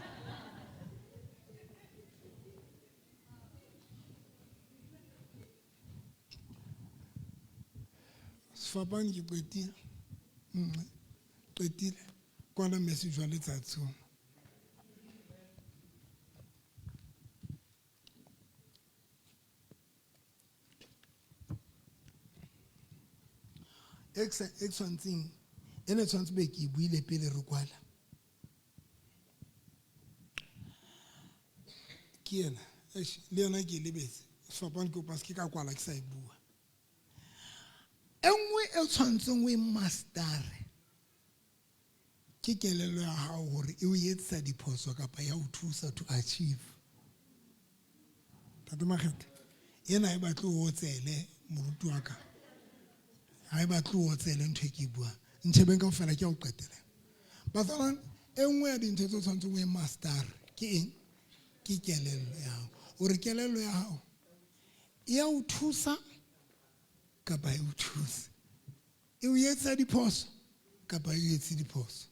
Speaker 1: Sefapano ke qetile. Qetile kwana message wa letsatsi ona. E tshwantseng e ne tshwanetse be ke e buile pele re kwala ke ena. Eish, le yona ke e lebetse. Sefapano ke kopa se ke ka kwala ke sa e bua. E nngwe e tshwanetseng o e master-e ke kelello ya hao hore e o etsa diphoso kapa ya o thusa to achieve. Ntate Makgetha, ena e batle o otsele moruti wa ka, ha e batle o otsele ntho e ke e buang. Ntjhebeng kaofela ke ya o qetela. Bazalwane, e nngwe ya dintho tse o tshwanetseng o e master ke eng? Ke kelello ya hao. Hore kelello ya hao e ya o thusa kapa e o thuse, e o etsa diphoso kapa e o etse diphoso.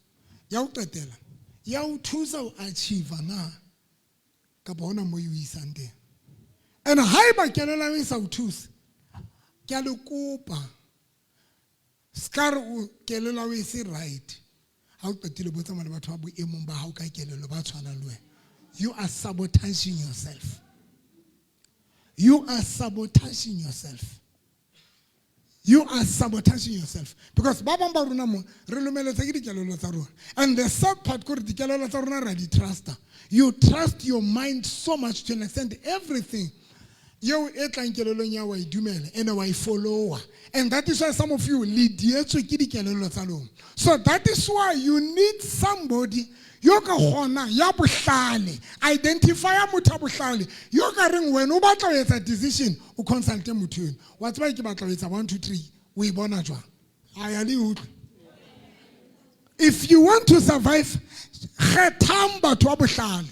Speaker 1: Ya o qetela, ya o thusa ho achieve na kapa hona mo e o isang teng. And haeba kelello e sa o thuse, ke a le kopa ska re o kelello e se right. Ha o qetile bo tsamaya le batho ba boemong ba hao ka kelello ba tshwanang le wena. You are sabotaging yourself. You are sabotaging yourself. You are sabotaging yourself. Because ba bang ba rona mo re lomeletse ke dikelello tsa rona. And the sad part kore dikelello tsa rona ra di trusta. You trust your mind so much to an extent everything eo e tlang kelellong ya wa e dumela ene wa e followa. And that is why some of you le dietswe ke dikelello tsa lona. So that is why you need somebody yo ka kgonang ya bohlale, identify motho ya bohlale yo ka reng wena o batla ho etsa decision, o consulte motho eno. Wa tseba ke batla ho etsa 1 2 3, o e bona jwang? A ya le utlwe. If you want to survive, kgethang batho ba bohlale.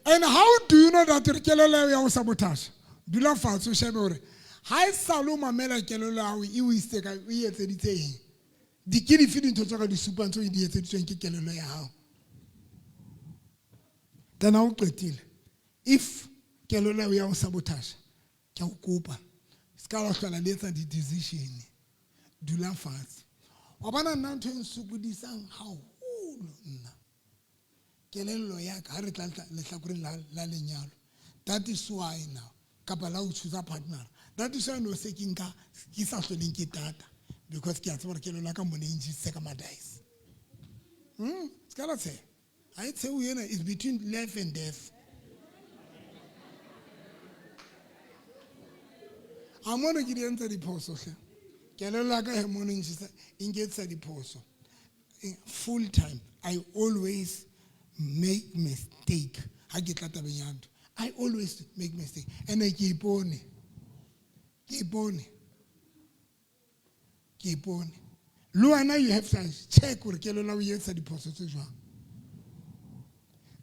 Speaker 1: And how do you know that re kelello ya ho sabotage? Dula fatshe o shebe hore ha e sale o mamela kelello ya hao e o isitse kae, o e etseditse eng. Di ke dife dintho tse ka di supang tseo di etseditsweng ke kelello ya hao. Then ha o qetile, if kelello ya ho sabotage, ke a o kopa se ka wa hlola le etsa di-decision. Dula fatshe. Wa bona nna ntho e nsokodisang haholo nna kelello ya ka ha re tla lehlakoreng la lenyalo. That is why now kapa la ho choose partner, that is why no se ke nka ke sa hloleng ke tata, because ke a tseba hore kelello ya ka mona e ntjisitse ka madice. Se ka la tsheha. Ha e tsheho ena is between life and death. A mono ke di entse diphoso hle. Kelello ya ka he mono e ntjisa, e nketsa diphoso. Full time I always make mistake. Ha ke tla tabeng ya ntho, I always make mistake. And ke ipone. Ke ipone. Ke ipone. Le wena you have to check hore kelello o etsa diphoso tse jwang.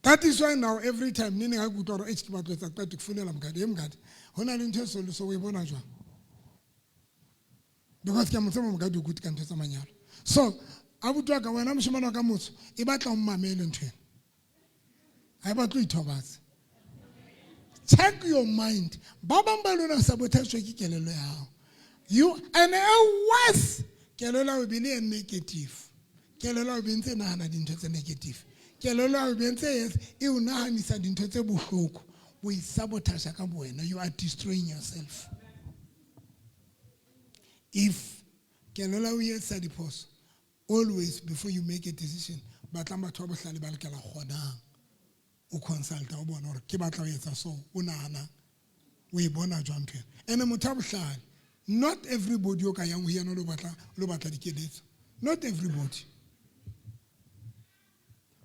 Speaker 1: That is why now every time nene ha ke utlwa hore ke batla ho etsa qeto, ke founela mokgadi, e mokgadi, ho na le ntho e so le so, o e bona jwang? Because ke a mo tseba mokgadi o good ka ntho tsa manyalo. So abuti wa ka, wena moshemane wa ka motsho, e batla o mmamele ntho ena. Ha e batle ho ithobatsa. Check your mind. Ba bang ba lona sabotage ke kelello ya hao. You and a worse kelello ya hao e be le e negative. Kelello ya hao e be ntse nahana dintho tse negative. Kelello ya hao e ntse e o nahanisa dintho tse bohloko, o e sabotage ka bowena. You are destroying yourself. If kelello ya hao e etsa diphoso, always before you make a decision, batlang batho ba bohlale ba lokela kgonang o consulta o bona hore ke batla ho etsa so, o nahanang, o e bona jwang ntho ena. Ene motho a bohlale, not everybody o ka yang ho yena o lo batla dikeletso. Not everybody.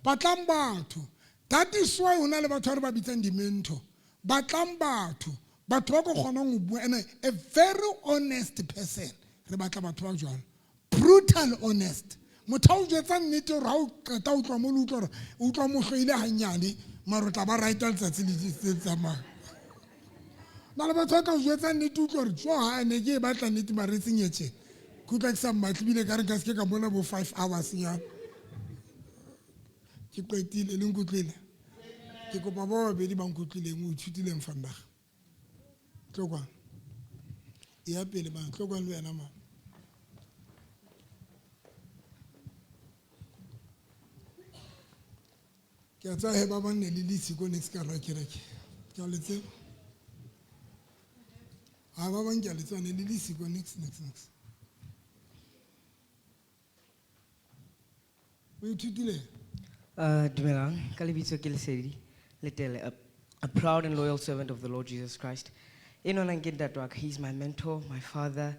Speaker 1: Batlang batho. That is why ho na le batho ba re ba bitsang di-mentor. Batlang batho. Batho ba ka kgonang ho bua. Ene a very honest person. Re batla batho ba jwalo. Brutal honest. Motho a o jwetsa nnete hore ha o qeta o utlwa mo le utlwa hore o utlwa mo hloile hanyane, mara o tla ba right letsatsi le le tsamayang. Na le batho ba ka o jwetsa nnete, o utlwa hore tjo, ha ne ke e batla nnete mara e seng e tjena. Ke utlwa ke sa mmatle ebile ka re nka se ke ka mona bo 5 hours nyana. Ke qetile, le nkutlwile? Ke kopa ba babedi ba nkutlwileng, o ithutileng vandag. Tlo kwano. E ya pele bana, tlo kwano le wena mama. Ke a tseba he ba bang ne le le siko next ka hara kereke. Ke a le tseba. Ha ba bang ke a le tseba ne le le siko next, next, next. O ithutile?
Speaker 7: Dumelang, ka lebitso ke Lesedi Letele, a proud and loyal servant of the Lord Jesus Christ. Enona ke ntate wa ka, he's my mentor, my father.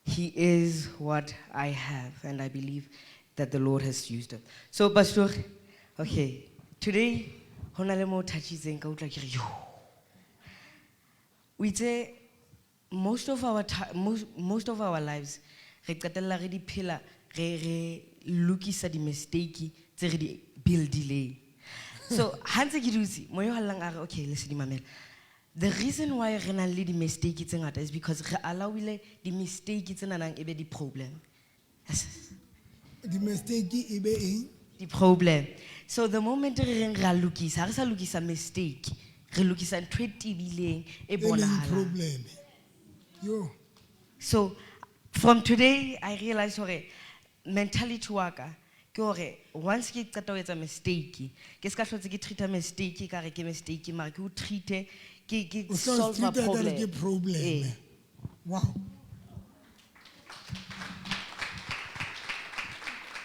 Speaker 7: He is what I have, and I believe that the Lord has used him. So, Pastor, okay, today, ho na le mo touchitseng ka utlwa ke re, yo. O itse, most of our most, most of our lives, re qetella re di phela, re lokisa di mistake tse re di buildileng. So, ha ntse ke dutse, moya o hallang a re, okay, Lesedi mamela. The reason why re nang le di mistake tse ngata is because re allowile di mistake tse nanang e be di problem. Yes.
Speaker 1: Di mistake e be eng?
Speaker 7: Di problem. So the moment re reng ra lokisa, ha re sa lokisa mistake, re lokisa ntho e tebileng, e
Speaker 1: E leng
Speaker 7: bonahalang.
Speaker 1: problem. Yo.
Speaker 7: So from today I realized hore mentality wa ka ke hore once ke qeta ho etsa mistake, ke ska hlotse ke treat-a mistake ka re ke mistake, mara ke o treat-e, ke
Speaker 1: O ska o
Speaker 7: solve
Speaker 1: treat-a ka re
Speaker 7: problem.
Speaker 1: ke problem.
Speaker 7: Eh.
Speaker 1: Wow.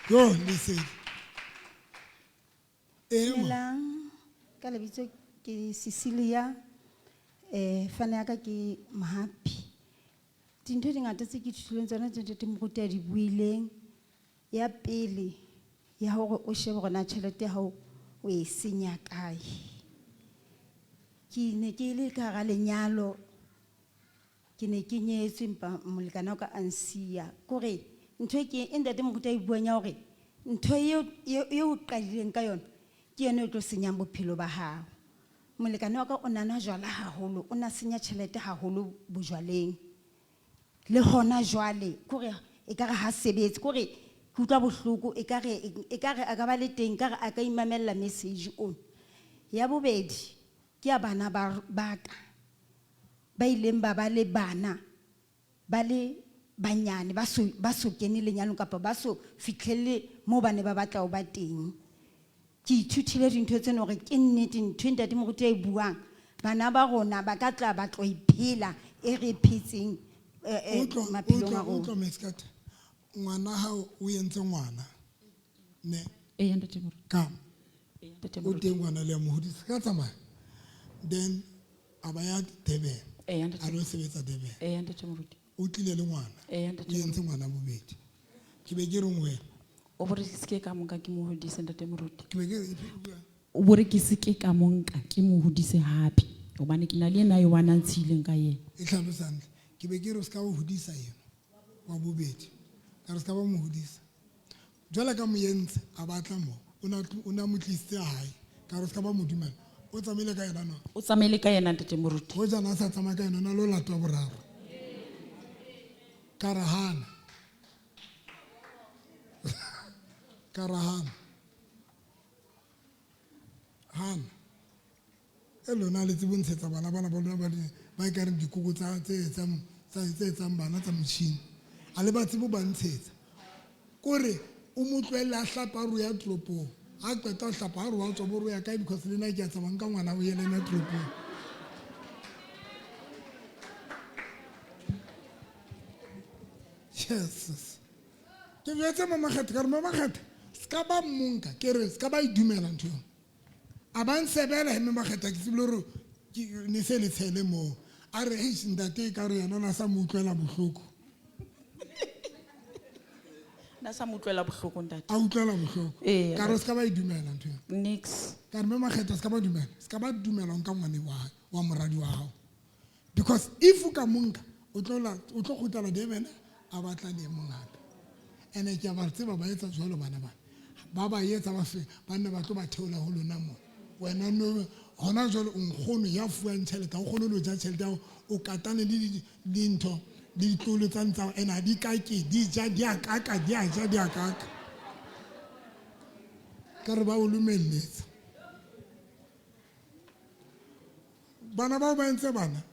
Speaker 1: Yo, Lesedi. Eh, ma.
Speaker 8: Dumelang, ka lebitso ke Cecilia. Fane ya ka ke Mohapi. Dintho di ngata tse ke ithutileng tsona tse ntate Moruti a di buileng. Ya pele, ya hore o shebe hore na tjhelete ya hao o e senya kae. Ke ne ke le ka hara lenyalo, ke ne ke nyetswe empa molekane wa ka a nsiya. Kore ntho e ke e ntate Moruti a e buang ya hore ntho eo o qadileng ka yona ke yona e tlo senyang bophelo ba hao. Molekane wa ka o na nwa jwala haholo, o na senya tjhelete haholo bojwaleng. Le hona jwale, kore ekare ha sebetse, kore ke utlwa bohloko, ekare a ka ba le teng, ekare a ka imamella message ono. Ya bobedi, ke ya bana ba ka, ba ileng ba ba le bana, ba le banyane, ba so kene lenyalong kapa ba so fihlelle moo ba ne ba batla ho ba teng. Ke ithutile dintho tsena hore ke nnete ntho e ntate Moruti a e buang, bana ba rona ba ka tla ba tlo iphela e re phetseng,
Speaker 1: Utlwa,
Speaker 8: maphelong
Speaker 1: utlwa,
Speaker 8: a rona.
Speaker 1: utlwa, Mexicata. Ngwana hao o entse ngwana. Ne.
Speaker 9: Eya, ntate Moruti.
Speaker 1: Ka.
Speaker 9: Eya, ntate
Speaker 1: O
Speaker 9: Moruti.
Speaker 1: teng ngwana le ya mo hodisa. Ka tsamaya. Then a ba ya Durban.
Speaker 9: Eya, ntate
Speaker 1: A lo
Speaker 9: Moruti.
Speaker 1: sebetsa Durban.
Speaker 9: Eya, ntate Moruti.
Speaker 1: O tlile le ngwana.
Speaker 9: Eya, ntate
Speaker 1: O entse
Speaker 9: Moruti.
Speaker 1: ngwana bobedi. Ke be ke re wena.
Speaker 9: O bore ke seke ka monka ke mo hodise, ntate Moruti.
Speaker 1: Ke be ke re, e bua.
Speaker 9: O bore ke seke ka monka ke mo hodise hape. Hobane ke na le yena eo a nang tshileng ka yena.
Speaker 1: E hlalosa hantle. Ke be ke re o ska o hodisa yena wa bobedi. Ka re ska ba mo hodisa. Jwale ka mo entse a batla mo. O na tlo, o na mo tlisitse hae. Ka re ska ba mo dumela. O tsamaile ka yena no?
Speaker 9: O tsamaile ka yena, ntate Moruti.
Speaker 1: Ho jana a sa tsamaya ka yena, o na le ho latwa boraro. Ka re hana. Ka re hana. Hana. E lona le tsebe ho ntshetsa bana bana ba lona ba le, ba ekareng dikoko tsa, tse etsang, tsa, tse etsang bana tsa motjhini. A le ba tsebe ho ba ntshetsa. Kore o mo tlohelle a hlapa a re o ya toropong. Ha qeta ho hlapa ha re wa tswa bo re o ya kae because le nna ke a tsamaya nka ngwana o ye le nna toropong. Jesus. Ke jwetse Mama Kgetha ka re Mama Kgetha se ka ba mmonka ke re se ka ba e dumela ntho eo. A ba nsebela he Mama Kgetha ke tsebile hore ke ne se le tshele moo. A re eish ntate e ka re yena o na sa mo utlwela bohloko.
Speaker 3: Na sa mo utlwela bohloko ntate.
Speaker 1: A utlwela bohloko.
Speaker 3: Ee,
Speaker 1: Ka re se ka ba e dumela ntho eo.
Speaker 3: Nix.
Speaker 1: Ka re Mama Kgetha se ka ba dumela. Se ka ba dumela ho nka ngwane wa moradi wa hao. Because if o ka mo nka o tlo la o tlo kgutlela Durban a batla le e mong hape. Ene ke a ba tseba ba etsa jwalo bana bana. Ba ba etsa ba fe ba nne ba tlo ba theola ho lona mona. Wena no hona jwale o nkgono ya fuwang tjhelete ha o kgone le ho ja tjhelete ya hao o katane le dintho le ditlolo tsa ntsa ene ha di kake di ja di a kaka di a ja di a kaka. Ka re ba o lumelletsa. Bana bao ba entse bana?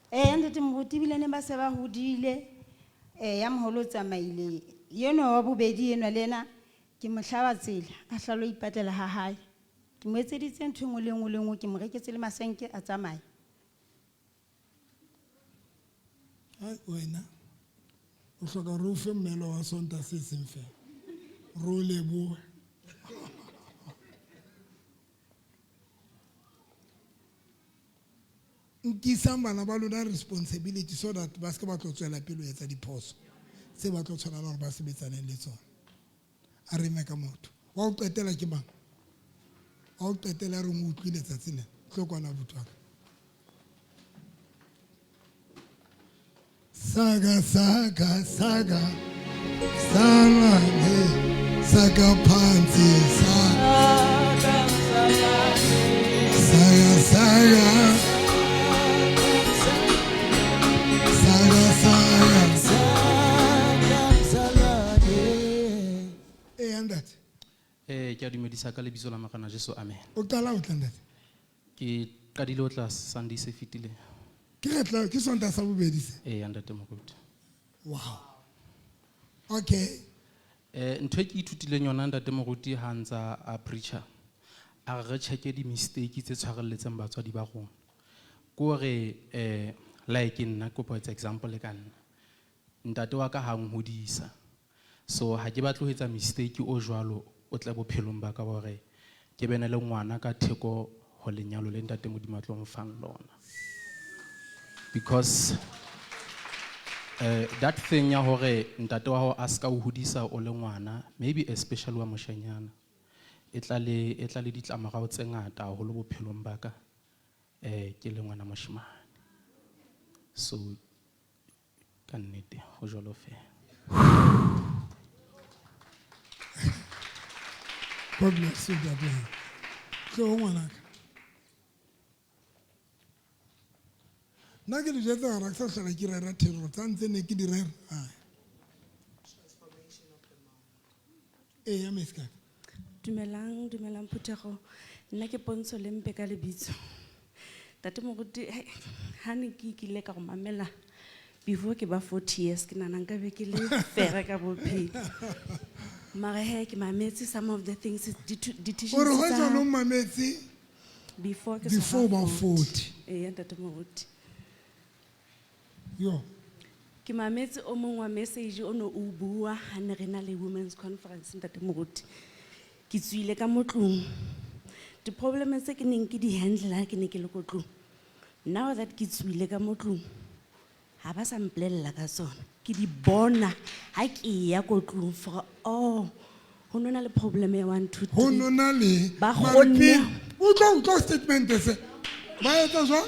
Speaker 8: Eh ntate moruti ebile ne ba se ba hodile. Eh ya moholo o tsamaile. Enwa wa bobedi enwa le ena ke mo hlaba tsela a hlalo ipatlela ha hae. Ke mo etseditse ntho e nngwe le nngwe le nngwe ke mo reketse le masenke a tsamaye.
Speaker 1: Ai wena o hloka re o fe mmelo wa Sontaha se seng fela. Re o lebohe. Nkisang bana ba lona responsibility so that ba se ke ba tlo tswela pele ho etsa diphoso tse ba tlo tshwanela hore ba sebetsaneng le tsona. A re eme ka maoto. Wa ho qetela ke mang? Wa ho qetela re mo utlwile tsatsi lena. Tlo kwana abuti wa ka. Saga saga saga salane saga phansi saga saga saga saga saga. Eh ntate.
Speaker 10: Eh ke a dumedisa ka lebitso la Morena Jesu amen.
Speaker 1: O qala ho tla ntate?
Speaker 10: Ke qadile ho tla Sunday se fetileng.
Speaker 1: Ke re ke Sontaha sa bobedi se?
Speaker 10: Eh ntate moruti.
Speaker 1: Wow. Okay.
Speaker 10: Eh ntho e ke ithutileng yona ntate moruti ha ntsa a preacher a re check di mistake tse tshwarelletseng batswadi ba rona. Ke hore eh like nna kopo etsa example ka nna. Ntate wa ka ha nhodisa. So ha ke batle ho etsa mistake o jwalo o tle bophelong ba ka hore ke bene le ngwana ka theko ho lenyalo le ntate Modimo a tlo mfang lona. Because that thing ya hore ntate wa hao a ska o hodisa o le ngwana, maybe especially wa moshanyana, e tla le ditlamorao tse ngata haholo bophelong ba ka ke le ngwana moshemane. So ka nnete ho jwalo fela.
Speaker 1: God bless you, Daddy. Tlo ngwanaka. Nna ke le jwetsa hore ha ke sa hlola ke rera thero tsa ntse ne ke di rera. Ee, ya Miss Kaka.
Speaker 5: Dumelang, dumelang phuthego. Nna ke Pontsho Lempe ka lebitso. Ntate moruti, ha ne ke kile ka go mamela before ke ba 40 years ke nahana nka be ke le fere ka bophelo. Mara he ke mametse some of the things di teachings
Speaker 1: O re ho
Speaker 5: tsa
Speaker 1: jwalo o mametse
Speaker 5: before ke
Speaker 1: before
Speaker 5: tshwara
Speaker 1: ba 40.
Speaker 5: Ee, ntate moruti.
Speaker 1: Yo.
Speaker 5: Ke mametse o mong wa message o no o bua ha ne re na le women's conference ntate moruti. Ke tswile ka mo tlung. Di-problem tse ke neng ke di handle ha ke ne ke le ko tlung. Now that ke tswile ka mo tlung, ha ba sa mpolella ka tsona. Ke di bona ha ke ya ko tlung for oh, ho no na le problem ya 1 2
Speaker 1: Ho
Speaker 5: 3.
Speaker 1: no na le
Speaker 5: Ba
Speaker 1: Mare
Speaker 5: kgonne.
Speaker 1: pele, utlwa statement se. Ba etsa jwang?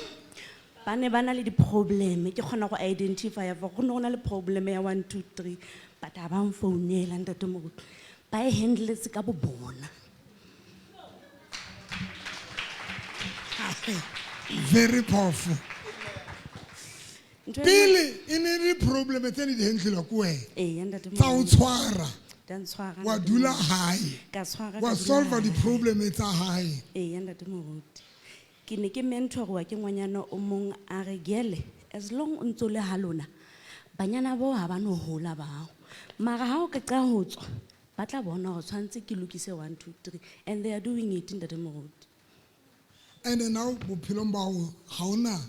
Speaker 5: Ba ne ba na le di-problem, ke kgona go identify for go ne go na le problem ya 1 2 3, but ha ba mfounela ntate moruti. Ba e handletse ka bo bona.
Speaker 1: Very powerful.
Speaker 5: Ntho e
Speaker 1: Pele e ne le problem tse ne di handle ke wena.
Speaker 5: Ee, ntate
Speaker 1: Tsa o
Speaker 5: moruti.
Speaker 1: tshwara.
Speaker 5: Tsa ntshwara,
Speaker 1: Wa
Speaker 5: ntate
Speaker 1: dula
Speaker 5: moruti.
Speaker 1: hae.
Speaker 5: Ka tshwara,
Speaker 1: Wa
Speaker 5: ka dula
Speaker 1: solve
Speaker 5: hae.
Speaker 1: di-problem tsa hae.
Speaker 5: Ee, ntate moruti. Ke ne ke mentorwa ke ngwanyana o mong a re gele, as long o ntso le ha lona, banyana bao ha ba no hola bao. Mara ha o ka qala ho tswa, Ba tla bona hore tshwanetse ke lokise 1 2 3 and they are doing it, ntate moruti.
Speaker 1: And now bophelong ba hao ha hona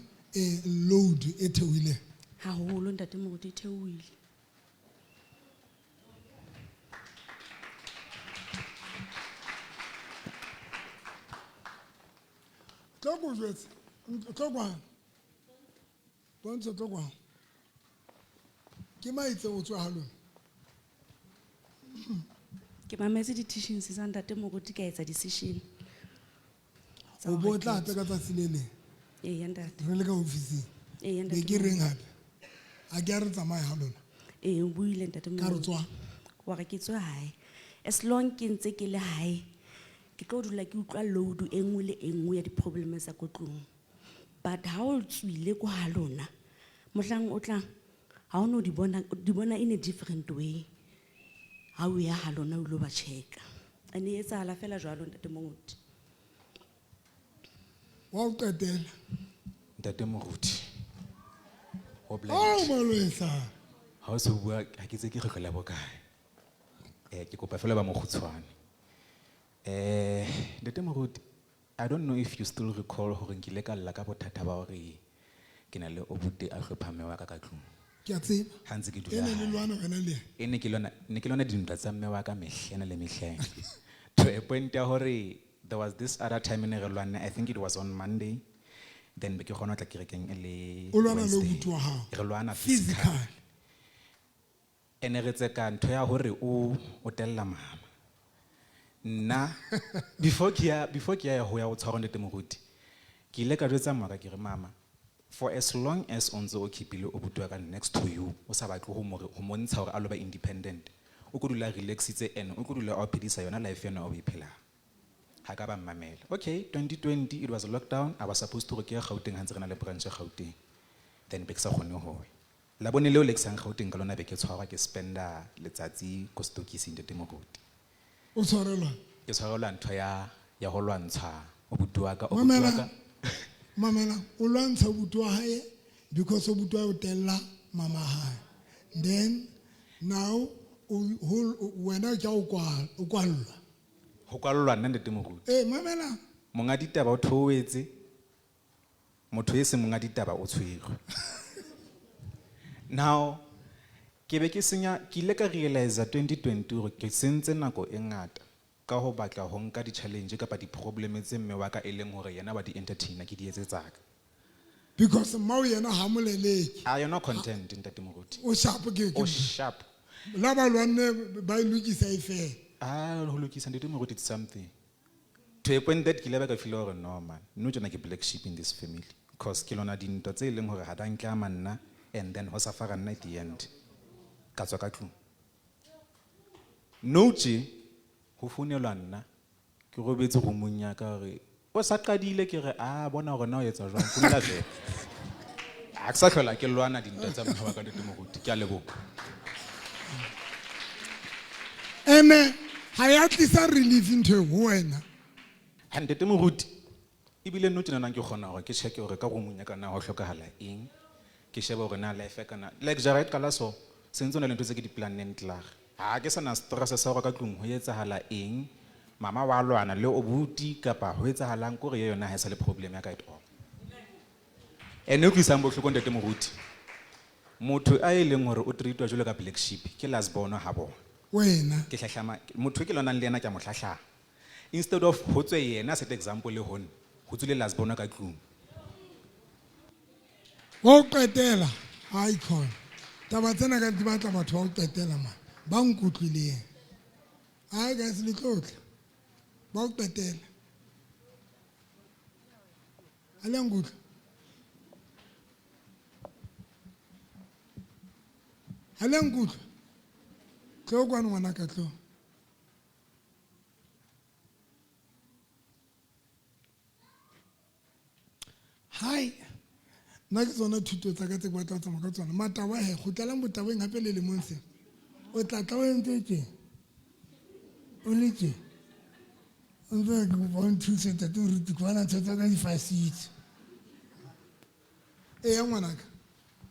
Speaker 1: load e theohileng?
Speaker 5: Haholo, ntate moruti, e theohile.
Speaker 1: Tlo ko jwetse, tlo kwano. Pontsho, tlo kwano. Ke maitse o tswa ha lona?
Speaker 5: Ke mametse di-teachings tsa ntate moruti, ka etsa decision.
Speaker 1: O bo tla hape ka tsatsi le leng?
Speaker 5: Eya, ntate.
Speaker 1: Re le ka ofising?
Speaker 5: Eya, ntate
Speaker 1: Be ke
Speaker 5: moruti.
Speaker 1: reng hape? A ke a re tsamaye ha lona?
Speaker 5: Ee, o buile, ntate
Speaker 1: Ka re
Speaker 5: moruti.
Speaker 1: tswa?
Speaker 5: Wa re ke tswe hae. As long ke ntse ke le hae, ke tlo dula ke utlwa load e nngwe le e nngwe ya di-problem tsa ko tlung. But ha o tswile ko ha lona, mohlang o tlang, ha o no di bona, o di bona in a different way. Ha o ya ha lona o ilo ba check-a. And e etsahala fela jwalo, ntate moruti.
Speaker 1: Wa ho qetela.
Speaker 11: Ntate moruti. Ho blind.
Speaker 1: Oh, Malwesa.
Speaker 11: Ha o se bua, ha ke tse ke kgetlo la bokae. Ke kopa fela ba mokgutshwane. Ntate moruti, I don't know if you still recall hore nkile ka lla ka bothata ba hore ke na le obuti a hlopha mme wa ka ka tlung.
Speaker 1: Ke a tseba.
Speaker 11: Ha ntse ke
Speaker 1: E
Speaker 11: dula
Speaker 1: ne le
Speaker 11: hae.
Speaker 1: lwana wena le yena?
Speaker 11: E ne ke lwana, ne ke lwana dintwa tsa mme wa ka mehlena le mehlena. To a point ya hore there was this other time ne re lwana, I think it was on Monday. Then be ke kgona ho tla kerekeng e le
Speaker 1: O lwana le
Speaker 11: Wednesday.
Speaker 1: obuti wa hao?
Speaker 11: Re lwana
Speaker 1: Physical.
Speaker 11: physical. Ene re tseka ntho ya hore o tella mama. Nna, before ke ya ho ya ho tshwarwa ntate moruti, ke ile ka jwetsa mama ka ke re, mama, for as long as o ntse o keep-ile obuti wa ka next to you, o sa batle ho mo re, ho montsha hore a lo ba independent, o tlo dula a relaxitse and o tlo dula a o phedisa yona life ena o e phelang. Ha ka ba mmamela. Okay, 2020, it was a lockdown. I was supposed to re ke ye Gauteng ha ntse re na le branch ya Gauteng. Then be ke sa kgone ho ya. La bone leo le ke sang Gauteng ka lona be ke tshwarwa ke spenda letsatsi ko setokising ntate moruti.
Speaker 1: O tshwarelwa?
Speaker 11: Ke tshwarelwa ntho ya ho lwantsha obuti wa ka, obuti wa
Speaker 1: Mamela.
Speaker 11: ka.
Speaker 1: Mamela, o lwantsha obuti wa hae because obuti wa hae o tella mama hae. Then now wena ke a o o kwallwa.
Speaker 11: Ho kwallwa nna ntate moruti.
Speaker 1: Mamela.
Speaker 11: Monga ditaba o theohetse, motho e seng monga ditaba o tshwerwe. Now, ke be ke senya, ke ile ka realize 2020 hore ke sentse nako e ngata ka ho batla ho nka di-challenge kapa di-problem tse mme wa ka e leng hore yena wa di-entertainer ke di etse tsaka.
Speaker 1: Because mmao yena ha mo leleke.
Speaker 11: Ah, yona content, ntate moruti.
Speaker 1: O sharp ke, ke
Speaker 11: O sharp.
Speaker 1: La ba lwanne ba e lokisa e fela.
Speaker 11: Ah, ho lokisa ntate moruti, it's something. To a point that ke ile ba ka feel hore no man, no tjena ke black sheep in this family. Because ke lona dintwa tse e leng hore ha da ntlama nna and then ho safara nna at the end. Ka tswa ka tlung. No tje, ho founelwa nna, ke robetse roomong ya ka hore, o sa qadile ke re, ah, bona hore na o etsa jwang, founela fela. Ha ke sa hlola ke lwana dintwa tsa mme wa ka ntate moruti, ke a leboha.
Speaker 1: Ene, ha ya tlisa relief ntho e ho wena.
Speaker 11: Ha ntate moruti, ebile no tjena ke kgona hore ke check hore ka roomong ya ka na ho hlokahala eng. Ke shebe hore na life ya ka na, like jara e qala so, se ntse ho na le ntho tse ke di planneng klaar. Ha ke sana stress sa hore ka tlung ho etsahala eng, mama wa lwana le obuti kapa ho etsahalang, kore ye yona ha e sa le problem ya ka at all. Ene e utlwisang bohloko ntate moruti, motho a e leng hore o treatwa jwalo ka black sheep, ke last born ha bona.
Speaker 1: Wena.
Speaker 11: Ke hlahlama, motho e ke lwanang le yena ke a mo hlahlama. Instead of ho tswe yena set example le ho nna, ho tswile last born ka tlung.
Speaker 1: Wa ho qetela, ha ikhona. Taba tsena ka di batla batho ba ho qetela man, ba nkutlwileng. Ai guys, le tlotla. Ba ho qetela. Ha le nkutlwa? Ha le nkutlwa? Tlo kwano ngwanaka, tlo. Hai. Nna ke tsona thuto tsa ka tse ke batla ho tsamaya ka tsona. Mataba he, kgutlelang botabeng hape le lemong sena. O tla tla o entse tje. O le tje. O ntse ke kopa o nthuse ntate moruti, ke bona ntho tsa ka di fasitse. Eya ngwanaka.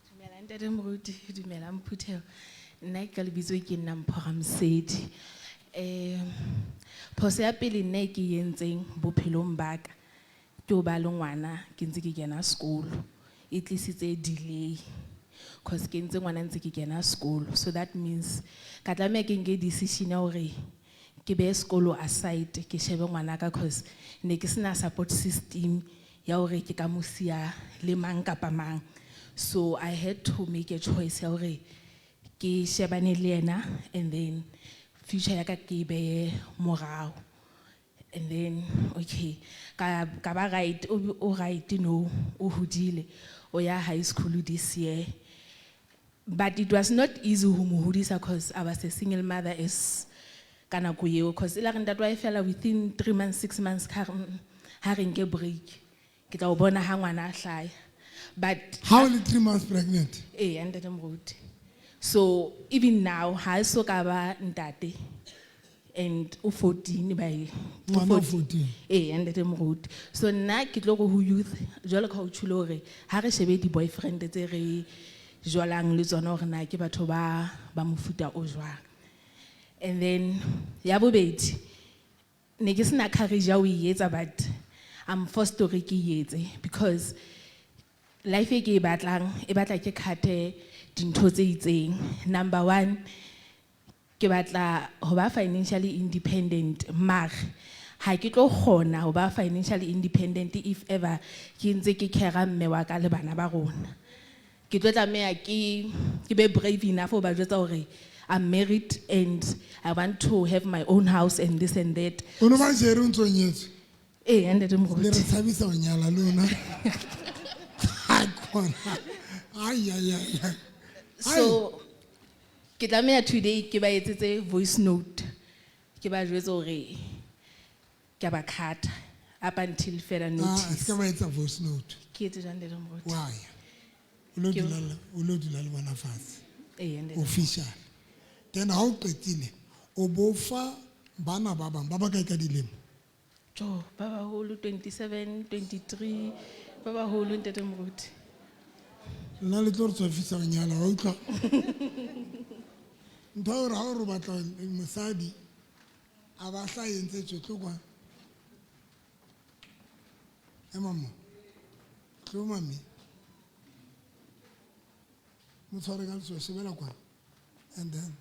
Speaker 12: Dumela ntate moruti, dumela phutheho. Nna ke ka lebitso ke nna Mpho Ramosedi.
Speaker 5: Phoso ya pele nna e ke e entseng bophelong ba ka ke ho ba le ngwana ke ntse ke kena sekolo. E tlisitse delay cause ke ntse ngwana ntse ke kena sekolo. So that means ka tlameha ke nke decision ya hore ke behe sekolo aside ke shebe ngwana ka cause ne ke sena support system ya hore ke ka mo siya le mang kapa mang. So I had to make a choice ya hore ke shebane le yena and then future ya ka ke e behe morao. And then okay, ka ba right, o right no, o hodile, o ya high school this year. But it was not easy ho mo hodisa cause I was a single mother as ka nako eo, cause e la re ntate wa hae fela within 3 months, 6 months ka re, ha re nke break. Ke tla o bona ha ngwana a hlaya. But
Speaker 1: how only 3 months pregnant?
Speaker 5: Ntate Moruti. So even now, ha e so ka ba ntate and o 14 by o
Speaker 1: Ngwana o
Speaker 5: 14.
Speaker 1: 14.
Speaker 5: Ntate Moruti. So nna ke tlo go ho youth jwalo ka o tjholo hore ha re shebe di boyfriend tse re jwalang le tsona hore na ke batho ba mofuta o jwang. And then ya bobedi ne ke sena courage ya ho e etsa, but I'm forced to re ke e etse because life e ke e batlang e batla ke cut-e dintho tse itseng. Number 1, ke batla ho ba financially independent, mare ha ke tlo kgona ho ba financially independent if ever ke ntse ke care mme wa ka le bana ba rona. Ke tlo tlameha ke be brave enough ho ba jwetsa hore I'm married and I want to have my own house and this and that.
Speaker 1: O no ba jere o ntso nyetswe?
Speaker 5: Ntate Moruti.
Speaker 1: Le re tshabisa ho nyala lona. Ha kona. Ai, ai, ai, ai.
Speaker 5: So ke tlameha today ke ba etsetse voice note. Ke ba jwetse hore ke a ba cut up until further notice.
Speaker 1: Se ka ba etsa voice note.
Speaker 5: Ke etse jwang, Ntate Moruti?
Speaker 1: Why? O lo
Speaker 5: Ke
Speaker 1: dula le, o lo dula le bona fatshe.
Speaker 5: Ntate.
Speaker 1: Official. Then ha o qetile, o bo fa bana ba bang, ba ba kae ka dilemo?
Speaker 5: Jo, ba baholo 27, 23, ba baholo Ntate Moruti.
Speaker 1: Nna le tlo re tswafisa ho nyala, wa utlwa? Ntho ya hore ha o re batla mosadi, a ba hla entse tje, tlo kwa. Ema mo. Tlo mami. Mo tshware ka letsoho, shebela kwana. And then,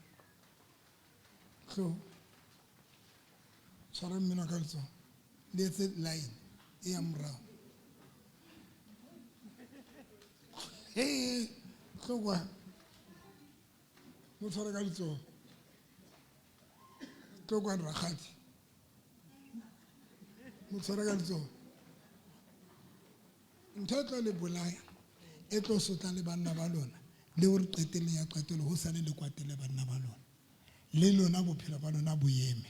Speaker 1: tlo. Tshwara mmino ka letsoho. Le etse line e ya morao. Hey, tlo kwa. Mo tshware ka letsoho. Tlo kwa rakgadi. Mo tshware ka letsoho. Ntho e tlo le bolaya, e tlo sotla le banna ba lona, le hore qetellong ya qetello ho sale le kwatele banna ba lona. Le lona bophelo ba lona bo eme.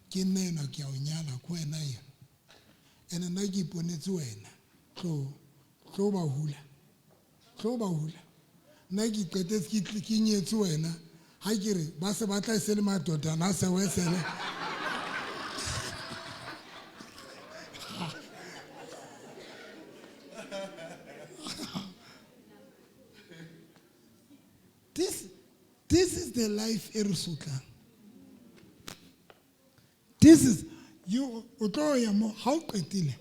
Speaker 1: Ke nna enwa ke a o nyala, ke wena ena. Ene nna ke iponetse wena. Tlo, tlo ba hula. Tlo ba hula. Nna ke qetetse ke ke nyetse wena. Ha ke re, ba se ba tla e se le matotana, a se wesele. This is the life e re sotlang. This is, you, o tlo ya mo, ha o qetile,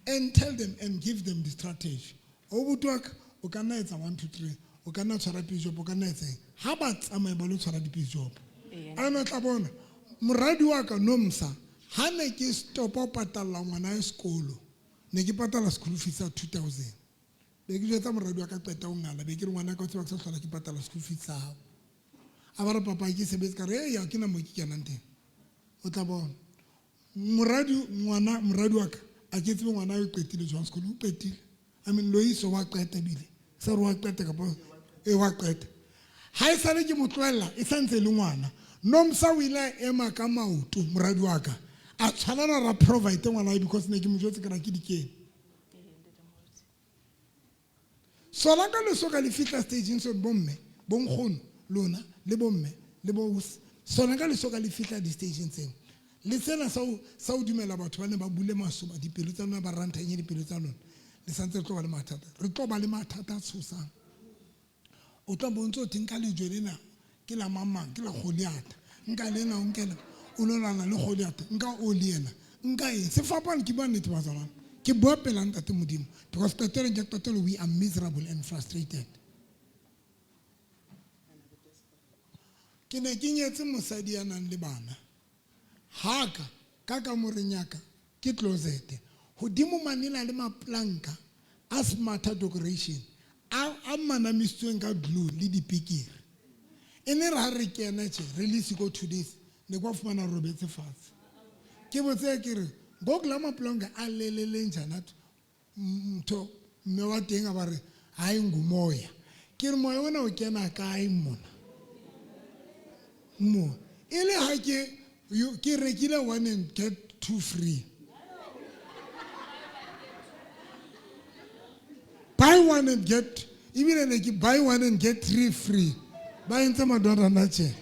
Speaker 1: and tell them and give them the strategy. O buti wa ka, o ka nna etsa 1, 2, 3, o ka nna tshwara piece job, o ka nna etsa eng. Ha ba tsamaye ba lo tshwara di-piece job. A no tla bona, moradi wa ka Nomsa, ha ne ke stopa ho patalla ngwana ya sekolo, ne ke patala school fees ya 2000. Be ke jwetsa moradi wa ka qeta ho ngala, be ke re ngwana ka o tseba ke sa hlola ke patala school fees sa hao. A ba re papa ke sebetse, ka re, hey, ha ke na moo ke kenang teng. O tla bona. Moradi, ngwana, moradi wa ka, a ke tsebe ngwana o qetile jwang sekolo, o qetile. I mean, Loiso wa qeta ebile. Sa re wa qeta kapa, wa qeta. Ha e sale ke mo tlohella, e sa ntse e le ngwana. Nomsa o ile a ema ka maoto, moradi wa ka. A tshwanela ra provide ngwana wa because ne ke mo jwetse ke ra ke dikene. Sona ka leso ka le fihla stageng so bomme, bonkgono, lona, le bomme, le bo ausi. Sona ka leso ka le fihla di-stageng tseo. Le sena sa ho, sa ho dumela batho ba ne ba bule masoba, dipelo tsa lona, ba ranthanye dipelo tsa lona. Le santse re tlo ba le mathata. Re tlo ba le mathata a tshosang. O tla bo ntso thwe nka lejwe lena, ke la mang mang, ke la Goliath. Nka lena, o nkela. O lo lwana le Goliath, nka oli ena, nka eng. Sefapano ke bua nnete bazalwane. Ke bua pela Ntate Modimo because qetelong ke qetelo we are miserable and frustrated. Ke ne ke nyetse mosadi ya nang le bana. Haka ka kamoreng ya ka ke closet. Hodimo mane na le maplanka a smarter decoration a manamisitsweng ka glue le dipikiri. E ne re ha re kena tje re le siko 2 days ne kwa fumana robetse fatshe. Ke botse ke re ngoku la maplanka a lelele njani athi mtho mme wa teng a ba re hayi ngumoya. Ke re moya ona o kena kae mona? Mo e le ha ke rekile 1 and get 2 free. Buy 1 and get, ebile ne ke buy 1 and get 3 free. Ba entse madorana tje.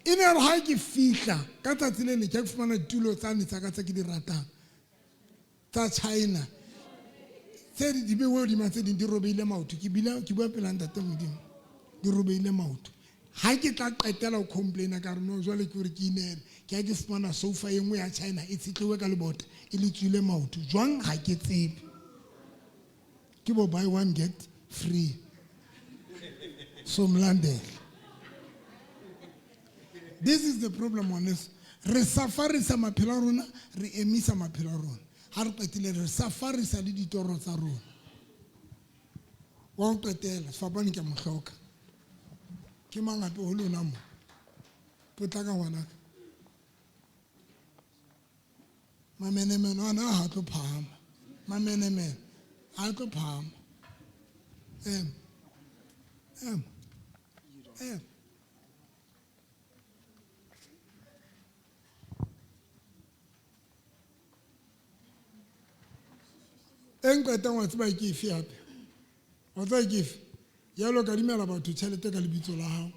Speaker 1: E ne re ha ke fihla ka tsatsi le le ke fumana ditulo tsane tsa ka tse ke di ratang tsa China. Tse di bewe hodima tse ding di robeile maoto. Ke bile ke bua pela Ntate Modimo. Di robeile maoto. Ha ke tla qetela ho complaina ka re no jwale ke hore ke inele. Ke ha ke fumana sofa e nngwe ya China e tshetlewe ka lebota e le tswile maoto. Jwang ha ke tsebe. Ke bo buy 1 get free. So mlandele. This is the problem on this. Re safarisa maphelo a rona, re emisa maphelo a rona. Ha re qetile re safarisa le ditoro tsa rona. Wa ho qetela, sefapano ke a mo hloka. Ke mang hape ho lona mo? Potlaka ngwanaka. Mamenemene ana ha tlo phahama. Mamenemene ha tlo phahama. Em. Em. Em. E nqetang wa tseba ke efe hape? Wa tseba ke efe? Jwalo ka dumela batho tjhelete ka lebitso la hao.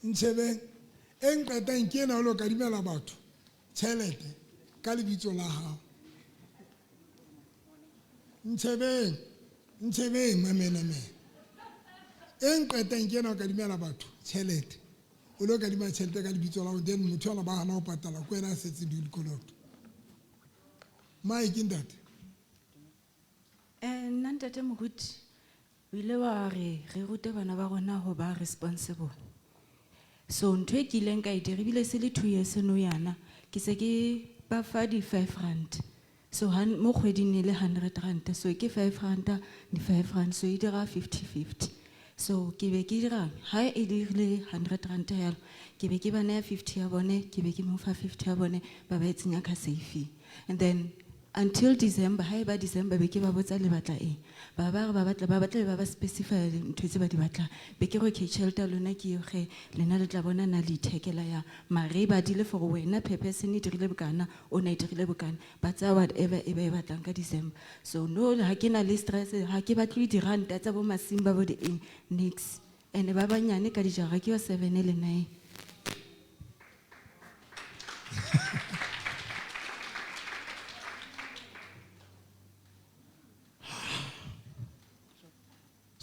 Speaker 1: Ntjhebeng, e nqetang ke ena jwalo ka dumela batho tjhelete ka lebitso la hao. Ntjhebeng, ntjhebeng mamenemene. E nqetang ke ena o ka dumela batho tjhelete. O lo kadima tjhelete ka lebitso la hao, then motho ona ba hana ho patala, ke wena a setseng dikoloto. Mike ntate.
Speaker 5: Nna ntate Moruti, o ile wa re re rute bana ba rona ho ba responsible. So ntho e ke ileng ka e dira, ebile se le 2 years no yana, ke se ke ba fa di 5 rand. So mo kgweding e le 100 rand, so ke 5 rand di 5 rand, so e dira 50-50. So ke be ke dirang, ha e dirile 100 rand yalo, ke be ke ba neya 50 ya bone, ke be ke mo fa 50 ya bone, ba ba e tsenya ka safe. And then until December, ha e ba December be ke ba botsa le batla eng. Ba ba re ba batla, ba batla ba ba specify ntho tse ba di batlang. Be ke re okay, tjhelete ya lona ke eo ge, lena le tla bona na le ithekela yang. Mare e badile for wena per person e dirile bokana, o na e dirile bokana. Ba tsaya whatever e ba e batlang ka December. So no, ha ke na le stress, ha ke batle diranta tsa bo masimba bo di eng, nix. And ba banyane ka dijara ke yo 7 le 9.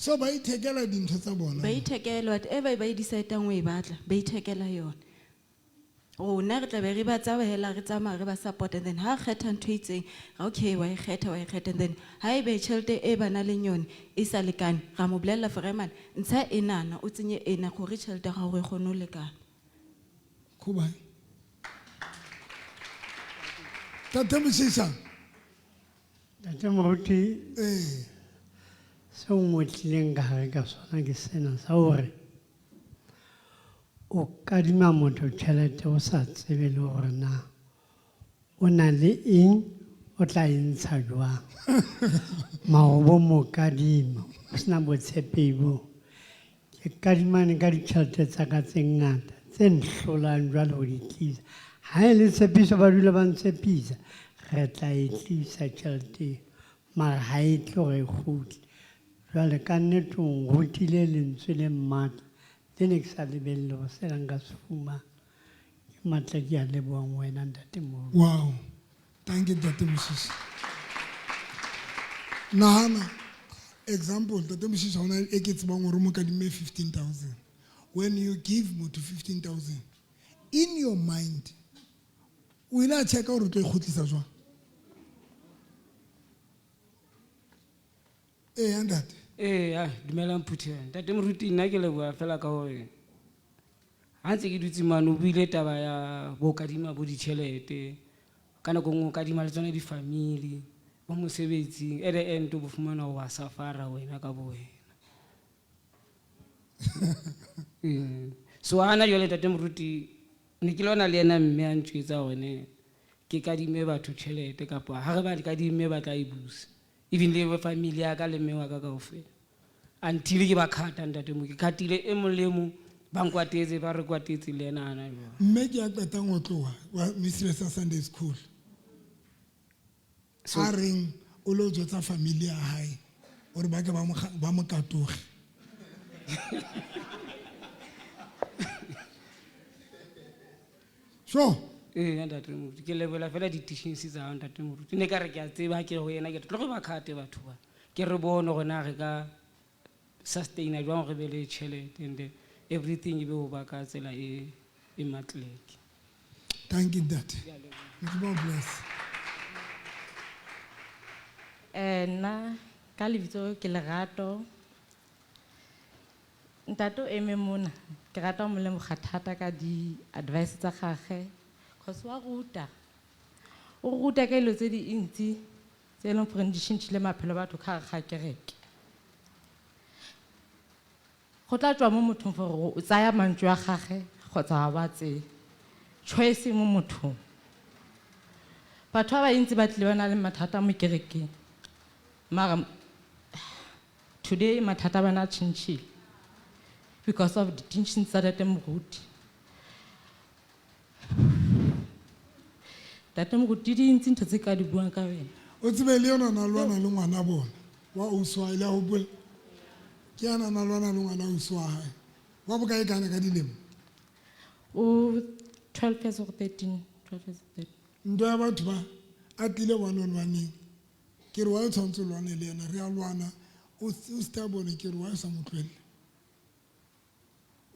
Speaker 1: So ba ithekela dintho tsa bona.
Speaker 5: Ba ithekela whatever ba e decide-ang ho e batla, ba ithekela yona. Rona re tla be re ba tsaya hela re tsamaya re ba support, and then ha kgetha ntho e itseng, okay, wa e kgetha, wa e kgetha, and then ha ebe tjhelete e ba nang le yone e sa lekane, ra mo bolella for man, ntsha enana, o tsenye ena hore tjhelete ya gago e kgone ho lekana.
Speaker 1: Khuba. Tate Mosisa.
Speaker 12: Tate Moruti, seo ngotlileng ka hare ka sona ke sena sa hore o kadima motho tjhelete o sa tsebe le hore na o na le eng, o tla e ntsha jwang. Maobo mo kadima, o sena botshepehi bo. Ke kadimane ka ditjhelete tsa ka tse ngata, tse nhlolang jwale ho di tlisa. Ha e le tshepiso, ba dula ba ntshepisa, re tla e tlisa tjhelete, mara ha e tlo re kgutle. Jwale ka nnete o nrutile lentswe le matla, le ne ke sa lebelle ho sena nka se fumana. Ke matla ke a lebohang wena ntate Moruti.
Speaker 1: Wow. Thank you, Ntate Mosisa. Nahana, example, Ntate Mosisa, hona e ke tsebang hore o mo kadimme 15,000. When you give motho 15,000, in your mind, o ile a checka hore o tlo e kgutlisa jwang? Ee, ntate.
Speaker 13: Ee, ah, dumelang phutheho. Ntate Moruti, nna ke leboha fela ka hore ha ntse ke dutse mane o buile taba ya bo kadima bo ditjhelete. Ka nako e nngwe o kadima le tsona di-family, bo mosebetsing. At the end o bo fumana hore wa safara wena ka bo wena. Ee. So hana jwale ntate Moruti, ne ke lwana le yena mme a ntjwetsa hore ne ke kadime batho tjhelete kapa ha re ba kadimme ba tla e busa. Even le family ya ka le mme wa ka kaofela. Until ke ba cut-a ntate mo, ke cut-ile e mong le e mong, ba nkwatetse, ba re kwatetse le yena hana jwale.
Speaker 1: Mme ke ya qetang ho tloha wa mistress ya Sunday school.
Speaker 13: So
Speaker 1: A reng o lo jwetsa family ya hae hore ba ke ba mo ba mo katoge. Sure.
Speaker 13: Ee, ntate Moruti, ke lebohela fela di-teachings tsa hao ntate Moruti. Ne ka re ke a tseba ha ke re ho yena, ke re tlo re ba cut-e batho ba. Ke re bone hore na re ka sustain-a jwang re be le tjhelete and then everything e be ho ba ka tsela e e matleke.
Speaker 1: Thank you, ntate. Modimo o bless.
Speaker 14: Nna ka lebitso ke Lerato. Ntate o eme mona, ke rata ho mo leboga thata ka di-advice tsa gagwe, cause wa ruta. O ruta ka dilo tse dintsi tse e leng gore di tšhentšhile maphelo a batho ka gare ga kereke. Go tla tswa mo mothong gore o tsaya mantswe a gagwe kgotsa ga wa tseye. Choice e mo mothong. Batho ba bantsi ba tlile ba na le mathata mo kerekeng. Mara today mathata a bona a tšhentšhile because of the teachings tsa Ntate Moruti. Ntate Moruti, di dintsi ntho tse ka di buang ka wena.
Speaker 1: O tsebe le yona na lwana le ngwana bona wa ausi wa hae, le a hopola? Ke yana na lwana le ngwana ausi wa hae. Wa bokae kana ka dilemo?
Speaker 14: O 12 years or 13, 12 years or 13.
Speaker 1: Ntwa ya batho ba a tlile one on one-eng. Ke re wa o tshwanetse o lwane le yena, re a lwana. O stubborn, ke re wa o sa mo tlohelle.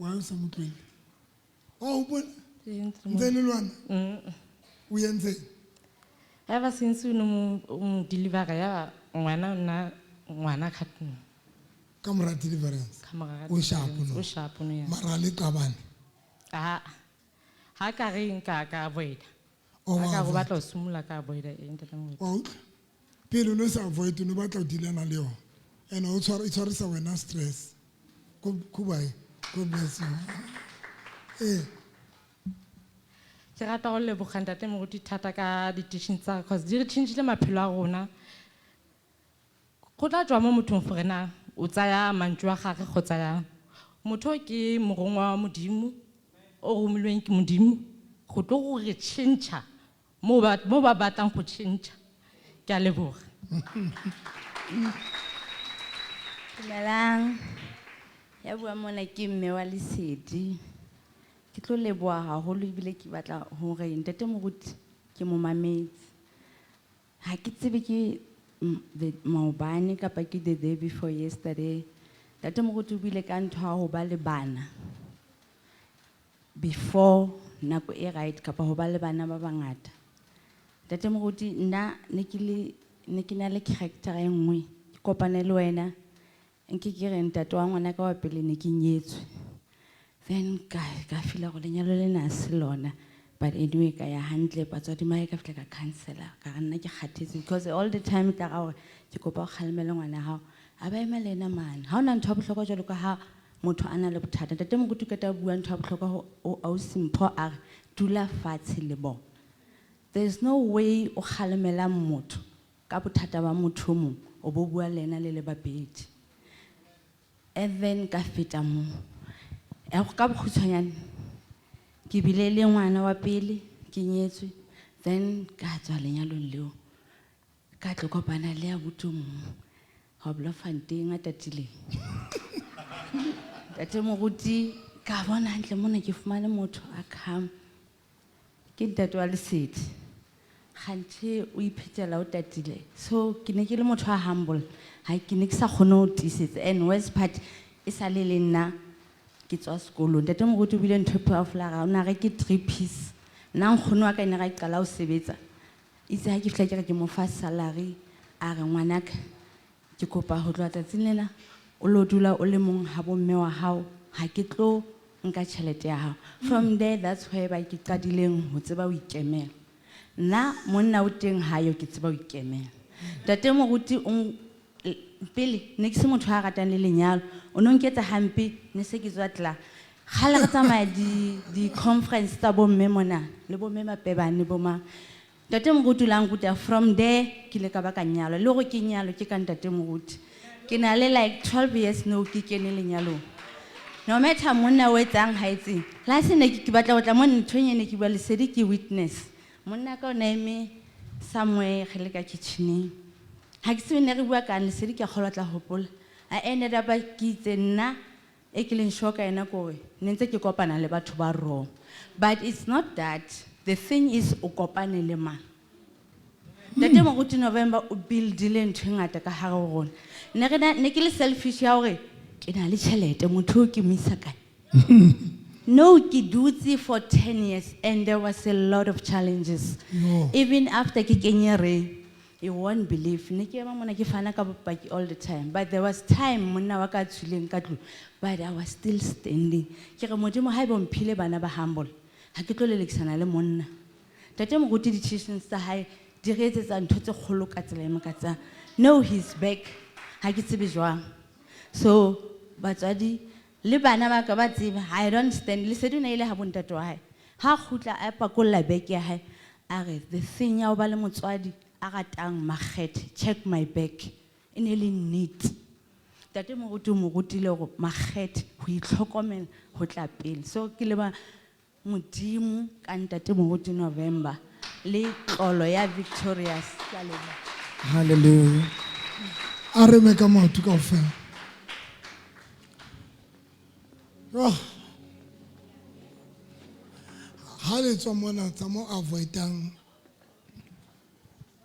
Speaker 1: Wa o sa mo tlohelle. Wa hopola?
Speaker 14: Ee, ntse
Speaker 1: Ntse le lwana?
Speaker 14: Mm.
Speaker 1: O entseng?
Speaker 14: Ever since o ne o mo deliver-a ya ngwana o nna ngwana ka tlung.
Speaker 1: Ka mora deliverance?
Speaker 14: Ka mora
Speaker 1: O sharp
Speaker 14: deliverance,
Speaker 1: no?
Speaker 14: o sharp no, ya.
Speaker 1: Mara le qabane?
Speaker 14: Ah, ha ka re nka ka avoid-a.
Speaker 1: O
Speaker 14: Ha
Speaker 1: wa
Speaker 14: ka re o
Speaker 1: avoid.
Speaker 14: batla ho simolola ka avoid-a, ee, ntate Moruti.
Speaker 1: Wa utlwa? Pele o no sa avoid, o no batla ho dealana le yona. And o tshwara, e tshwarisa wena stress. Kubae, God bless you. Ee.
Speaker 14: Ke rata ho leboga ntate Moruti thata ka di-teaching tsa, cause di re tšhentšhile maphelo a rona. Go tla tswa mo mothong gore na o tsaya mantswe a gagwe kgotsa yang. Motho o ke morongwa wa Modimo, o romilweng ke Modimo, go tlo go re tšhentšha mo ba, mo ba batlang go tšhentšha. Ke a leboga.
Speaker 5: Dumelang. Ya bua mona ke mme wa Lesedi. Ke tlo leboha haholo ebile ke batla hore ntate Moruti ke mo mametse. Ha ke tsebe ke the maobane kapa ke the day before yesterday. Ntate Moruti o buile ka ntho ya ho ba le bana before nako e right kapa ho ba le bana ba bangata. Ntate Moruti, nna ne ke le, ne ke na le character e nngwe, ke kopane le wena, nke ke re ntate wa ngwana ka wa pele ne ke nyetswe. Then ka feel-a hore lenyalo lena ha se lona. But anyway, ka ya hantle, batswadi ba ka fihla ka cancel-a, ka re nna ke kgathetse because all the time tla ra hore ke kopa o kgalemele ngwana hao. A ba ema le ena mane. Ha hona ntho ya bohlokwa jwalo ka ha motho a na le bothata. Ntate Moruti o qeta ho bua ntho ya bohlokwa ho o ausi Mpho a re dula fatshe le bona. There is no way o kgalemelang motho ka bothata ba motho o mong, o bo bua le ena le le babedi. And then ka feta moo. Ya go ka bokgutshwanyane, ke bile le ngwana wa pele, ke nyetswe, then ka tswa lenyalong leo. Ka tlo kopana le abuti o mong, wa Bloemfontein a tatileng. Ntate Moruti, ka bona hantle mona ke fumane motho a calm. Ke ntate wa Lesedi. Kganthe o iphetela o tatile. So ke ne ke le motho a humble. Ha ke ne ke sa kgone ho tiisetsa. And worst part, e sa le le nna Ke tswa sekolong. Ntate Moruti o buile ntho e powerful a ra o na re ke three piece. Nna nkgono wa ka ene ra qala ho sebetsa. Itse ha ke fihla ke re ke mo fa salary, a re ngwanaka ke kopa ho tloha tsatsing lena o lo dula o le mong ha bo mme wa hao, ha ke tlo nka tjhelete ya hao. From there, that's where ba ke qadileng ho tseba ho ikemela. Nna monna o teng hayo ke tseba ho ikemela. Ntate Moruti o pele ne ke se motho a ratang le lenyalo, o no nketsa hampe ne se ke tswa tla. Kgale re tsamaya di-conference tsa bomme mona le bomme Mapebane bo mang. Ntate Moruti o la nruta, from there ke ile ka ba ka nyalwa, le hore ke nyalwe ke ka Ntate Moruti. Ke na le like 12 years now ke kene lenyalong. No matter monna o etsang ha etseng, le ha se ne ke batla ho tla mo nthong e ne ke bua lesedi ke witness. Monna ka o ne eme somewhere re le ka kitchen-eng. Ha ke tsebe ne re bua kang, Lesedi ke a kgolwa tla hopola. I ended up ke itse nna e ke leng sure ka ena ke hore ne ntse ke kopana le batho ba wrong. But it's not that. The thing is o kopane le mang. Ntate Moruti November o build-ile ntho e ngata ka hare ho rona. Ne re na, ne ke le selfish ya hore ke na le tjhelete, motho o ke mo isa kae? No, ke dutse for 10 years and there was a lot of challenges.
Speaker 1: No.
Speaker 5: Even after ke kenye ring, you won't believe. Ne ke ema mona ke fana ka bopaki all the time. But there was time monna wa ka tswileng ka tlung, but I was still standing. Ke re Modimo haeba o mphile bana ba humble, ha ke tlo lelekisana le monna. Ntate Moruti di-decisions tsa hae di re etsetsa ntho tse kgolo ka tsela e makatsang. No, he's back. Ha ke tsebe jwang. So batswadi le bana ba ka ba tseba, I don't stand. Lesedi o ne ile ha bo ntate wa hae. Ha kgutla a pakolla bag ya hae, a re the thing ya ho ba le motswadi a ratang makgethe, check my bag. E ne le nnete. Ntate Moruti o mo rutile hore makgethe, ho itlhokomela ho tla pele. So ke leba Modimo ka Ntate Moruti November le tlolo ya Victorious. Ke a leboha.
Speaker 2: Hallelujah.
Speaker 1: A re me ka maoto kaofela. Oh. Ha le tswa mona tsa mo avoidang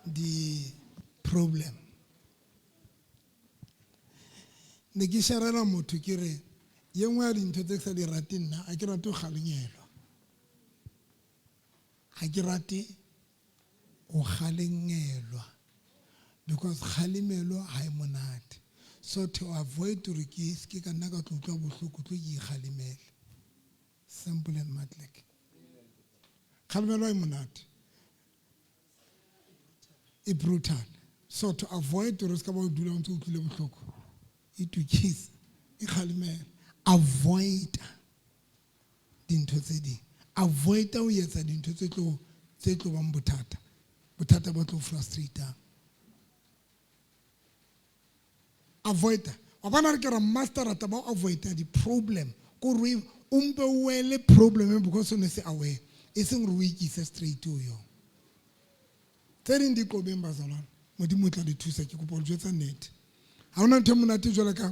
Speaker 1: di problem. Ne ke sharela motho ke re ye nngwe ya dintho tse ke sa di rateng nna, ha ke rate ho kgalenyelwa. Ha ke rate ho kgalengelwa because kgalemelo ha e monate. So to avoid hore ke se ke ka nna ka tlo utlwa bohloko, tlo ke ikgalemele. Simple and matlek. Kgalemelo ha e monate. E brutal. So to avoid hore se ka ba o dula o ntse o utlwile bohloko, itokise, ikgalemele. Avoid dintho tse ding. Avoid ho etsa dintho tse tlo bang bothata. Bothata bo tlo frustrate-ang. Avoid. Wa bona re ke re master rata ba avoid di problem. Ko re o mpe o wele problem because o ne se aware. E seng re o ikise straight ho yona. Tse ding di qobeng bazalwane. Modimo o tla le thusa, ke kopa ho le jwetsa nnete. Ha hona ntho e monate jwalo ka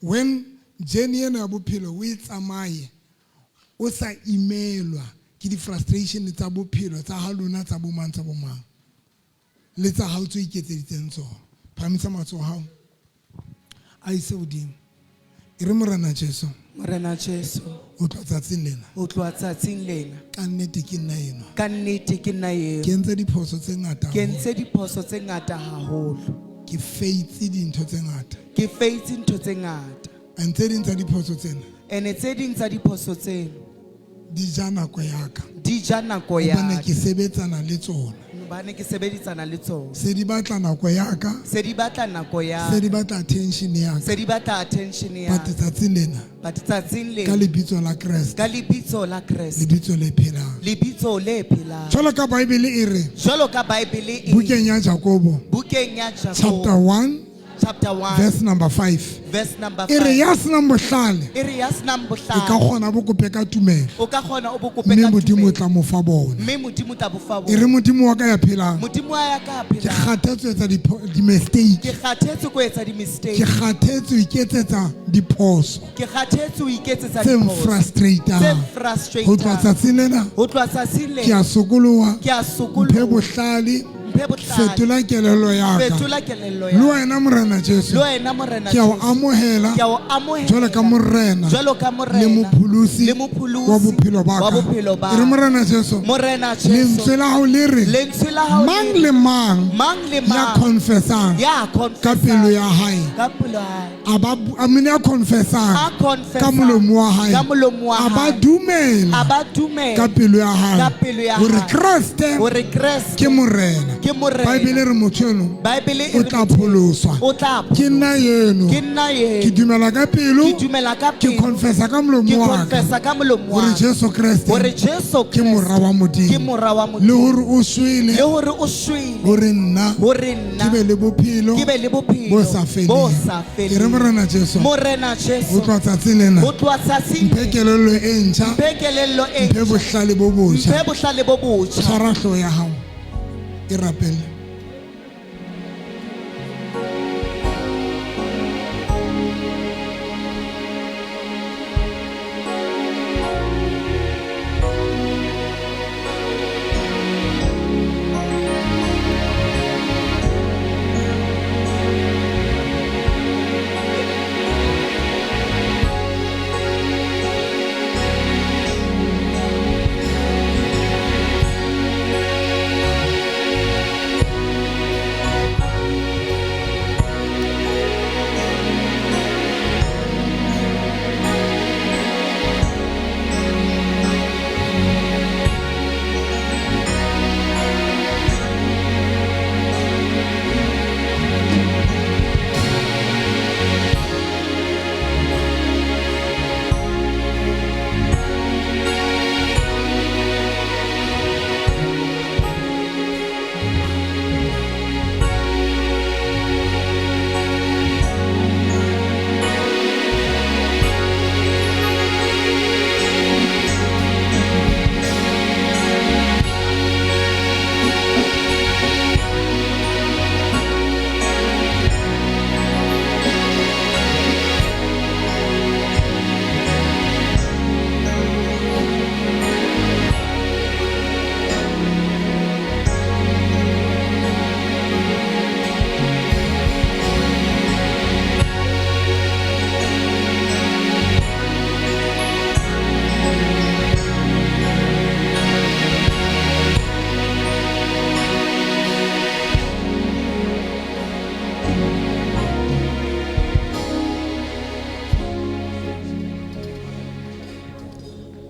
Speaker 1: when journey ena ya bophelo o e tsamaye o sa imelwa ke di-frustration tsa bophelo tsa ha lona tsa bo mang tsa bo mang le tsa hao tse iketseditseng tsona. Phahamisa matsoho a hao a ise hodimo. E re Morena Jesu.
Speaker 2: Morena Jesu.
Speaker 1: O tloha tsatsing lena.
Speaker 2: O tloha tsatsing lena.
Speaker 1: Ka nnete ke nna enwa.
Speaker 2: Ka nnete ke nna eo.
Speaker 1: Ke entse diphoso tse ngata
Speaker 2: Ke
Speaker 1: haholo.
Speaker 2: entse diphoso tse ngata haholo.
Speaker 1: Ke feitse dintho tse ngata.
Speaker 2: Ke feitse ntho tse ngata.
Speaker 1: And tse ding tsa diphoso tsena.
Speaker 2: Ene tse ding tsa diphoso tsena.
Speaker 1: Di ja nako ya ka.
Speaker 2: Di ja nako ya
Speaker 1: Hobane
Speaker 2: ka.
Speaker 1: ke sebetsana le tsona.
Speaker 2: Hobane ke sebeditsana le tsona.
Speaker 1: Se di batla nako ya ka.
Speaker 2: Se di batla nako ya
Speaker 1: Se di batla attention ya ka.
Speaker 2: Se di batla attention ya
Speaker 1: But tsatsing lena.
Speaker 2: But tsatsing lena.
Speaker 1: Ka lebitso la Kreste.
Speaker 2: Ka lebitso la Kreste.
Speaker 1: Lebitso le phelang.
Speaker 2: Lebitso le phelang.
Speaker 1: Jwalo ka Bible e re.
Speaker 2: Jwalo ka Bible e
Speaker 1: Bukeng ya Jakobo.
Speaker 2: Bukeng ya Jakobo.
Speaker 1: Chapter 1.
Speaker 2: Chapter 1.
Speaker 1: Verse number 5.
Speaker 2: Verse number
Speaker 1: E re
Speaker 2: 5.
Speaker 1: ya senang bohlale.
Speaker 2: E re ya senang bohlale.
Speaker 1: E ka kgona bo kope ka tumelo.
Speaker 2: O ka kgona o bo kope
Speaker 1: Mme
Speaker 2: ka
Speaker 1: Modimo o
Speaker 2: tumelo.
Speaker 1: tla mo fa bona.
Speaker 2: Mme Modimo o tla bo fa bona.
Speaker 1: E re Modimo wa ka ya phelang.
Speaker 2: Modimo wa ya ka ya
Speaker 1: Ke
Speaker 2: phelang.
Speaker 1: kgathetse ho etsa di-mistake.
Speaker 2: Ke kgathetse ko etsa di-mistake.
Speaker 1: Ke kgathetse ho iketsetsa diphoso.
Speaker 2: Ke kgathetse ho iketsetsa
Speaker 1: Tse
Speaker 2: diphoso.
Speaker 1: nfrustrateang.
Speaker 2: Tse nfrustrateang.
Speaker 1: Ho tloha tsatsing lena.
Speaker 2: Ho tloha tsatsing lena.
Speaker 1: Ke a sokoloha.
Speaker 2: Ke a sokoloha.
Speaker 1: Mphe bohlale.
Speaker 2: Mphe Mphe bohlale.
Speaker 1: Fetola kelello ya ka.
Speaker 2: Fetola kelello ya
Speaker 1: Le wena Morena Jesu.
Speaker 2: Le wena Morena
Speaker 1: Ke a o
Speaker 2: Jesu.
Speaker 1: amohela.
Speaker 2: Ke a o amohela.
Speaker 1: Jwalo ka Morena.
Speaker 2: Jwalo ka Morena.
Speaker 1: Le mopholosi.
Speaker 2: Le mopholosi.
Speaker 1: Wa bophelo ba
Speaker 2: Wa
Speaker 1: ka.
Speaker 2: bophelo ba
Speaker 1: E re Morena Jesu.
Speaker 2: Morena Jesu.
Speaker 1: Lentswe la hao le re.
Speaker 2: Lentswe la hao le
Speaker 1: Mang
Speaker 2: re.
Speaker 1: le mang.
Speaker 2: Mang le
Speaker 1: Ya
Speaker 2: mang.
Speaker 1: confessang.
Speaker 2: Ya confessang.
Speaker 1: Ka pelo ya hae.
Speaker 2: Ka pelo ya hae.
Speaker 1: A ba a mene ya confessang.
Speaker 2: A confessang.
Speaker 1: Ka molomo wa hae.
Speaker 2: Ka molomo wa
Speaker 1: A ba
Speaker 2: hae.
Speaker 1: dumela.
Speaker 2: A ba dumela.
Speaker 1: Ka pelo ya hae.
Speaker 2: Ka pelo ya
Speaker 1: Hore
Speaker 2: hae.
Speaker 1: Kreste.
Speaker 2: Hore Kreste.
Speaker 1: Ke Morena.
Speaker 2: Ke Morena.
Speaker 1: Bible e re motho eno.
Speaker 2: Bible e
Speaker 1: O
Speaker 2: re
Speaker 1: tla
Speaker 2: motho eno
Speaker 1: pholoswa.
Speaker 2: O tla
Speaker 1: Ke nna eno.
Speaker 2: Ke nna eno.
Speaker 1: Ke dumela ka pelo.
Speaker 2: Ke dumela ka
Speaker 1: Ke
Speaker 2: pelo.
Speaker 1: confessa ka molomo
Speaker 2: Ke
Speaker 1: wa ka.
Speaker 2: confessa ka molomo wa
Speaker 1: Hore
Speaker 2: ka.
Speaker 1: Jesu Kreste.
Speaker 2: Hore Jesu
Speaker 1: Ke mora wa Modimo.
Speaker 2: Ke mora wa Modimo.
Speaker 1: Le hore o shwele.
Speaker 2: Le hore o shwele.
Speaker 1: Hore nna.
Speaker 2: Hore nna.
Speaker 1: Ke be le bophelo.
Speaker 2: Ke be le bophelo.
Speaker 1: Bo sa feleng.
Speaker 2: Bo sa feleng.
Speaker 1: E re Morena Jesu.
Speaker 2: Morena Jesu.
Speaker 1: Ho tloha tsatsing lena.
Speaker 2: Ho tloha tsatsing
Speaker 1: Mphe kelello e ntjha.
Speaker 2: Mphe kelello e
Speaker 1: Mphe
Speaker 2: ntjha.
Speaker 1: bohlale bo botjha.
Speaker 2: Mphe bohlale bo botjha.
Speaker 1: Tshwara hlooho ya hao. E rapele.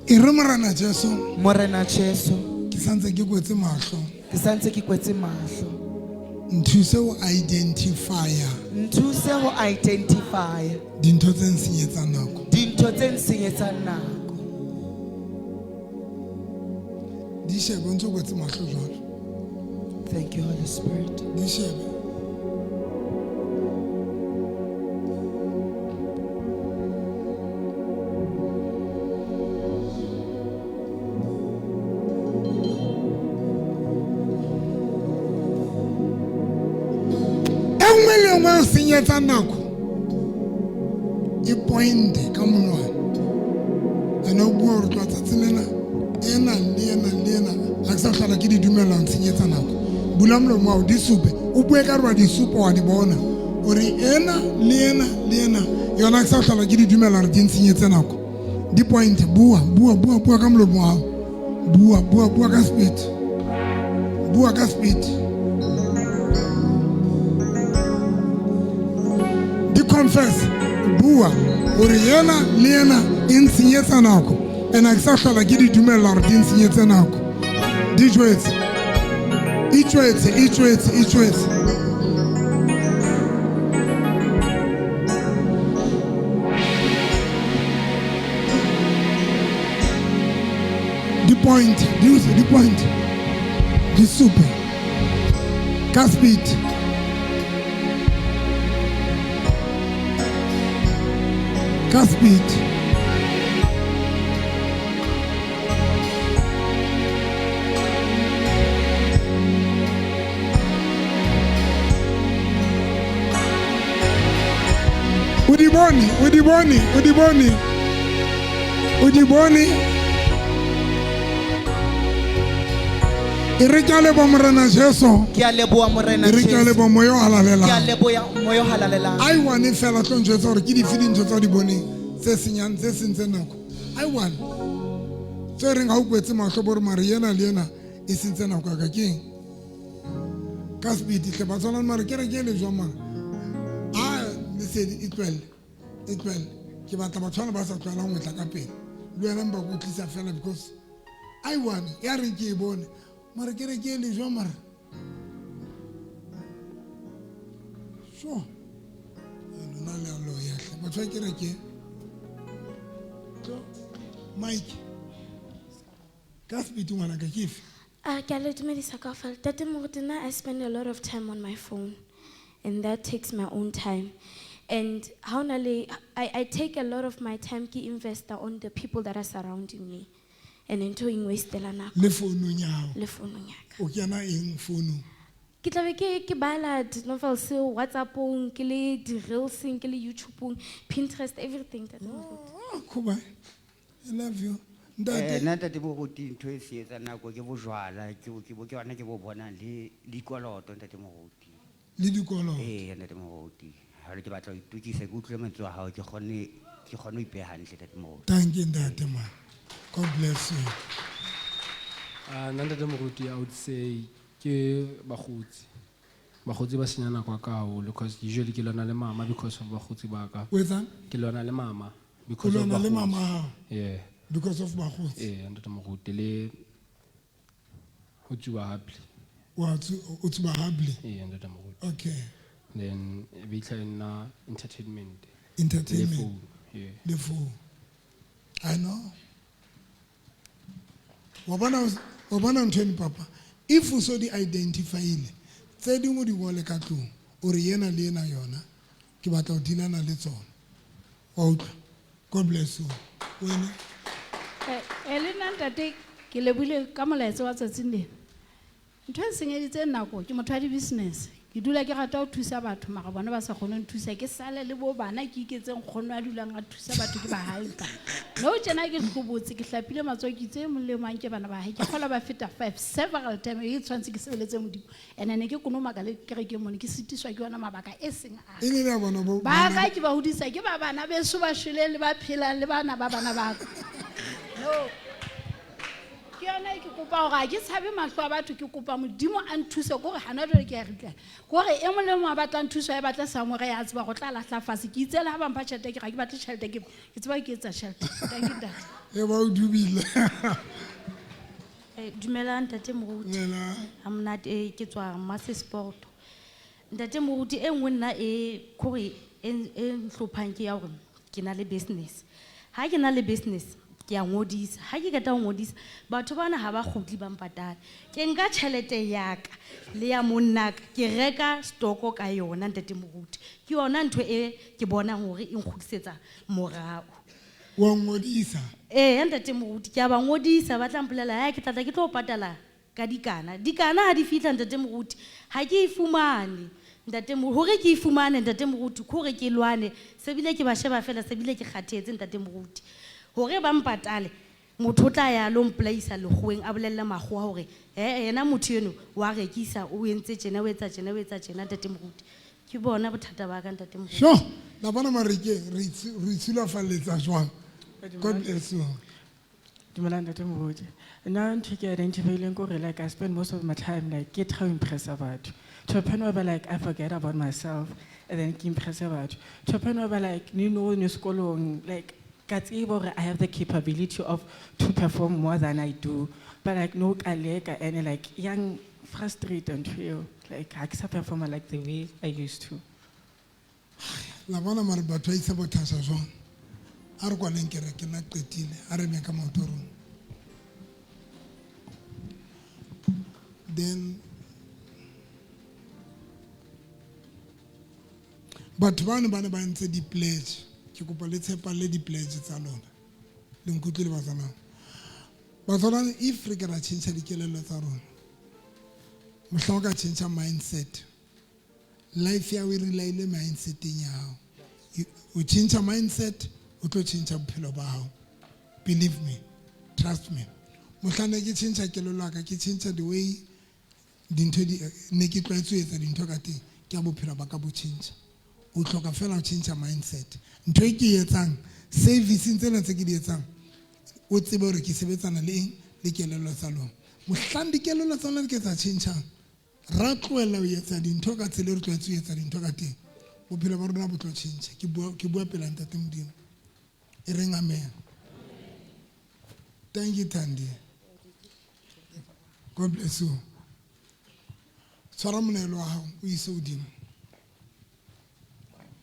Speaker 1: E re Morena Jesu.
Speaker 2: Morena Jesu.
Speaker 1: Ke santse ke kwetse mahlo.
Speaker 2: Ke santse ke kwetse mahlo.
Speaker 1: Nthuse ho identify-a.
Speaker 2: Nthuse ho identify.
Speaker 1: Dintho tse nsenyetsang nako.
Speaker 2: Dintho tse nsenyetsang nako.
Speaker 1: Di shebe o ntso kwetse mahlo jwalo.
Speaker 2: Thank you, Holy Spirit.
Speaker 1: Di shebe. E nngwe le nngwe e senyetsang nako e pointe ka monwana. Ene o bua hore tloha tsatsing lena ena le ena le ena ha ke sa hlola ke di dumella ho ntshenyetsa nako. Bula molomo wa hao, di supe. O bue ka re wa di supa wa di bona. Hore ena le ena le ena yona ha ke sa hlola ke di dumella hore di ntshenyetse nako. Di pointe, bua, bua, bua, bua ka molomo wa hao. Bua, bua, bua ka speed. Bua ka speed. Di confess, bua hore yena le yena e ntshenyetsa nako. Ene ha ke sa hlola ke di dumella hore di ntshenyetse nako. Di jwetse. Itjwetse, itjwetse, itjwetse. Di point, di use, di point. Di supe. Ka speed. Ka speed. O di bone, o di bone, o di bone. O di bone. E re ke a leboha Morena Jesu.
Speaker 2: Ke a leboha Morena
Speaker 1: E re ke a
Speaker 2: Jesu.
Speaker 1: leboha moya o
Speaker 2: Ke a
Speaker 1: halalelang.
Speaker 2: leboha moya o halalelang.
Speaker 1: A e one fela tlo njwetsa hore ke dife dintho tsa o di boneng tse senyang tse sentseng nako. A e one. Tse reng ha o kwetse mahlo bo re mare ena le ena e sentse nako ya ka ke eng? Ka speed hle batswalane mare kereke e le jwang mara? A lesedi e tlohelle. E tlohelle. Ke batla batho bana ba sa tlwaelang ho tla ka pele. Le wena mpa ke o tlisa fela because a e one ya reng ke e bone. Mare kereke e le jwang mara? Sure. Lona le a loya hle. Batho ba kereke. Tlo. Mike. Ka speed ngwanaka ke efe?
Speaker 5: Ke a le dumedisa kaofela. Ntate Moruti, nna I spend a lot of time on my phone, and that takes my own time. And ha hona le, I take a lot of my time ke investa on the people that are surrounding me. And ntho e nngwe e stela nako.
Speaker 1: Le founung ya hao?
Speaker 5: Le founung ya ka.
Speaker 1: O kena eng founung?
Speaker 5: Ke tla be ke bala di-novels, WhatsApp-ong, ke le di-reels-eng, ke le YouTube-ong, Pinterest, everything. Ntate Moruti.
Speaker 1: Oh, Khuba, I love you. Ntate.
Speaker 15: Nna ntate Moruti, ntho e se etsang nako ke bojwala, ke yona ke bo bonang le dikoloto, ntate Moruti.
Speaker 1: Le dikoloto?
Speaker 15: Ee, ntate Moruti. Ha ke batla ho itokisa, ke utlwe mantswe a hao, ke kgone ho ipeha hantle, ntate Moruti.
Speaker 1: Thank you, ntate man. God bless you.
Speaker 16: Nna ntate Moruti, I would say ke bakgotsi. Bakgotsi ba senya nako ya ka haholo because usually ke lwana le mama because of bakgotsi ba ka.
Speaker 1: O etsang?
Speaker 16: Ke lwana le mama because
Speaker 1: O
Speaker 16: of
Speaker 1: lwana le
Speaker 16: bakgotsi.
Speaker 1: mama hao?
Speaker 16: Yeah.
Speaker 1: Because of bakgotsi?
Speaker 16: Ee, ntate Moruti, le ho tsuba hape.
Speaker 1: Wa o tsuba hape?
Speaker 16: Ee, ntate Moruti.
Speaker 1: Okay.
Speaker 16: Then e be itlha e nna entertainment.
Speaker 1: Entertainment.
Speaker 16: Le phone, yeah.
Speaker 1: Le phone. I know. Wa bona ntho eno, papa? If o so di identify-ile, tse dingwe di ngole ka tlung, o re ena le ena yona, ke batla ho dealana le tsona. Wa utlwa? God bless you. Wena?
Speaker 17: Le nna ntate, ke lebohile ka molaetsa wa tsatsing lena. Ntho e nsenyeditseng nako ke motho wa di-business. Ke dula ke rata ho thusa batho, mara bona ba sa kgone ho nthusa. Ke sale le bo bana ke iketseng nkgono a dulang a thusa batho ke ba hae empa. Nou tjena ke hlobotse, ke hlapile matsoho, ke itse e mong le e mong a nke bana ba hae. Ke kgolwa ba feta 5 several time, e tshwanetse ke sebeletse Modimo. And ne ke konomaka le kerekeng mone, ke sitiswa ke yona mabaka e seng a ka.
Speaker 1: E ne le ya bona bo-
Speaker 17: Ba
Speaker 1: bana
Speaker 17: ka ke ba hodisa, ke ba bana beso ba shweleng le ba phelang le bana ba bana ba ka. No. Ke yona e ke kopa hore ha ke tshabe mahlo a batho, ke kopa Modimo a nthuse, ke hore hana jwale ke a ritla. Ke hore e mong le mong a batlang thuso, a e batle somewhere, ya tseba go tla lahla fatshe. Ke itse le ha ba mpha tjhelete, ke re ha ke batle tjhelete, ke tseba ke etsa tjhelete. Thank you, ntate.
Speaker 1: E ba o dubile.
Speaker 5: Dumela ntate Moruti.
Speaker 1: Dumela.
Speaker 5: Ha monate, ke tswa Mmasesport. Ntate Moruti, e nngwe nna e kore e nhlophang ke ya hore ke na le business. Ha ke na le business, ke a ngodisa. Ha ke qeta ho ngodisa, batho bana ha ba kgutle ba mpatale. Ke nka tjhelete ya ka le ya monna ka, ke reka stoko ka yona ntate Moruti. Ke yona ntho e ke bonang hore e nkgutlisetsa morao.
Speaker 1: Wa ngodisa?
Speaker 5: Ee, ntate Moruti, ke a ba ngodisa, ba tla mpolela, ha ke tla tla ke tlo patala ka dikana. Dikana ha di fihla ntate Moruti, ha ke e fumane. Ntate Moruti, hore ke e fumane ntate Moruti, ke hore ke lwane, se bile ke ba sheba fela, se bile ke kgathetse ntate Moruti. Hore ba mpatale, motho o tla ya lo mpolaisa lekgoweng, a bolelle makgowa hore, yena motho eno wa rekisa, o entse tjena, o etsa tjena, o etsa tjena, ntate Moruti. Ke bona bothata ba ka, ntate Moruti.
Speaker 1: Sure. La bona Marike, re itshulafalletsa jwang? God bless you.
Speaker 18: Dumela ntate Moruti. Nna ntho e ke identify-ileng ke hore, I spend most of my time, ke try ho impressa batho. To a point whereby, I forget about myself and then ke impresse batho. To a point whereby, ni no ni sekolong, ka tseba hore I have the capability of to perform more than I do. But no ka leka and young frustrated and feel like ha ke sa perform like the way I used to.
Speaker 1: La bona mare batho ba isa bothaswa jwang? A re kwaleng kereke, nna qetile, a re meng ka maoto a rona. Then batho bano ba ne ba entse di-pledge. Ke kopa le tshepalle di-pledge tsa lona. Le nkutlwile batswana? Batswana, if re ke ra tjhentjha dikelello tsa rona, mohlang o ka tjhentjha mindset, life ya hao e rely-ile mindset-eng ya hao. O tjhentjha mindset, o tlo tjhentjha bophelo ba hao. Believe me, trust me. Mohlang ne ke tjhentjha kelello ya ka, ke tjhentjha the way dintho di ne ke tlwaetse ho etsa dintho ka teng, ke ya bophelo ba ka bo tjhentjha. O hloka fela ho tjhentjha mindset. Ntho e ke e etsang, serviceng tsena tse ke di etsang, o tsebe hore ke sebetsana le eng, le kelello tsa lona. Mohlang dikelello tsa lona di ke tsa tjhentjhang, ra tlohella ho etsa dintho ka tsela e re tlwaetse ho etsa dintho ka teng, bophelo ba rona bo tlo tjhentjha. Ke bua, ke bua pela Ntate Modimo. E reng amen. Thank you, Thandi. God bless you. Tshwara monehelo wa hao, o ise hodimo.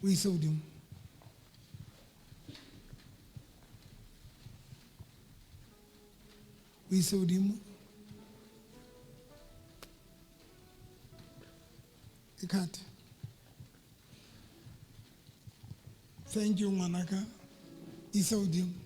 Speaker 1: O ise hodimo. O ise hodimo. Ikhadi. Thank you, ngwanaka. Ise hodimo.